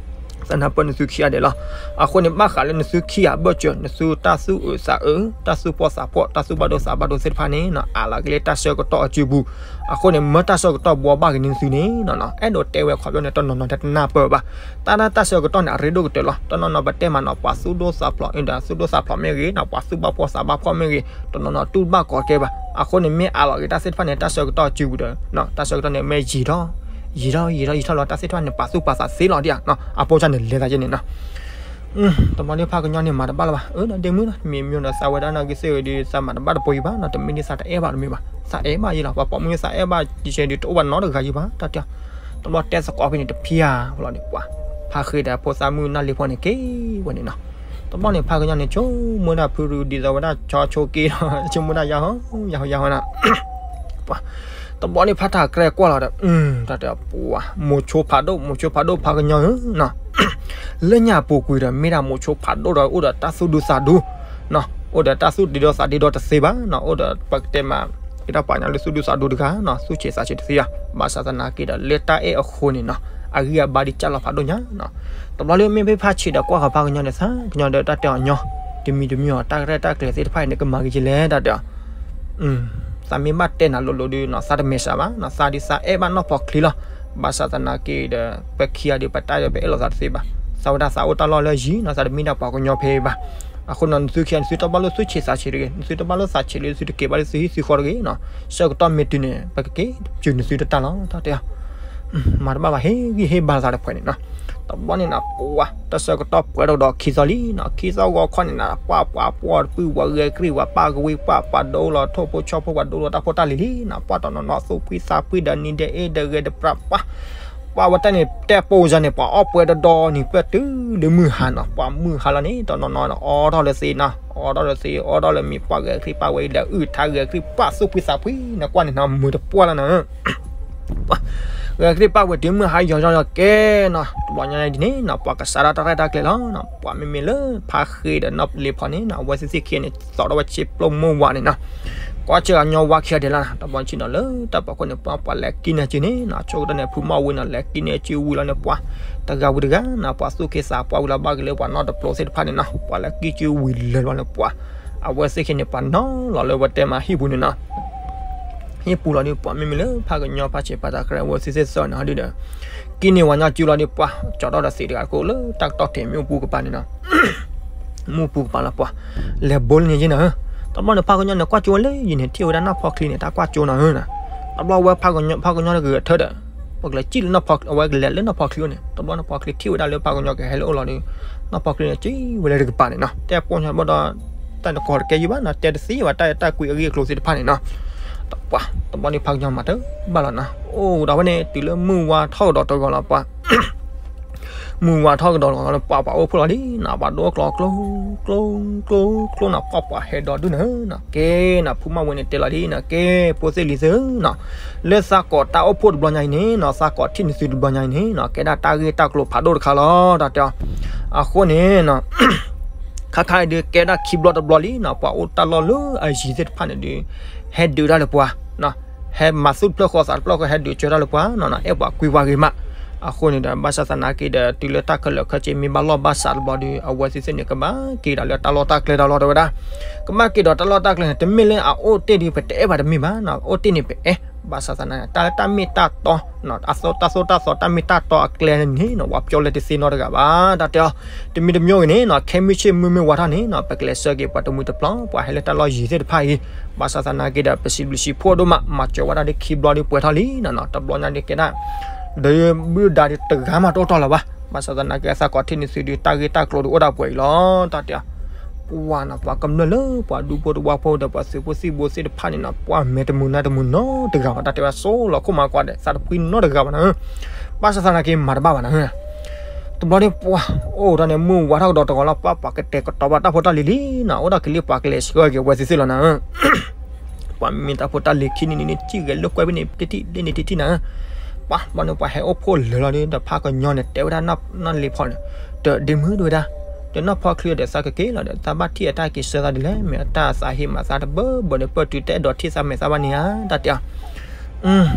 သ သနာ်ပၢၢ်နသုခံဂၤဒဲးလီၤ. အဃိန့ၣ် ဘၣ်ဃးလၢနသုခံဂၤအဘၢၣ်စၢၤ နသုတၢ်သူၣ်အုးသးအုး တၢ်သူၣ်ဖှီၣ်သးဖှီၣ် တၢ်သူၣ်ဘၣ်ဒိသးဘၣ်ဒိသ့ၣ်တဖၣ်န့ၣ် အးလီၤက့ၤလၢတၢ်ဆၢကတီၢ်အစုပူၤ. အဃိန့ၣ် မ့ၢ်တၢ်ဆၢကတီၢ်ဘှီဘၣ်က့ၤန့ၢ်သုန့ၣ် အဲၣ်ဒိးတဲဝဲခီပညီန့ၣ် တနီၤနီၤတနၢ်ပၢၢ်ဘၣ်. တၢ်တၢ်ဆၢကတီၢ်န့ၣ် အရ့ဒိၣ်ကတၢၢ်လီၤ. တနီၤနီၤပတဲမးနီၤ ပှၤသူၣ်ဒိၣ်သးဖျိး ဒီးသူၣ်ဒိၣ်သးဖျိးမ့ၢ်ဂ့ၤနီၤ ပှၤသူၣ်ဘၣ်ဖှီၣ်သးဘၣ်ဖှီၣ်မ့ၢ်ဂ့ၤ တနီၤနီၤတူၢ်ဘၣ်ကိးကဲဘၣ်. အဃိန့ၣ် မ့ၢ်အးလီၤက့ၤတၢ်သ့ၣ်တဖၣ်န့ၣ် တၢ်ဆၢကတီၢ်အစုပူၤဒီး တၢ်ဆၢကတီၢ်န့ၣ် မ့ၢ်ယံာ်ထီၣ် ယံာ်ထီၣ်ယံာ်ထီၣ်ယံာ်ထီၣ်လီၤ တၢ်သ့ၣ်တဖၣ်န့ၣ် ပာ်သူၣ်ပာ်သးသ့လီၤဒံးဧါ. အပိၢ်စၢ်န့ၣ် လဲၤသးကဲန့ၣ်နီၤ တဘျီဒ်ဖးကညီန့ၣ် မၤတဘၣ်လၢၤဘၣ်. အၢ ဒ်မုၢ်နီၤ မ့ၢ်မ့ၢ်ဒီးသးဝဲဒၣ်နာ်က့သ့ၣ်ဝဲဒီး သးမၤတဘၣ်တပှဲၤယံၤဘၣ်နီၤ တမ့ၢ်ဒ်သးတအဲၣ်ဘၣ်တမ့ၢ်ဘၣ် သးအဲၣ်ဘၣ်ယံၤလီၤ. ပှၤပိာ်မုၣ်သးအဲၣ်ဘၣ်ယံၤဒီးတအိၣ်ဘၣ်နီတဂၤယံၤဘၣ် တၢ်တဲအီၤ. တဘျီတဲသကိးဖဲန့ၣ် တဖျါလီၤန့ၣ် ပှၤဖးဃ့ဒီးဖိသၣ်မုၣ်နၢ်လ့ဖီန့ၣ် က့ၤဝဲန့ၣ်နီၤ. တဘျီန့ၣ် ဖးကညီန့ၣ် ဆိကမိၣ်ဒၣ်ဖုရူ ဒ်သိးဝဲဒၣ်ဆီဆိက့ဒီး ဆိကမိၣ်ဒၣ်ယါဟီ ယါဟီယါဟီနီၤ ပှၤ တဘျီန့ၣ် ဖးတၢ်ကြဲကွၢ်လီၤဒီး တၢ်တဲပှၤ မိၤဆိဖးဒိၣ် မိၤဆိဖးဒိၣ် ဖးကညီဧၢနီၤ လၢညါပူၤကွံာ်ဒီး မ့ၢ်ဒၣ်မိၤဆိဖးဒိၣ်ဒီး အိၣ်ဒီးတၢ်သူၣ်ဒူသးဒူ အိၣ်ဒီးတၢ်သူၣ်ဒ့ဒီသးဒ့ဒီတသ့ဘၣ်နီၤ အိၣ်ဒီးပကတဲမး က့ၤတၢ်ပှၤကညီလၢသူၣ်ဒူသးဒူတဂၤနီၤ သူၣ်ဆံးသးဆံးတသ့ဧါ. ဘၣ်ဆၣ်သနာ်က့ဒီး လၢတၢ်အဲၣ်အဃိန့ၣ်နီၤ အဂံၢ်အဘါဒ်ကၢ်လီၤဖးဒိၣ်ညါနီၤ. တဘျီလၢမ့ၢ်ဖဲဖးဆံးဒီးကွၢ်ဃီၤဖးကညီန့ၣ် သးကညီဒီးတၢ်တဲအီၤညီ တမံၤတမံၤအီၤ တၢ်ရဲၣ်တၢ်ကျဲၤသ့ၣ်တဖၣ်အံၤန့ၣ် ကမၤက့ၤက့ၤလဲၣ် တၢ်တဲအီၤ သးမ့ၢ်ဘၣ်တဲနၤလိၤလိၤဒီးနီၤ သးတမဲာ်ဆှးဘၣ်နီၤ သးဒ်သးအဲၣ်ဘၣ်နီၢ်ဖီချ့လီၤ. ဘၣ်ဆၣ်သနာ်က့ဒီး ပခံဂၤဒီး ပတၢ်ဒီးပအဲၣ်လိာ်သးတသ့ဘၣ်. သးဝဲဒၣ်သးအိၣ်တၢ်လီၢ်လၢယံၤနီၤ သးတမ့ၢ်ဒၣ်ပှၤကညီဖဲဘၣ်. အဃိနီၤ နသုခံဂၤ နသုတဘၣ်လိၣ်သူၣ်ဆံးသးဆံးတဂ့ၤ, နသုတဘၣ်လိၣ်သးဆံးလၢ နသုတက့ၤဘၣ်လၢသုဟံၣ်သုဃီတဂ့ၤနီၤ. ဆၢကတီၢ်မ့ၢ်တုၤန့ၣ် ပကက့ၤစၢၤနသုတတၢ်လီၤ တၢ်တဲအီၤ မၤတဘၣ်ဘၣ် ဟ့ၣ်ဂံၢ်ဟ့ၣ်ဘါသးတဖှဲးန့ၣ်နီၤ. တဘျီန့ၣ်နီၤ ပှၤ တၢ်ဆၢကတီၢ်ပှဲၤထီၣ်ကဒီးခံသီလံနီၤ, ခံသီဂီၤခီန့ၣ်နီၤ ပှၤပှၤပှီၢ်တပုၢ် ပှၤဂဲၤခရံာ် ပှၤပၢ်ကဝံၤ ပှၤပှၤဒိလီၤထိၣ်ဖိဆီဖိ ပှၤဒိလီၤတၢ်ဖိတၢ်လံၤလံနီၤ, ပှၤတနီၤနီၤသူၣ်ဖှံသးဖှံဒီးနံၤဒဲးအ့ၣ်ဒီးဂဲၤတပြး ပှၤ ပှၤဝဲတၢ်န့ၣ် တဲပိာ်စၢၤန့ၣ် ပှၤအီၣ်ပှဲၤဒီဒီနံၤပၢၢ်တုၤလၢမုၢ်ဟါနီၤ, ပှၤမုၢ်ဟါလီၤန့ၣ် တနီၤနီၤန့ၣ် အိးထီၣ်လၢသ့နီၤ, အိးထီၣ်လၢသ့ အိးထီၣ်လၢမ့ၤ ပှၤဂဲၤခရံာ်ပၢ်ဝဲအံၤဒီး အုၣ်ထါဂဲၤခရံာ်ပၢ်သူၣ်ဖှံသးဖှံန့ၣ် ကွၢ်န့ၣ်နီၤ မုာ်တပှၢ်လီၤနီၤ ပှၤ ဂဲၤခရံာ်ပၢ်ဝဲတုၤမုၢ်ဟါယီၤယီၤယီၤကဲနီၤ, တဘျီညါဒ်န့ၣ်နီၤ ပှၤကစးထီၣ်တၢ်ရဲၣ်တၢ်ကျဲၤလီၤနီၤ, ပှၤမ့မ့ၢ်လၢဖါဃ့ဒီးနီၢ်လ့ဖီန့ၣ်နီၤ အဝဲသ့ၣ်သ့ၣ်ခံန့ၣ် သိးထီၣ်ဝဲဆ့ပျိမုၢ်ဝါန့ၣ်နီၤ, ကွၢ်စၢၤအညီဝါခံဂၤဒဲးလီၤနီၤ, တဘျီဆံနီၤလၢတၢ်ပီးခိၣ်န့ၣ် ပှၤ ပှၤလဲၤကံၢ်န့ၢ်စုန့ၣ်နီၤ, ဆိကတၢၢ်န့ၣ် ဖုမီၢ်ဝံၤနီၤ လဲၤကံၢ်န့ၢ်စုဝံၤလီၤန့ၣ် ပှၤ တဂၤဝံၤတဂၤနီၤ ပှၤသူၣ်က့သးပှၢ်ဝံၤလီၤဘၣ်က့ၤလၢပှၤနီၢ်တပျိသ့ၣ်တဖၣ်န့ၣ်နီၤ, ပှၤလဲၤကံၢ်စုဝံၤလၢာ်လီၤန့ၣ် ပှၤ အဝဲသ့ၣ်ခံန့ၣ် ပှၤနီၤလီၤလၢဝဲတဲမးဟံၣ်ပူၤန့ၣ်နီၤ ဟံၣ်ပူၤလီၤဒီး ပှၤမ့မ့ၢ်လၢဖးကညီဖးဆံးဖးတၢ်ကြဲၤဝဲသ့ၣ်သ့ၣ်သီန့ၣ် ဟီဒုဒီး ကံၢ်န့ၢ်ဝဲညီစုလီၤဒီး ပှၤ ကၠီထီၣ်ဒီးသံးတဂၤကိးလၢတၢ်ကတီၢ်ထံးမ့ၣ်အူပူၤကပၤန့ၣ်နီၤ, မ့ၣ်အူပူၤကပၤလီၤ ပှၤ လဲၤဘိလၢန့ၣ်က့နီၤ, တဘျီန့ၣ် ဖးကညီန့ၣ် ကွၢ်ကၠိဝဲလၢယံၤန့ၣ် ထံၣ်ဝဲဒၣ်နီၢ်ဖီချံန့ၣ် တၢ်ကွၢ်ကၠိနီၤ, တဘျီဝဲဖးကညီ ဖးကညီတဂၤထၢဒီး ပကလဲၤကံၣ်လၢနီၢ်ဖီ အဝဲကလဲၤလၢနီၢ်ဖီချံအိၣ်န့ၣ် တဘျီနီၢ်ဖီချံ ထံၣ်ဝဲဒၣ်လၢဖးကညီကဟဲလၢအအိၣ်လီၤဒီး နီၢ်ဖီချံန့ၣ် ကံၣ်ဝဲလၢတကပၤန့ၣ်နီၤ, တဲပိာ်ညီဘၣ်ဒီး တၢ်တကီတကဲယံၤဘၣ်နီၤ, တဲတသ့ဘၣ် တၢ်တၢ်ကွံအဂ့ၢ်အကျိၤသ့ၣ်တဖၣ်န့ၣ်နီၤ, ပှၤ တဘျီန့ၣ်ဖးကညီမၤတဘၣ်လီၤနီၤ, အိၣ်ဒီးဖဲန့ၣ် တုၤလၢမုၢ်ဝါထီၣ်ကဒီးတဂီၤလီၤ ပှၤ မုၢ်ဝါထီၣ်ကဒီးတဂီၤလီၤ ပှၤ ပှၤအိၣ်ဖှိၣ်လီၤဒ်နီၤ ပှၤဒိကျီကျိ ကျိ ကျိ ကျိနီၤ ပှၤ ပှၤဟဲဒီဒုၣ်န့ၣ်နီၤ, ကဲနီၤ ဖုမီၢ်ဝံၤန့ၣ်တဲလီၤဒ်နီၤ ကဲ ဖိသ့ၣ်လံၤသ့ၣ်နီၤ, လၢသးကိးတၢ်အိၣ်ဖှိၣ်တဘျီညါအံၤန့ၣ်နီၤ သးကိးထံၣ်နသုတဘျီညါအံၤန့ၣ်နီၤ ကဲဒၣ်တၢ်ဂ့ၢ်တၢ်ကျိၤဖးဒိၣ်တခါလီၤ တၢ်တဲအီၤ, အဃိန့ၣ်နီၤ ခါခါအံၤဒုး ကဲဒၣ်ခံဘျီတဘျီလံနီၤ, ပှၤအိၣ်တၢ်လီၢ်လၢအယံၤသ့ၣ်တဖၣ်န့ၣ်ဒုး ဟဲဒုးတၢ်လၢပှၤ ဟဲမၤသူၣ်တဖျၢၣ်ဃီသးတဖျၢၣ်ဃီ ဟဲဒုးစၢၤတၢ်လၢပှၤနီၤ, အဲၣ်ပှၤကွံပှၤဂ့ၤမး, အဃိန့ၣ်ဒီး ဘၣ်ဆၣ်သနာ်က့ဒီး တုၤလၢတၢ်ခဲလၢာ်ခဲဆ့မ့ၢ်ဘၣ်လီၢ်ဘၣ်စးတဘျီဒီး အဝဲသ့ၣ်သ့ၣ်န့ၣ် ကဘၣ်က့ၤဒီးလၢတၢ်လီၢ်တၢ်ကျဲတၢ်လီၢ်တဲဝဲဒၣ်, ကဘၣ်က့ၤဒီးတၢ်လီၢ်တၢ်ကျဲန့ၣ် တမ့ၢ်လၢအအိၣ်တ့ၢ်ဒီး ပတအဲၣ်ဘၣ်တမ့ၢ်ဘၣ်နီၤ, အိၣ်တ့ၢ်န့ၣ်ပအဲၣ်, ဘၣ်ဆၣ်သနာ်က့ တၢ်လၢတၢ်မ့ၢ်တၢ်တီ တၢ်သိၣ်တၢ်သီတၢ်မ့ၢ်တၢ်တီအကျဲန့ၣ်နီၤ ပှၤပျီလၢတသ့နီတဂၤဘၣ် တၢ်တဲအီၤ, တမံၤတမံၤဂ့ၤန့ၣ်နီၤ ခဲမုၢ်ဆ့ၣ်မုၢ်မ့ၢ်ဝါထီၣ်န့ၣ်နီၤ ပကလဲၤဆှၢက့ၤပှၤတမှံၤတပျီၤ ပှၤဟဲလၢတၢ်လီၢ်ယံၤသ့ၣ်တဖၣ်အံၤ, ဘၣ်ဆၣ်သနာ်က့ဒီး ပစံးဘျုးစံးဖှိၣ်ဒိၣ်မး မၤစၢၤဝဲဒၣ်ဒ်ခံဘျီဒ်ပှဲၤထီၣ်လံနီၤ, တဘျီညါဒ်ကဲဒၣ် ဒီးဘုၣ်ဒါဒ်တဂၤမးတအိၣ်တီၢ်လၢၤဘၣ်, ဘၣ်ဆၣ်သနာ်က့ သးကိးထံၣ်န့ၢ်သုဒုး တၢ်ဂ့ၢ်တၢ်ကျိၤဒုးအိၣ်ဒၣ်ပှဲၤအံၤလီၤ တၢ်တဲအီၤ, ပှၤနီၤ ပှၤကမျၢၢ်လၢပှၤဒူဖိတဝၢဖိဒီးပှၤသုးဖိသံၣ်ဘိသ့ၣ်တဖၣ်န့ၣ်နီၤ ပှၤမဲာ်တမုာ်နါတမုာ်နီတဂၤဘၣ် တၢ်တဲဝဲဒၣ် ဆိလီၤခိၣ်မၤကွၢ်ဒီး သးတဖှံနီတဂၤဘၣ်နီၤ, ဘၣ်ဆၣ်သနာ်က့မၤတဘၣ်ဘၣ်နီၤ တဘျီဒ်ပှၤ အိၣ်ဒီးန့ၣ် မုၢ်ဝါထီၣ်ကဒီးတဂီၤလီၤ ပှၤ ပှၤကတဲာ်ကတီၤဘၣ်တၢ်ဖိတၢ်လံၤလံနီၤ အိၣ်ဒီးကလံၤပှၤကလဲၤဆှၢက့ၤဝဲသ့ၣ်သ့ၣ်လီၤနီၤ, ပှၤမ့ၢ်တၢ်ဖိတၢ်လံၤခံနံၤနံၤန့ၣ် စံၣ်ဂဲၤလိာ်ကွဲဖဲန့ၣ်တထံၣ်လၢန့ၣ်တထံၣ်နီၤ, ပှၤ ဘျီန့ၣ်ပှၤဟဲအိၣ်ဖှိၣ်လၢာ်လီၤဒီး ဖးကညီန့ၣ် တဲဝဲဒၣ်နီၢ်လ့ဖီန့ၣ်, တဒ့မုၢ်တဝဲဒၣ်, ဒီးနီၢ်ဖီချံဒီးသးကက့ၤလီၤဒီး သးဘၣ်ထံၣ်အတၢ်က့ၤဆှၢသးဒ်လဲၣ် မ့ၢ်အတၢ်သးဟ့မးသးတဘၢဘၢန့ၣ် ပၢၢ်တုၤတအဲၣ်ဒိးထံၣ်သးမဲာ်သးဘၣ်န့ၣ်ဧါ တၢ်တဲအီၤ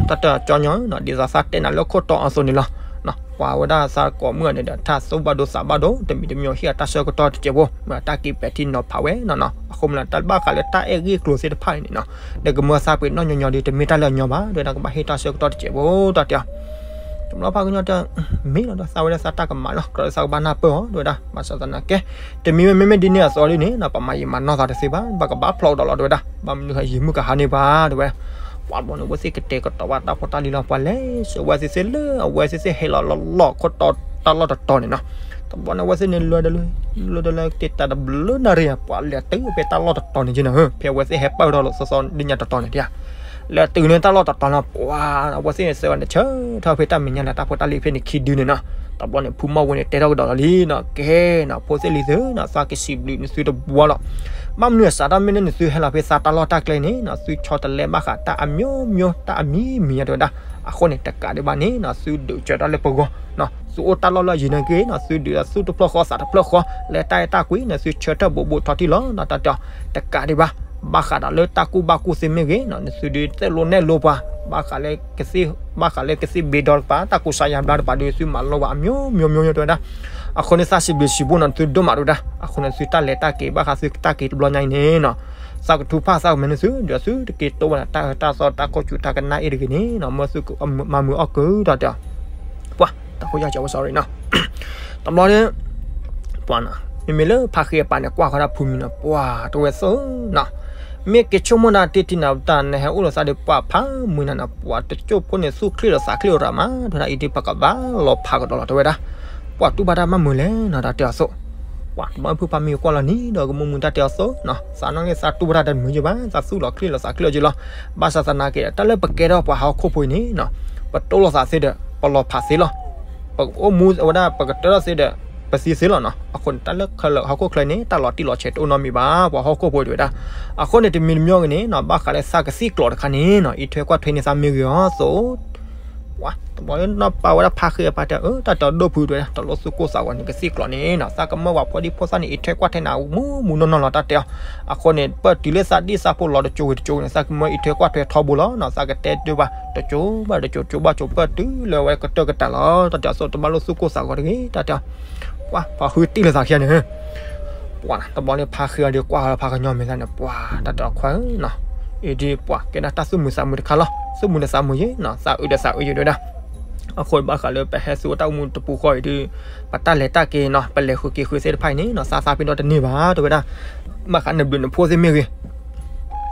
တၢ်တဲအီၤကၠီညီနီၤ ဒ်သိးသးတဲနၤလၢခိၣ်တီအသိးန့ၣ်လီၤ. ပှၤဝဲဒၣ်သးကိးမုၢ်အန့ၣ်ဒီး ထၣ်သူၣ်ဘၣ်ဒိသးဘၣ်ဒိ တမံၤတမံၤဟ့ၣ်အတၢ်ဆၢကတီၢ်တစဲးဖိ မ့ၢ်တၢ်က့ၤပဲာ်ထံနီၤဖးဝဲနီၤနီၤ. အဃိမ့ၢ်လၢတၢ်ဘၣ်ဃးလၢတၢ်အဲၣ်ဂ့ၢ်ကျိၤသ့ၣ်တဖၣ်န့ၣ်နီၤ, နကမၢသးပှ့ၤနီၢ်ညီညီဒီး တမ့ၢ်တၢ်လၢအညီဘၣ် တဲဝဲဒၣ် ကဘၣ်ဟ့ၣ်တၢ်ဆၢကတီၢ်တစဲးဖိ တၢ်တဲအီၤ. တဘျီဖးကညီတဲ မ့ၢ်လီၤဒီး သးဝဲဒၣ်သးတၢ်ကမၣ်လီၤ ကြၢးလၢသးကဘၣ်နၢ်ပၢၢ်အီၤ တဲဝဲဒၣ်. ဘၣ်ဆၣ်သနာ်က့ တမံၤမ့မ့ၢ်ဒ်န့ၣ်အသိးဒ်န့ၣ်နီၤ ပမၤယံာ်မၤနီၢ်သးတသ့ဘၣ် ပကဘၣ်ဖျီကဒီးလီၤ တဲဝဲဒၣ်. ဘၣ်မနုၤဃိယံာ်မုၢ်ကဟါန့ၢ်ပှၤ တဲဝဲ. ပှၤတဘျီန့ၣ် အဝဲသ့ၣ်ကတဲာ်ကတီၤဘၣ်တၢ်ဖိတၢ်လံၤလီၤ ပှၤလဲၤစၢၤဝဲသ့ၣ်သ့ၣ်လၢအဝဲသ့ၣ်သ့ၣ်ဟဲလီၤလီၤလီၢ်ခိၣ်တီတၢ်လီၢ်တတီၤန့ၣ်နီၤ. တဘျီန့ၣ် အဝဲသ့ၣ်န့ၣ် လၢတလၢ လၢတလၢက့ၤတၢ်တဘျုးနၣ်ရံၣ် ပှၤလဲၤတုၤဖဲတၢ်လီၢ်တတီၤန့ၣ်က့နီၤ ဖဲအဝဲသ့ၣ်ဟဲပၢၢ်ထီၣ်လီၤ စီစီဒ်ညါတတီၤန့ၣ် တဲ လဲၤတုၤန့ၣ်တၢ်လီၢ်တတီၤနီၤ ပှၤ အဝဲသ့ၣ်န့ၣ် စၢၤဝဲန့ၣ် ဆၢထၢၣ်ဖဲတၢ်မဲာ်ညါလၢတၢ်ဖိတၢ်လံၤဖဲန့ၣ်ခံဒုန့ၣ်နီၤ. တဘျီန့ၣ် ဖုမီၢ်ဝဲန့ၣ် တဲထီၣ်ကဒီးလီၤလံနီၤ ကဲနီၤ ဖိသ့ၣ်လံၤသ့ၣ်နီၤ သးကစံးဘျုးနသုတဘျီလီၤ. ဘၣ်မနုၤအစးထီၣ်မ့ၢ်လၢနသုဟဲလီၤဖဲသးတၢ်လီၢ်တၢ်ကျဲန့ၣ်နီၤ သုဆီတလဲဘၣ်ဃးတၢ်အမျိုးမျိုး တၢ်အမံၤမံၤညါ တဲဝဲဒၣ်. အဃိန့ၣ် တကးဒံးဘၣ်န့ၣ်နီၤ သုဒုးစၢၤတၢ်လၢပဂီၢ်နီၤ သုအိၣ်တၢ်လီၢ်လၢအယံၤန့ၣ်က့နီၤ သုဒုးသူၣ်တဖျၢၣ်ဃီသးတဖျၢၣ်ဃီ လၢတၢ်အဲၣ်တၢ်ကွံန့ၣ် သုဆၢထၢၣ်ဘိးဘိးထီထံၣ်လီၤနီၤ တၢ်တဲအီၤ. တကးဒံးဘၣ် ဘၣ်ဃးဒီးလၢတၢ်ကူၣ်ဘၣ်ကူၣ်သ့မ့ၢ်ဂ့ၤနီၤ နသုဒုးသ့ၣ်လိနဲၣ်လိပှၤ ဘၣ်ဃးလၢကသ့ၣ် ဘၣ်ဃးလၢကသ့ၣ်ဘ့ဒီတပၤ တၢ်ကူစါယါဘျါတပၤဒီး သုမၤလိဘၣ်အမျိုးမျိုးမျိုး တဲဝဲဒၣ်. အဃိန့ၣ် သးစံးဘျုးစံးဖှိၣ်နီၤ နသုဒိၣ်မး တဲဝဲဒၣ်. အဃိန့ၣ် သုတၢ်လဲၤတၢ်က့ၤ ဘၣ်ဃးသုတၢ်က့ၤတဘျီညါအံၤန့ၣ်နီၤ သးကထုကဖၣ်သးကမၤန့ၢ်သု ဒီးသုတက့ၤတိၢ်ဝဲဒၣ်တၢ်အၢတၢ်သီတၢ်ခိၣ်ကူတၢ်ကနၣ်အ့ၣ်တဂ့ၤန့ၣ်နီၤ မၢသုကမၤမုာ်အီၣ်ကုၤ တၢ်တဲအီၤ. ပှၤ တၢ်ခိၣ်ယၢ်ကဝဲ sorry နီၤ တဘျီန့ၣ် ပှၤနီၤ မ့မ့ၢ်လၢဖါဃ့အပၢ်န့ၣ် ကွၢ်ဃီဒၣ်ဖုမံၤနီၤ ပှၤတဝဲသိနီၤ မ့ၢ်က့ၤဆိကမိၣ်ဒၣ်တ့ၢ်တံၢ်နၤတၢ် နဟဲအိၣ်လီၤသးဒီးပှၤဖးမုာ်နၤနီၤ ပှၤတကၠိၢ်ဖိန့ၣ် သူၣ်ချ့လီၤသးချ့လီၤရၣ်မး တဲဝဲဒၣ် အံၤဒ်ပကဘၣ်လီၤဖးကဒီးလီၤ တဲဝဲဒၣ်. ပှၤတူၢ်ဘၣ်တၢ်မးမုာ်လဲၣ်နီၤ တၢ်တဲအီၤသိး ပှၤတဘျီဖုပၢ်မံၤ ကွၢ်လီၤနံၤဒီးကမူမုာ် တၢ်တဲအီၤသိးနီၤ သးနီၣ်ဂ့ၢ်သးတူၢ်ဘၣ်တၢ်တမုာ်ယဘၣ် သးသူၣ်လီၤချ့လီၤသးချ့လီၤက့လီၤ. ဘၣ်ဆၣ်သနာ်က့ တၢ်လၢပကဲထီၣ်ပှၤဟီၣ်ခိၣ်ဖိအံၤန့ၣ်နီၤ ပတိၢ်လိာ်သးသ့ဒီး ပလီၤဖးသ့လီၤ. ပအိၣ်မူဝဲဒၣ် ပကတၢၢ်ထီၣ်သ့ဒီး ပသံသ့လီၤနီၤ. အဃိန့ၣ် တၢ်လၢခဲလၢာ်ဟီၣ်ခိၣ်ချၢန့ၣ် တၢ်လီၤတံၢ်လီၤဆဲးတအိၣ်နီတမံၤဘၣ် ပှၤဟီၣ်ခိၣ်ဖိတဲဝဲဒၣ်. အဃိန့ၣ် တမံၤတမံၤဂ့ၤန့ၣ်နီၤ ဘၣ်ဃးလၢသးကသံၣ်ကျိးတခါန့ၣ်နီၤ အံးထွဲကွၢ်ထွဲန့ၢ်သးမ့ၢ်ဂ့ၤအီၤသိး ပှၤတဘျီနီၤ ပာ်ဝဲဒၣ်ဖါဃ့အပၢ်တဲ အၢ တၢ်တဲဒိၣ်ဖုတဲဝဲဒၣ် တလိၣ်သူၣ်ကိၢ်သးဂီၤန့ၣ် ကသံၣ်ကျိးန့ၣ်နီၤ သးကမၢပှၤဖိဒံဖိသၣ်န့ၣ် အံးထွဲကွၢ်ထွဲနၤမူမူနီၢ်နီၢ်လီၤ တၢ်တဲအီၤ. အဃိန့ၣ် ပၢၢ်တုၤလၢသးဒံၣ်သးဖိလီၤတကၠိဝံၤတကၠိန့ၣ် သးကမၢအံးထွဲကွၢ်ထွဲထီဘိလီၤနီၤ သးကတဲဒိၣ်ဘၣ် တကၠိဘၣ်တကၠိ တကၠိဘၣ်တကၠိ ပၢၢ်တုၤလၢအဝဲကတၢၢ်ကတၢၢ်လီၤ တၢ်တဲအီၤသိး တဘၣ်လိၣ်သူၣ်ကိၢ်သးဂီၤတဂ့ၤ တၢ်တဲအီၤ. ပှၤ ပှၤဃုတံၢ်လၢသးခံဂၤန့ၣ် ပှၤတဘျီန့ၣ် ဖါဃ့အီၤဒီးကွၢ်ဃီဖါကညီမဲာ်သၣ်န့ၣ် ပှၤ တၢ်တဲအီၤခွါဧၢနီၤ အံၤဒ်ပှၤ ကဲဒၣ်တၢ်သူၣ်မုာ်သးမုာ်တခါလီၤ သူၣ်မုာ်ဒီးသးမုာ်ယဲနီၤ သးအုးဒီးသးအုးယဲတဲဝဲဒၣ်. အဃိဘၣ်ဃးလၢပဟဲဆူတၢ်အိၣ်မူတပူၤဃီအံၤဒီး ပတၢ်လဲၤတၢ်က့ၤနီၤ ပလဲၤဃုာ်က့ၤဃုာ်သ့ၣ်တဖၣ်အံၤန့ၣ်နီၤ သးသးပ့ၤနီၣ်တန့ၢ်ဘၣ်တဲဝဲဒၣ်. ဘၣ်ဃးနဘျုးနဖှိၣ်သ့ၣ်မ့ၢ်ဂ့ၤ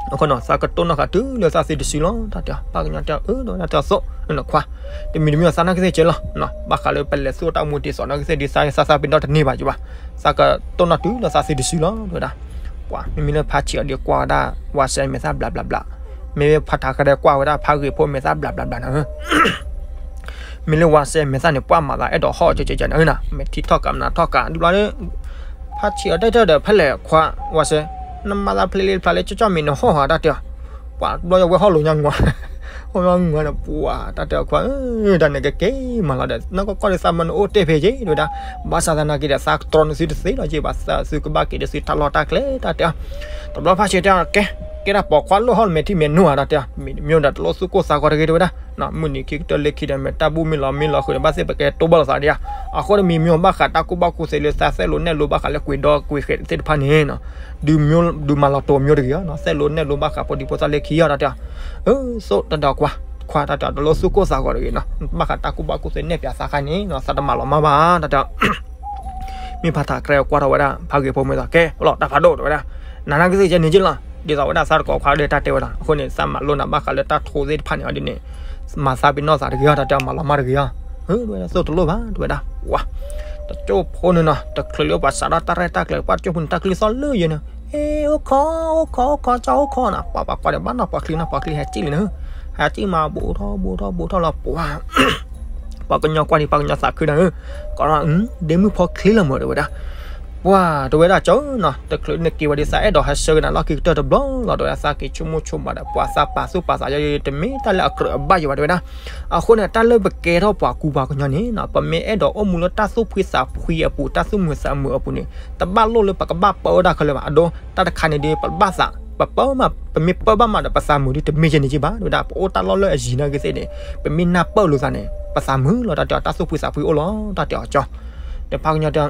အဃိနီၤ သးကတိၢ်နီၣ်ဃာ်တုၤလၢသးသံတစုလီၤ တၢ်တဲအီၤ ပှၤကညီတဲအီၤ အၢ တဲဝဲဒၣ် တဲအီၤသိး နခွါ တမံၤတမံၤသးနာ်က့သ့ၣ်ကဲလီၤ ဘၣ်ဃးလၢပလဲၤဆူတၢ်အိၣ်မူတံၤသကိးနာ်က့သ့ၣ်ဒီး သးသးပ့ၤနီၣ်တန့ၢ်ဘၣ်ယဘၣ် သးကတိၢ်နီၣ်တုၤလၢသးသံတစုလီၤ တဲဝဲဒၣ်. ပှၤ မ့မ့ၢ်လၢဖါဆံးအီၤဒီးကွၢ်ဝဲဒၣ် ဝၤစဲမဲာ်သၣ်ဘျးဘျးဘျး မ့မ့ၢ်ဖါထးကရဲကွၢ်ဝဲဒၣ်ဖါဂ့ၤဖိမဲာ်သၣ်ဘျးဘျးဘျးနီၤ မ့ၢ်လၢဝၤစဲမဲာ်သၣ်န့ၣ် ပှၤမၤသးအဲၣ်ဒိးဟီၣ်ကဲကဲကဲန့ၣ်နီၤ မဲာ်ထံထီၣ်ကးမနုၤထီၣ်ကး ဒ်ဘျီလၢ ဖါဆံးအီၤတဲတၢ်ဒီးဖဲလဲၣ်ခွါ ဝၤစဲ နမၤသးဖျ့လံတဖျးလၢကၠီကၠီမံၤနဟီၣ်ဟးတၢ်တဲအီၤ ပှၤတဘျီယဝဲဟီၣ်လိာ်ညါငါ ဟီၣ်ညါငါဒီး ပှၤတၢ်တဲအီၤခွါ တၢ်န့ၣ်ကကဲမးလီၤဒီး နကကွၢ်ဒီးသးမၤနအိၣ်တဲဖဲယဲတဲဝဲဒၣ် ဘၣ်ဆၣ်သနာ်က့ဒီး သးကတြီနသုတသ့လီၤက့ဘၣ် သးသုကဘၣ်က့ၤဒီးသုတၢ်လီၢ်တၢ်ကျဲတၢ်တဲအီၤ တဘျီဖါဆံးတဲအီၤ ကဲ ကဲဒၣ်ပိာ်ခွါလိၣ်ဟီၣ်မဲာ်ထံမဲာ်နိဧါတၢ်တဲအီၤ မ့ၢ်တမ့ၢ်ဒီးတလိၣ်သူၣ်ကိၢ်သးဂီၤတဂ့ၤတဲဝဲဒၣ် မုၢ်နံၤခံကတၢၢ်လၢခံဒီး မ့ၢ်တၢ်ဘူၣ်မ့ၢ်လီၤမ့ၢ်လီၤဃုာ်ဒီး ဘၣ်သ့ၣ်ပကဲတိၢ်ဘၣ်လိာ်သးဒံးဧါ အဃိန့ၣ်မ့ၢ်မ့ၢ်ဘၣ်ဃးတၢ်ကူၣ်ဘၣ်ကူၣ်သ့လၢသးသ့ၣ်လိနဲၣ်လိဘၣ်ဃးလၢကွံာ်ဒီကွံာ်ဃဲး သ့ၣ်တဖၣ်န့ၣ်နီၤ ဒုးမၤလီၤတိာ်မျိုးတဂ့ၤနီၤ သ့ၣ်လိနဲၣ်လိဘၣ်ဃးဖိဒံဖိသၣ်လၢခံအီၤတၢ်တဲအီၤ အၢ သိးတၢ်ဒီးခွါ ခွါတၢ်တဲအီၤ တလိၣ်သူၣ်ကိၢ်သးဂီၤတဂ့ၤနီၤ ဘၣ်ဃးတၢ်ကူၣ်ဘၣ်ကူၣ်သ့နဲၣ်ပၠးသးခါန့ၣ်နီၤ သးတမၤလီၤမၢ်ဘၣ်တၢ်တဲအီၤ မ့ၢ်ဖါထးကရဲကွၢ်ထီၣ်ဝဲဒၣ် ဖါဂ့ၤဖိမဲာ်သၣ် ကဲ ပလီၢ်တၢ်ဖးဒိၣ်တဲဝဲဒၣ် နနာ်က့သ့ၣ်ကဲန့ၣ်က့လီၤ ဒ်သိးဝဲဒၣ်သးတကိးခွါဒီးတၢ်တဲဝဲဒၣ် အဃိန့ၣ် သးမၤလိနၤဘၣ်ဃးလၢတၢ်ထိသ့ၣ်တဖၣ်န့ၣ်အီၤဒ်န့ၣ် မၤသးပ့ၤနီၣ်သးတဂ့ၤအီၤ တၢ်တဲအီၤမၤလီၤမၢ်တဂ့ၤအီၤ တဲဝဲဒၣ် သိးတလိၣ်ဘၣ် တဲဝဲဒၣ် ပှၤ တကၠိၢ်ဖိန့ၣ်နီၤ တချုးလၢပှၤစးထီၣ်တၢ်ရဲၣ်တၢ်ကျဲၤ ပှၤတကၠိၢ်ဖိန့ၣ် တၢ်ချံသီၣ်လၢယဲၢ်န့ၣ် အ့ အိၣ်ခိး အိၣ်ခိး အိၣ်ခိး ကၠီအိၣ်ခိးနီၤ ပှၤပှၤကွၢ်ဒီးဘၣ်နီၢ်ပှၤချံနီၤ ပှၤချံဟဲစံၣ်လံန့ၣ် ဟဲစံၣ်မး ဘူးထီၣ် ဘူးထီၣ် ဘူးထီၣ်လီၤ ပှၤ ပှၤကညီကွၢ်ဒံး ပှၤကညီသးခုဒီး ကီး ဒ့မုၣ်ဖီချံလီၤမၢ် တဲဝဲဒၣ် ပှၤ တဲဝဲဒၣ် ကၠီနီၤ တချုးနက့ၤဝဲဒ်သးအဲၣ်ဒိးဟဲဆှၢကနၤလီၢ်ခံကတၢၢ်တဘျီလီၤ တဲဝဲဒၣ် သးက့ၤဆိကမိၣ်ဆိကမးဒီး ပှၤသးပာ်သူၣ်ပာ်သးယီယီ တမ့ၢ်တၢ်လၢအကြၢးအဘၣ်ယံၤဘၣ် တဲဝဲဒၣ် အဃိန့ၣ် တၢ်လၢပကဲထီၣ်ပှၤကူပှၤကညီန့ၣ်နီၤ ပမ့ၢ်အဲၣ်ဒိးအိၣ်မူလၢတၢ်သူၣ်ဖှံသးဖှံအပူၤ တၢ်သူၣ်မုာ်သးမုာ်အပူၤန့ၣ် တဘၣ်လိၣ်လၢပကဘၣ်ပၢတၢ်ခဲလၢာ်ဘၣ် အဒိ တၢ်တခါန့ၣ်ဒီး ပဘၣ်သး ပပၢမး ပမ့ၢ်ပၢဘၣ်မးဒီး ပသးမုာ်ဒ်တမ့ၢ်ယဲၢ်န့ၣ်က့ဘၣ် တဲဝဲဒၣ် ပအိၣ်တၢ်လီၢ်လၢအယံၤနာ်က့သ့ၣ်န့ၣ် ပမ့ၢ်နၢ်ပၢၢ်လိာ်သးန့ၣ် ပသးမုာ်လီၤတၢ်တဲအီၤ, တၢ်သူၣ်ဖှံသးဖှံအိၣ်လီၤတၢ်တဲအီၤကၠီ. ဒီးဖါကညီတဲ,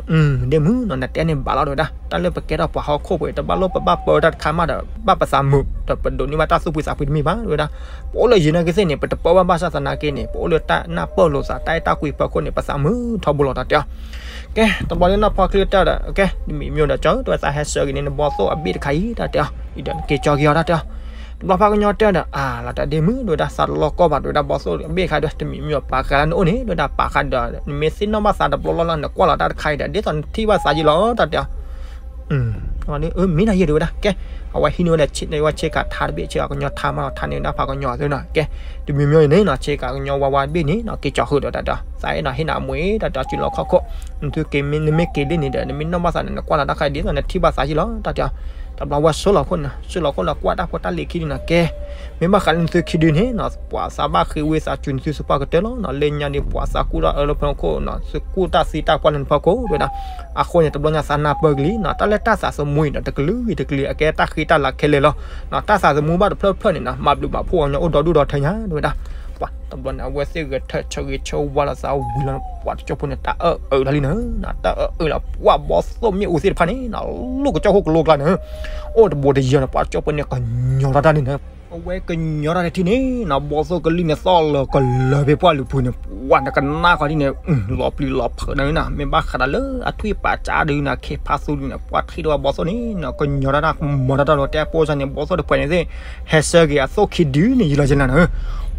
ဒ့မုၣ်နီၤ, နတဲန့ၣ်ဘၣ်လီၤ တဲဝဲဒၣ်, တၢ်လၢပကဲထီၣ်ပှၤဟီၣ်ခိၣ်ဖိအံၤ တဘၣ်လိၣ်ပဘၣ်ပၢတၢ်တခါမးဒီး ဘၣ်ပသးမုာ်ဒီး ပဒိးန့ၢ်ဘၣ်တၢ်သူၣ်ဖှံသးဖှံတမ့ၢ်ဘၣ် တဲဝဲဒၣ်. ပအိၣ်လၢယံၤနာ်က့သ့ၣ်န့ၣ် ပတပၢဘၣ်ဘၣ်ဆၣ်သနာ်က့န့ၣ် ပအိၣ်လၢတၢ်နၢ်ပၢၢ်လိာ်သး တၢ်အဲၣ်တၢ်ကွံအဖီခိၣ်န့ၣ် ပသးမုာ်ထီဘိလီၤတၢ်တဲအီၤ. ကဲ တဘျီဒီးနီၢ်ဖီချံတဲဒီး, ကဲ တမံၤမံၤဒီးကၠီဧၢ တဲဝဲ, သးဟဲဆှၢက့ၤန့ၢ်နဘီသိၣ်အဘ့ၣ်တခါအံၤ တၢ်တဲအီၤ, အံၤဒီးနက့ၤကၠီက့ၤအီၤ တၢ်တဲအီၤ. တဘျီဖါကညီတဲဒီး, အါ လီၤတၢ်ဒ့မုၣ် တဲဝဲဒၣ်, သးတလီၢ်ကီၢ်ဘၣ် တဲဝဲဒၣ်, ဘီသိၣ်အဘ့ၣ်တခါဒီး တမံၤမံၤပာ်ဃာ်လၢနအိၣ်န့ၣ် တဲဝဲဒၣ်, ပာ်ဃာ်ဒီး နမ့ၢ်သ့ၣ်နီၣ်ဘၣ်သးတဘျီလီၢ်လီၢ် နကွၢ်လီၤတၢ်တခါအံၤဒီး ဒ်သိးနထံၣ်ဘၣ်သးယံာ်လီၤ တၢ်တဲအီၤ. မ့ၢ်ဒၣ်ယဲ တဲဝဲဒၣ်. ကဲ အဝဲဟံးန့ၢ်ဝဲဒီး ဝဲဆ့ကၤထါတဘ့ၣ်, ဆ့ကၤကညီထါမးနီၤ, ထါန့ၢ်ဝဲဒၣ်ဖါကညီသ့နီၤ. ကဲ တမံၤမံၤအံၤန့ၣ်နီၤ ဆ့ကၤကညီဝါဝါတဘ့ၣ်န့ၣ်နီၤ က့ၤကၠီဃုာ်ဒီးတၢ်တဲအီၤ, သးအဲၣ်ဒိးဟ့ၣ်နၤအမူအံၤ တၢ်တဲအီၤ, စုလီၢ်ခီၣ်ခိၣ်, နသုက့ၤမ့ၢ် နမ့ၢ်က့ၤလံန့ၣ်ဒီး နမ့ၢ်နီၣ်ဘၣ်သးန့ၣ် နကွၢ်လီၤတၢ်တခါအံၤ ဒ်သိးနထံၣ်ဘၣ်သးယံာ်လီၤ တၢ်တဲအီၤ. တဘျီဝဲဆှၢလီၤခိၣ်န့ၣ်, ဆှၢလီၤခိၣ်လၢကွၢ်တၢ်ဖိတၢ်လံၤခံဒုန့ၣ်, ကဲ မ့ၢ်ဘၣ်ဃးလၢနသုခံဒုန့ၣ်နီၤ, ပှၤသးဘၣ်ဃ့ဝံသးစူၤနသုသပှၢ်ကတၢၢ်လီၤနီၤ, လၢညါဒီးပှၤသးကူၣ်တၢ်အၢလၢဖီခိၣ်နီၤ, သးကူၣ်တၢ်သံတၢ်ပှၢ်လၢနဖီခိၣ် တဲဝဲဒၣ်. အဃိန့ၣ် တဘျီညါသးနၢ်ပၢၢ်ကလံနီၤ, တၢ်လၢတၢ်သးသမူအံၤဒီး တကလုာ်ဂ့ၤတကလုာ် အကဲတၢ်ဃ့တၢ်လၤခဲလၢာ်လီၤ. တၢ်သးသမူဘၣ်တဖျၢၣ်ဖျၢၣ်န့ၣ်နီၤ, မၤဘျုးမၤဖှိၣ်ပှၤကညီအိၣ်ဒီဒူၣ်ဒီထၢညါ တဲဝဲဒၣ်. ပှၤတဘျီန့ၣ် အဝဲသ့ၣ်ဂဲၤထၢၣ်ဆၢဂ့ၤဆၢဝါလီၤသးဝံၤလီၤ, ပှၤတကၠိဖိန့ၣ် တၢ်အၢၣ်အုးလီၤလံနီၤ, တၢ်အၢၣ်အုးလီၤ, ပှၤဘီသိၣ်မ့ၣ်အူသ့ၣ်တဖၣ်န့ၣ်နီၤ, လိၣ်ကစၢၢ်ခိၣ်ကလိကျါန့ၣ်, အိၣ်တဘိတယၢၤန့ၣ် ပှၤတကၠိဖိန့ၣ် ကညီထီၣ်တၢ်န့ၣ်နီၤ. အဝဲကညီထီၣ်တထံၣ်န့ၣ်နီၤ, ဘီသိၣ်ကလုၢ်န့ၣ်သီၣ်လၢကလၢၤဖဲပှၢ်လူၤဖုန့ၣ်, ပှၤနကနၣ်ဃီဒ်န့ၣ်, လီၤပျံၤလီၤဖုးန့ၣ်နီၤ, မ့ၢ်ဘၣ်ဃးဒီးလၢအထွံၣ်ပာ်စၢ်ဒုးန့ၣ် ခ့ဖါသူဒုးန့ၣ်, ပှၤထံၣ်ဒီးဝဲဘီသိၣ်န့ၣ်နီၤ ကညီထီၣ်တၢ် မၤတၢ်တၢ်လီၤ, တဲပိၢ်စၢ်န့ၣ် ဘီသိၣ်တဖုန့ၣ်သ့ၣ် ဟဲဆှၢက့ၤအသိၣ်ခံဒုန့ၣ် ယံာ်လီၤယံာ်လီၤနီၤ.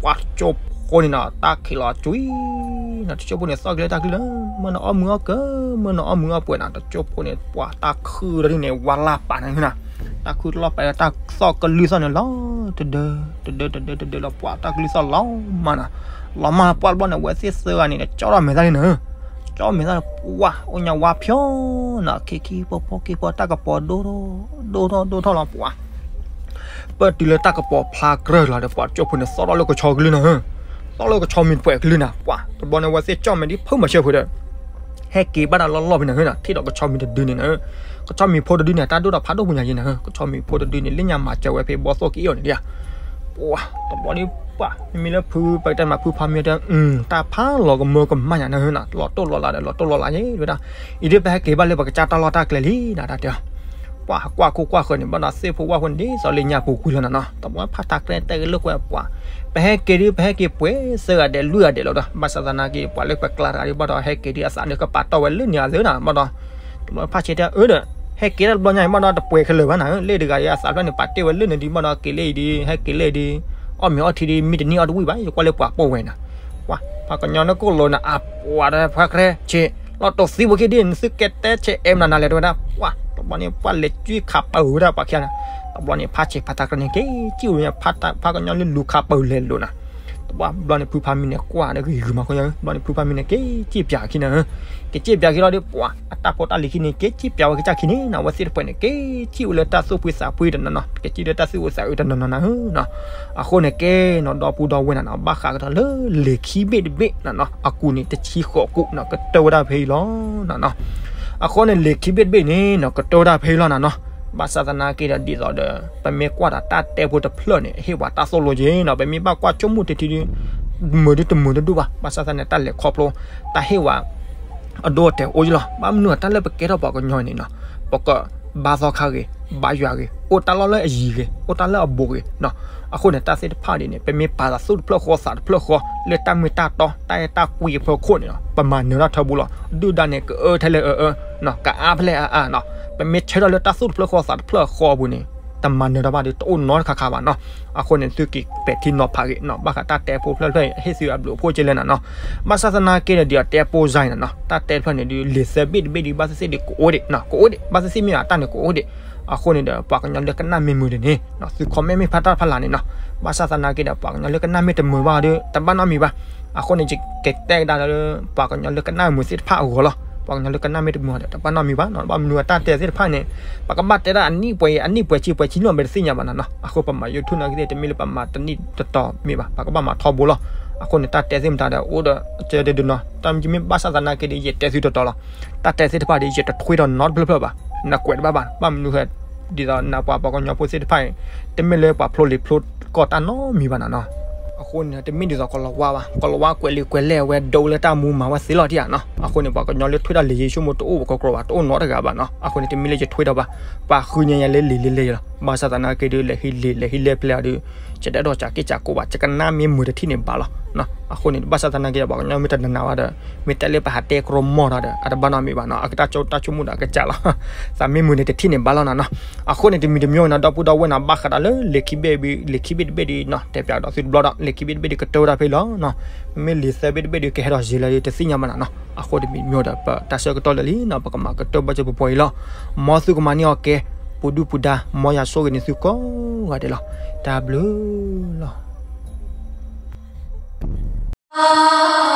ပှၤတကၠိဖိန့ၣ်နီၤ တၢ်ခံးလီၤကွံာ်နီၤ, တကၠိဖိန့ၣ်သီၣ်က့ၤလၢတၢ်ကလုၢ်လီၤ, မ့ၢ်နအီၣ်မုာ်အီၣ်ကၢ, မ့ၢ်နအီၣ်မုာ်အီၣ်ပှဲၤနီၤ, တကၠိဖိန့ၣ် ပှၤတၢ်ခုၣ်ဒီးဒ်န့ၣ် ဝါလၢ်ပာ်န့ၣ်နီၤ, တၢ်ခုၣ်တလီၢ်ပာ်လၢတၢ်သီၣ်ကလုၢ်သီၣ်န့ၣ်လီၤ, တဒၢ တဒၢ တဒၢ တဒၢလီၤ, ပှၤတၢ်ကလုၢ်သီၣ်လီၤမးနီၤ, လီၤမးပှၢ်တဘျီန့ၣ် အဝဲသ့ၣ်သၢဂၤန့ၣ် ကၠီထီၣ်မဲာ်သၣ်န့ၣ်နီၤ, ကၠီမဲာ်သၣ်န့ၣ် ပှၤအိၣ်ညါဝါဖျိနီၤ, ခ့ခံဖီဖီ ခ့ဖီ တၢ်ကပီၤဒိၣ်ထီၣ် ဒိၣ်ထီၣ်ဒိၣ်ထီၣ်လီၤ, ပှၤ ပၢၢ်တုၤလၢတၢ်ကပီၤဖျါကြၢးလီၤဒီး ပှၤတကၠိဖိန့ၣ် သီၣ်ထီၣ်လၢကဆီကလုၢ်နီၤ, သီၣ်လၢကဆီမံၤတပှဲၤကလုၢ်နီၤ, ပှၤတဘျီန့ၣ် အဝဲသ့ၣ်ကၠီမဲာ်ဒ်ဖုမၤဆၢဖုးဒီး ဟဲက့ၤဘၣ်တၢ်လီၢ်လီၢ်ဖဲန့ၣ်နီၤ, ထံၣ်ဒီးကဆီမံၤတဒုန့ၣ်နီၤ, ကဆီမံၤဖိတဒုန့ၣ် တၢ်ဒိၣ်ထီၣ်ဖးဒိၣ်ပူၤညါယဲနီၤ, ကဆီမံၤဖိတဒုန့ၣ် လၢညါမၤစၢၤဝဲဖဲဘီသိၣ်ကအ့ၣ်အီၤန့ၣ်ဒၣ်, ပှၤတဘျီန့ၣ် ပှၤမ့မ့ၢ်လၢဖု ပကတဲမးဖုဖါမံၤတဲ တၢ်ဖးလီၤကမၢကမၣ်ညါနီၤ, လီၤတိၢ်လီၤလးဒီး လီၤတိၢ်လီၤလးယဲ တဲဝဲဒၣ်, အံၤဒ်ပဟဲက့ၤဘၣ်လၢပကစၢ်တၢ်လီၢ်တၢ်ကျဲလံနီၤ, တၢ်တဲ ပှၤကွၢ်ခိၣ်ကွၢ်ဃၢၤန့ၣ် ဘၣ်ဒီးသ့ၣ်ဖိဝၣ်ဖိန့ၣ် ဒ်သိးလၢညါပူၤကွံာ်လီၤနီၤနီၤ, တဘျီဖါတၢ်ကျဲတဲက့ၤလိာ်ကွဲပှၤ, ပဟဲက့ၤဒ် ပဟဲက့ၤပှဲၤသၢဂၤဒဲးလွံၢ်ဂၤဒဲးလီၤဒီး ဘၣ်ဆၣ်သနာ်က့ ပှၤလၢပကျါတဂၤဒ်ဘၣ်ဒီး ဟဲက့ၤဒ်အသးန့ၣ်ကပာ်တီၢ်ဝဲလၢန့ၣ်အသးနီၤ, ဘၣ်ဒီး တဘျီဖါဆံးတဲအၢဒီး ဟဲက့ၤတၢ်တဘျီညါအံၤဘၣ်ဒီး တပှဲၤခဲလၢာ်ဘၣ်နီၤ, လၢတဂၤဒ်အသးဖျၢၣ်န့ၣ် ပာ်တ့ၢ်ဝဲလၢန့ၣ်ဒ်ဘၣ်ဒီး က့ၤလၢအံၤဒ် ဟဲက့ၤလၢအံၤဒ် အီၣ်မ့ၤအီထံဒ် မ့ၢ်တနံၣ်အီၣ်တဝံၣ်ဘၣ် ယကွၢ်လၢပှၤပိာ်ဝဲနီၤ, ပှၤ ပှၤကညီလၢကိၣ်လိၤန့ၣ် အပှၤဒီးဖါကြဲဆ့း လီၤတိာ်သံဖိခံဒ် နသုကဲတဲဆ့းအဲၣ်မနုၤလဲၣ် တဲဝဲဒၣ်, ပှၤတဘျီန့ၣ် ပှၤလဲၤကွံခးပၢၤဝဲဒၣ်ပှၤခံဂၤန့ၣ်, တဘျီန့ၣ် ဖါဆံးဖါတၢ်ကြၢးန့ၣ် က့ၤစံၣ်ဝဲ ဖါကညီလၢလူၤခးပၢၤလဲၤလိာ်နီၤ, တဘျီဘျီန့ၣ် ဖုဖါမံၤန့ၣ် ကွၢ်ဒီးဂ့ၤဂ့ၤမၤခိၣ်ညါ ဘျီန့ၣ် ဖုဖါမံၤန့ၣ် က့ၤစံၣ်ပၠးခံနီၤ, က့ၤစံၣ်ပၠးခံလီၤဒီး ပှၤအတၢ်ဖိတၢ်လံၤခံန့ၣ် က့ၤစံၣ်ပၠးဝဲကစၢ်ခံန့ၣ်နီၤ, အဝဲသ့ၣ်တဖုန့ၣ် က့ၤစံၣ်ဝဲလၢတၢ်သူၣ်ဖှံသးဖှံတနီၤနီၤ, က့ၤစံၣ်လၢတၢ်သူၣ်အုးသးအုးတနီၤနီၤနီၤ, အဃိန့ၣ်ကဲနီၤ ဒီပုၢ်ဒီဝဲၢ်နီၤနီၤ ဘၣ်ဃးကဒီးလၢလံာ်ခံဘ့ၣ်တဘ့ၣ်နီၤနီၤ အကူၣ်န့ၣ် တဆံဃိးကူၣ်နီၤ ကတၢၢ်ဝဲဒၣ်ဖဲအံၤလီၤနီၤနီၤ, အဃိန့ၣ် လံာ်ခံဘ့ၣ်တဘ့ၣ်န့ၣ်နီၤ ကတၢၢ်ဝဲဒၣ်ဖဲအံၤလီၤနီၤနီၤ, ဘၣ်ဆၣ်သနာ်က့ဒီး ဒ်သိးဒီး ပမ့ၢ်ကွၢ်ဒီးတၢ်တဲဖိတဖျၢၣ်န့ၣ် ဟ့ၣ်ဝဲတၢ်သိၣ်လိက့ၤနီၤ, ပမ့ၢ်ဘၣ်ကွၢ်ဆိကမိၣ်တထံၣ်ဒီး မုာ်ဒ်တမုာ်တဒူၣ်ဘၣ်, ဘၣ်ဆၣ်သနာ်က့ တၢ်လဲၤခီဖျိ တၢ်ဟ့ၣ်ဝဲ အဒိအတဲာ်အိၣ်ယလီၤ, ဘၣ်မနုၤအတၢ်လၢပကဲထီၣ်ပှၤကညီန့ၣ်နီၤ, ပကဘါသီခါဂ့ၤ, ဘါယွၤဂ့ၤ, အိၣ်တၢ်လီၢ်လၢအယံၤဂ့ၤ, အိၣ်တၢ်လၢအဘူးဂ့ၤနီၤ, အဃိန့ၣ် တၢ်သ့ၣ်တဖၣ်ဒ်န့ၣ် ပမ့ၢ်ပာ်သးသူၣ်တဖျၢၣ်ဃီသးတဖျၢၣ်ဃီ လၢတၢ်မ့ၢ်တၢ်တီ တၢ်အဲၣ်တၢ်ကွံအဖီခိၣ်န့ၣ်နီၤ ပမၤနၢၤတၢ်ထၢဘူးလီၤ, ဒုၣ်ဒါန့ၣ် ကအၢထဲလဲၣ်အၢအၢနီၤ, ကအါဖဲလဲၣ်အါအါနီၤ, ပမ့ၢ်ဆၢထၢၣ်လၢတၢ်သူၣ်တဖျၢၣ်ဃီသးတဖျၢၣ်ဃီအပူၤန့ၣ် တမၤနၢၤတၢ်ဘၣ်ဒီး တအိၣ်နီတခါခါဘၣ်နီၤ, အဃိန့ၣ် သုက့ၤပဲာ်ထံနီၤဖးဂ့ၤနီၤ, ဘၣ်ဃးတၢ်တဲဖိဖျၢၣ်ဖျၢၣ်အံၤ ဟ့ၣ်သုအဘျုးအဖှိၣ်ကဲလဲၣ်နီၤနီၤ, ဘၣ်ဆၣ်သနာ်က့ဒီး ဒ်အတဲဖိစါအံၤနီၤနီၤ, တၢ်တဲဖျၢၣ်န့ၣ်ဒီး လံာ်သၢဘ့ၣ်တဘ့ၣ်ဒီး ဘၣ်သ့ၣ်သ့ၣ်ဒ်ကအိၣ်ဒံးနီၤ, ကအိၣ်ဒံး, ဘၣ်သ့ၣ်သ့ၣ်မ့ၢ်အတၢ်န့ၣ်ကအိၣ်ဒံး, အဃိန့ၣ်ဒီး ပှၤကညီလၢကနၣ်မ့ၢ်မုာ်ဒံးန့ၣ်နီၤ သု comment မ့ၢ်ဖးတၢ်ဖးလၢ်န့ၣ်နီၤ, ဘၣ်ဆၣ်သနာ်က့ဒီး ပှၤကညီလၢကနၣ်မ့ၢ်တမုာ်ဘၣ်ဒီး တဘၣ်နီတမံၤဘၣ်, အဃိန့ၣ် ယကတဲကဒါလၢ ပှၤကညီလၢကနၣ်မုာ်သ့ၣ်တဖၣ်အဂီၢ်လီၤ, ပှၤကညီလၢကနၣ်မ့ၢ်တမုာ်ဒီး တဘၣ်နီတမံၤဘၣ်နီၤ, ဘၣ်မနုၤအတၢ်တဲသ့ၣ်တဖၣ်န့ၣ် ပကဘၣ်တဲဒၣ်အနံၣ်ပှဲၤအံၤ အနံၣ်ပှဲၤဆံပှဲၤဆံနီၤ မ့ၢ်တသ့ၣ်ညါဘၣ်နီၤနီၤ, အဃိပမၤ YouTube နာ်က့သ့ၣ် တမ့ၢ်လၢပမၤတနံၣ်တတီၤမ့ၢ်ဘၣ်, ပကဘၣ်မၤထီဘိလီၤ, အဃိန့ၣ် တၢ်တဲသ့ၣ်မတၤဒီး အိၣ်ဒီးအကၢဒဲဒုးနီၤ, တၢ်မ့ၢ်ဘၣ်ဆၣ်သနာ်က့ဒီး ယတဲသုတီတီလီၤ, တၢ်တဲသ့ၣ်တဖၣ်ဒီး ယတထွံထီၣ်နီတဖျၢၣ်ဖျၢၣ်ဘၣ်, နကွဲးတဘၣ်ဘၣ်, ဘၣ်မနုၤဃဲ ဒ်သိးနပှၤပှၤကညီဖိသ့ၣ်တဖၣ်အံၤ တမ့ၢ်လၢပှၤဖျိလံာ်ဖျိကီၢ်တၢ်နီတမံၤဘၣ်နီၤနီၤ, အဃိန့ၣ် တမ့ၢ်ဒ်သိးကီၤလၤဝါဘၣ်, ကီၤလၤဝါကွဲးလံာ်ကွဲးလဲၢ်ဝဲဒိလၢတၢ်မူမၤဝဲသ့လီၤတံၢ်ဧါနီၤ. အဃိန့ၣ် ပှၤကညီလၢထွံၣ်ဒီးလံာ်ယ့ၣ်ၡူးမိၢ်တအိၣ်ပကကြၢးဘၣ် တအိၣ်နီတဂၤဘၣ်နီၤ. အဃိန့ၣ် တမ့ၢ်လၢယထွံၣ်ဒီးဘၣ်, ပှၤဃုညါယၤလၢလံာ်လဲၢ်လဲၢ်လီၤ. ဘၣ်ဆၣ်သနာ်က့ဒီး လဲၤဟံးလံာ်လဲၤဟံးလဲၢ်ဖျဲးအီၤဒီး ယတအဲၣ်ဒိးစးက့စးကိးဘၣ်, ယကနၣ်မ့ၢ်မုာ်တထံၣ်န့ၣ်ဘၣ်လီၤ. အဃိန့ၣ် ဘၣ်ဆၣ်သနာ်က့ဒီး ပှၤကညီမ့ၢ်တနာ်နာ်ဝဲဒီး မ့ၢ်တဲလၢပဟးတဲကရၢမိၢ်ဒီး အတဘၣ်နီတမံၤဘၣ်နီၤ, အကတၢ်ဆိကမိၣ်ဒီးအကစၢ်လီၤ. သးမ့ၢ်မုာ်န့ၣ်တထံၣ်န့ၣ်ဘၣ်လီၤနၤနီၤ. အဃိန့ၣ် တမံၤတမံၤနီၤ ဒီပုၢ်ဒီဝဲၢ်နီၤ ဘၣ်ဃးဒီးလၢလံာ်ခံဘ့ၣ်ဘ့ၣ် လံာ်ခံဘ့ၣ်တဘ့ၣ်ဒီးနီၤ တဲပၠးဒီးသုတဘျီဒီး လံာ်ခံဘ့ၣ်တဘ့ၣ်ဒီးကတၢၢ်ဝဲဒၣ်ဖဲလီၤနီၤ. မ့မ့ၢ်လံာ်သၢဘ့ၣ်တဘ့ၣ်ဒီး ကဟဲထီၣ်စ့လၢတသ့ၣ်ညါဘၣ်နၤနီၤ. အဃိတမံၤတမံၤဒီး ပတၢ်ဆၢကတီၢ်လၢာ်လံနီၤ ပကမၤကတၢၢ်ဘၣ်စၢၤပှဲၤပှဲၤအံၤလီၤ. မ်သုကမၤန့ၢ်အီၤကဲ ပူၤဒုၣ်ပူၤဒါ မ်ယွၤဆိၣ်ဂ့ၤန့ၢ်သုကိးဂၤဒဲးလီၤ. တၢ်ဘျုးလီၤ.